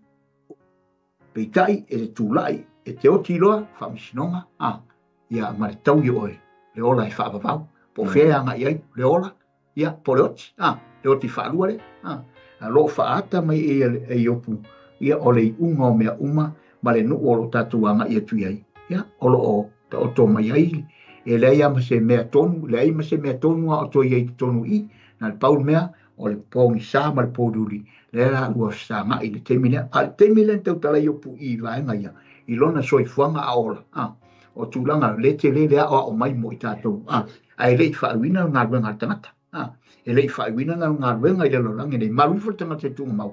peitai e te tulai, e te oti loa, faamasinoga, a, ia ma le taui o oe, le ola e faavavau, po o fea e agai ai, le ola, ia, po o le oti, a, le oti faalua lea, a, a lo o faaata mai e, e Iopu, ia, o le iuga o mea uma, ma le nuu o lo o tatou agai atu i ai, ia, o lo o taoto mai ai, e leai lava ma se mea tonu, leai ma se mea tonu a o toe i ai i totonu i i, na o le pau le mea, o le pogisa ma le pōuliuli, lea la ua fesagai i le taimi lea. A o le taimi lea na tautala Iopu i vaega ia, i lona soifuaga a ola, a, o tulaga le tele le aoao mai mo i tatou, a, ae le i faaiuina le galuega a le tagata, a, e le i faaiuina lana galuega i le lalolagi nei, malu ifo le tagata i tugamau,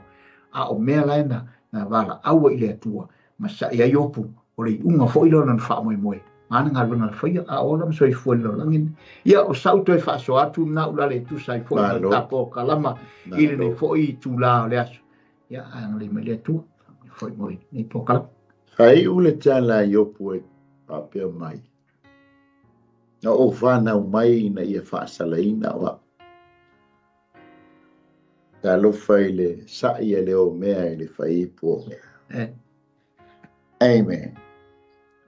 a o mea la e na, na valaau ai i le Atua, ma sa'i ai Iopu, o le iuga foi lea o lona faamoemoe, ma ana galuega na faia, a ola ma soifua i le lalolagi lenei. Ia, o sau toe faasoa atu lena ulale e tusa ai foi ma le tatou kalama i lenei foi itula o le aso. Ia, ae agalelei mai le Atua, foi mo lenei polokalame. Faaiu le tala a Iopu e faapea mai, Na ou fanau mai ina ia faasalaina o au. Talofa i le sa'i a le omea i le faiipu omea. Amen.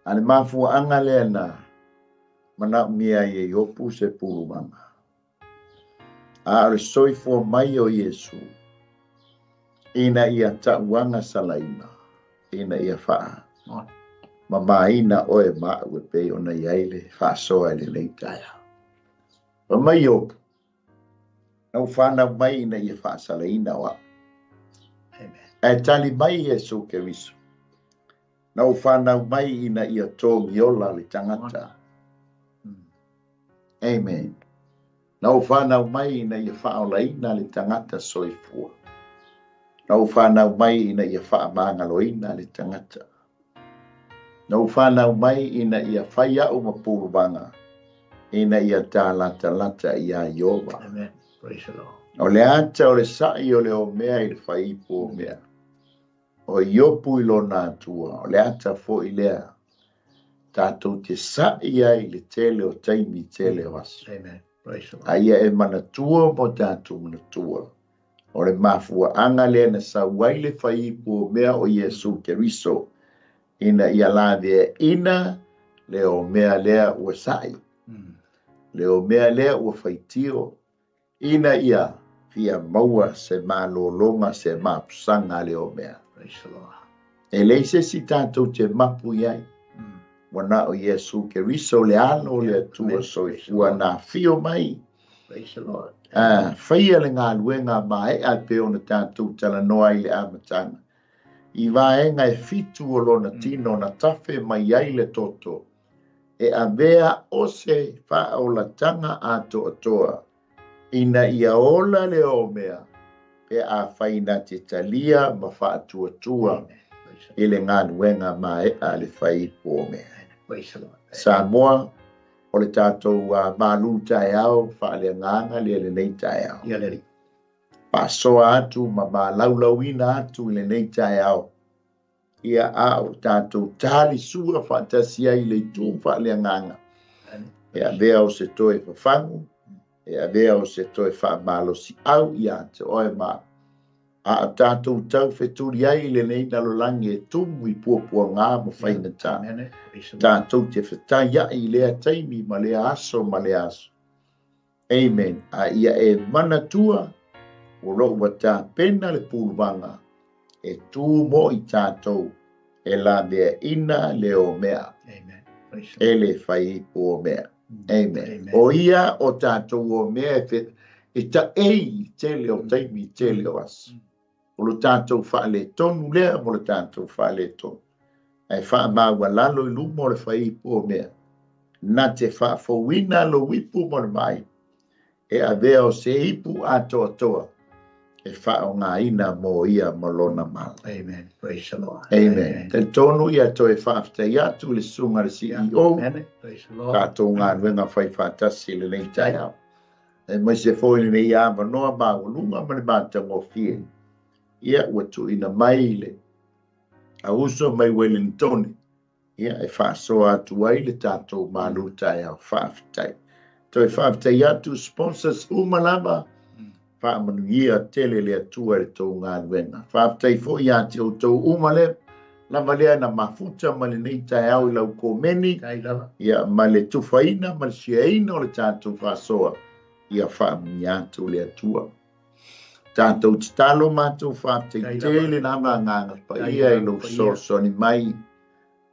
A le mafuaaga lea na manaomia ai e Iopu se pulumaga. A o le soifua mai o Iesu ina ia tauaga salaina, ina ia faa mamaina oe ma au e pei ona i ai le faasoa i lenei taeao. Fai mai Iopu, Na ou fanau mai ina ia faasalaina o au. Ae tali mai Iesu Keriso, Na ou fanau mai ina ia togiola le tagata. Amen. Na ou fanau mai ina ia faaolaina le tagata soifua. Na ou fanau mai ina ia faamagaloina le tagata. Na ou fanau mai ina ia fai a'u ma pulumaga, ina ia tālatalata iā Ieova. Amen. Praise the Lord. O le ata o le sa'i o le omea i le faiipu omea. O Iopu i lona Atua, o le ata foi lea tatou te sa'i ai i le tele o taimi, tele o aso. Amen. Praise the Lord. A ia e manatua ma o tatou manatua, o le mafuaaga lea na sau ai le Faiipu o mea o Iesu Keriso, ina ia laveaina le omea lea ua sa'i, le omea lea ua faitio, ina ia fia maua se malologa, se mapusaga a le omea. E leai se isi tatou te mapu i ai, ua na o Iesu Keriso le Alo o le Atua soifua na afio mai, a faia le galuega mae'a e pei ona tatou talanoa ai i le amataga, i vaega e fitu o lona tino na tafe mai ai le toto, e avea o se faaolataga atoatoa ina ia ola le omea pe afai na te talia ma faatuatua i le galuega mae'a a le Faiipu omea. Samoa, o le tatou malu taeao faaleagaga lea i lenei taeao. Faasoa atu ma malaulauina atu i lenei taeao, ia a o tatou talisua faatasi ai i le itu faaleagaga, e avea o se toe fafagu, e avea o se toe faamalosiau ia te oe ma au. A o tatou tau fetuli ai i lenei lalolagi e tumu i puapuaga ma faigata, tatou te fetaiai i lea taimi ma lea aso ma lea aso. Amen. A ia e manatua, o lo o ua tapena le puluvaga e tu mo i tatou e laveaina le omea. E le fai ipu omea. Amen. O ia o tatou omea e fe, e taei i tele o taimi, i tele o aso. O lo tatou faaletonu lea mo le tatou faaletonu. Ae faamaualalo i luma o le faiipu o mea. Na te faafouina lou ipu mo le maaipu. E avea o se ipu atoatoa e faaaogaina mo ia ma lona mala. Amen. Praise the Lord. Amen. Talitonu ia toe faafetai atu i le susuga i le CEO. Amen. Praise the Lord. Tatou galuega fai faatasi i lenei taeao. Aemaise foi lenei avanoa maualuga ma le matagofie. Ia ua tuuina mai i le auso mai Wellington. Ia e faasoa atu ai le tatou malu taeao. Faafetai. Toe faafetai atu sponsors uma lava. Faamanuia tele le Atua i le tou galuega. Faafetai foi ia te outou uma le lava lea na mafuta ma lenei taeao i lau komeni. Ia ma le tufaina ma le siaina o le tatou faasoa. Ia faamanuia atu le Atua. Tatou tatalo matou faafetai tele lava Agaga Paia i lou fesoasoani mai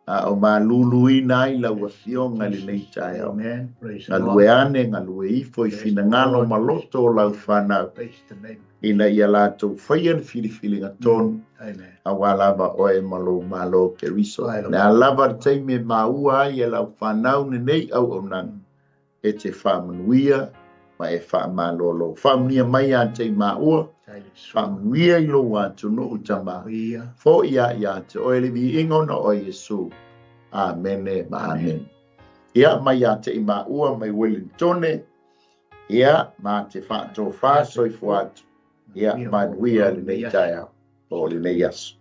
a o maluluina ai lau Afioga i lenei taeao. Galue ane, galue ifo i finagalo ma loto o lau fanau, ina ia latou faia le filifiliga tonu, aua lava oe ma lou Malo Keriso. O le a lava le taimi e maua ai e lau fanau lenei auaunaga, e te faamanuia ma e faamalolo. Faamanuia mai ia te i maua, faamanuia i lou atunuu Tama, foia ia te oe le viiga ona o Iesu. Amene ma amene. Ia mai ia te i maua mai Wellingtone, ia ma te faatofā soifua atu. Ia manuia lenei taeao o lenei aso.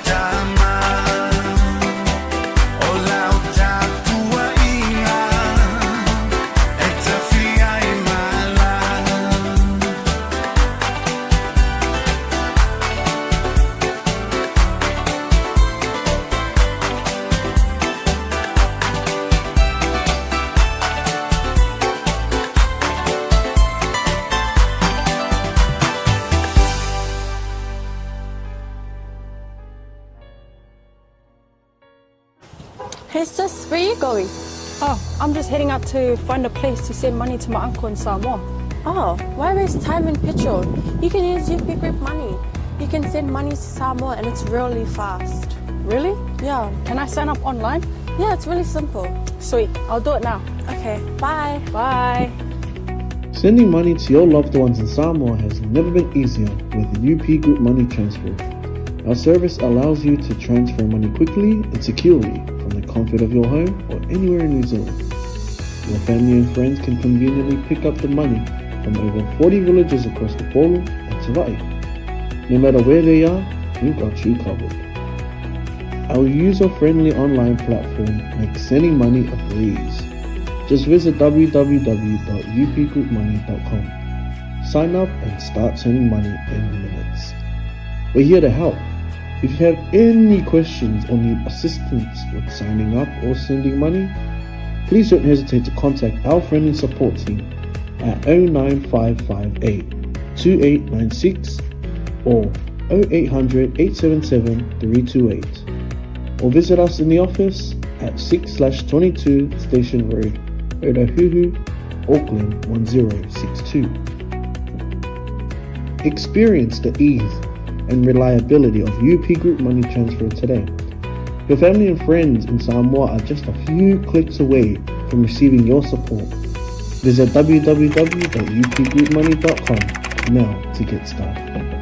Tama, o lau tapuaiga e tafia ai mala. Hey sis, where you going? Oh, I'm just heading out to find a place to send money to my uncle in Samoa. Oh, why waste time and petrol? You can use UP Group Money. You can send money to Samoa and it's really fast. Really? Yeah. Can I sign up online? Yeah, it's really simple. Sweet, I'll do it now. Okay, bye. Bye. Sending money to your loved ones in Samoa has never been easier with UP Group Money Transfer. Our service allows you to transfer money quickly and securely from the comfort of your home or anywhere in New Zealand. Your family and friends can conveniently pick up the money from over 40 villages across the Upolu and Savaii. No matter where they are, we've got you covered. Our user-friendly online platform makes sending money a breeze. Just visit www.upgroupmoney.com. Sign up and start sending money in minutes. We're here to help. If you have any questions or need assistance with signing up or sending money, please don't hesitate to contact our friendly support team at 09558 2896 or 0800 877 328 or visit us in the office at 6/22 Station Road, Otahuhu, Auckland 1062. Experience the ease and reliability of UP Group Money Transfer today. Your family and friends in Samoa are just a few clicks away from receiving your support. Visit www.upgroupmoney.com now to get started.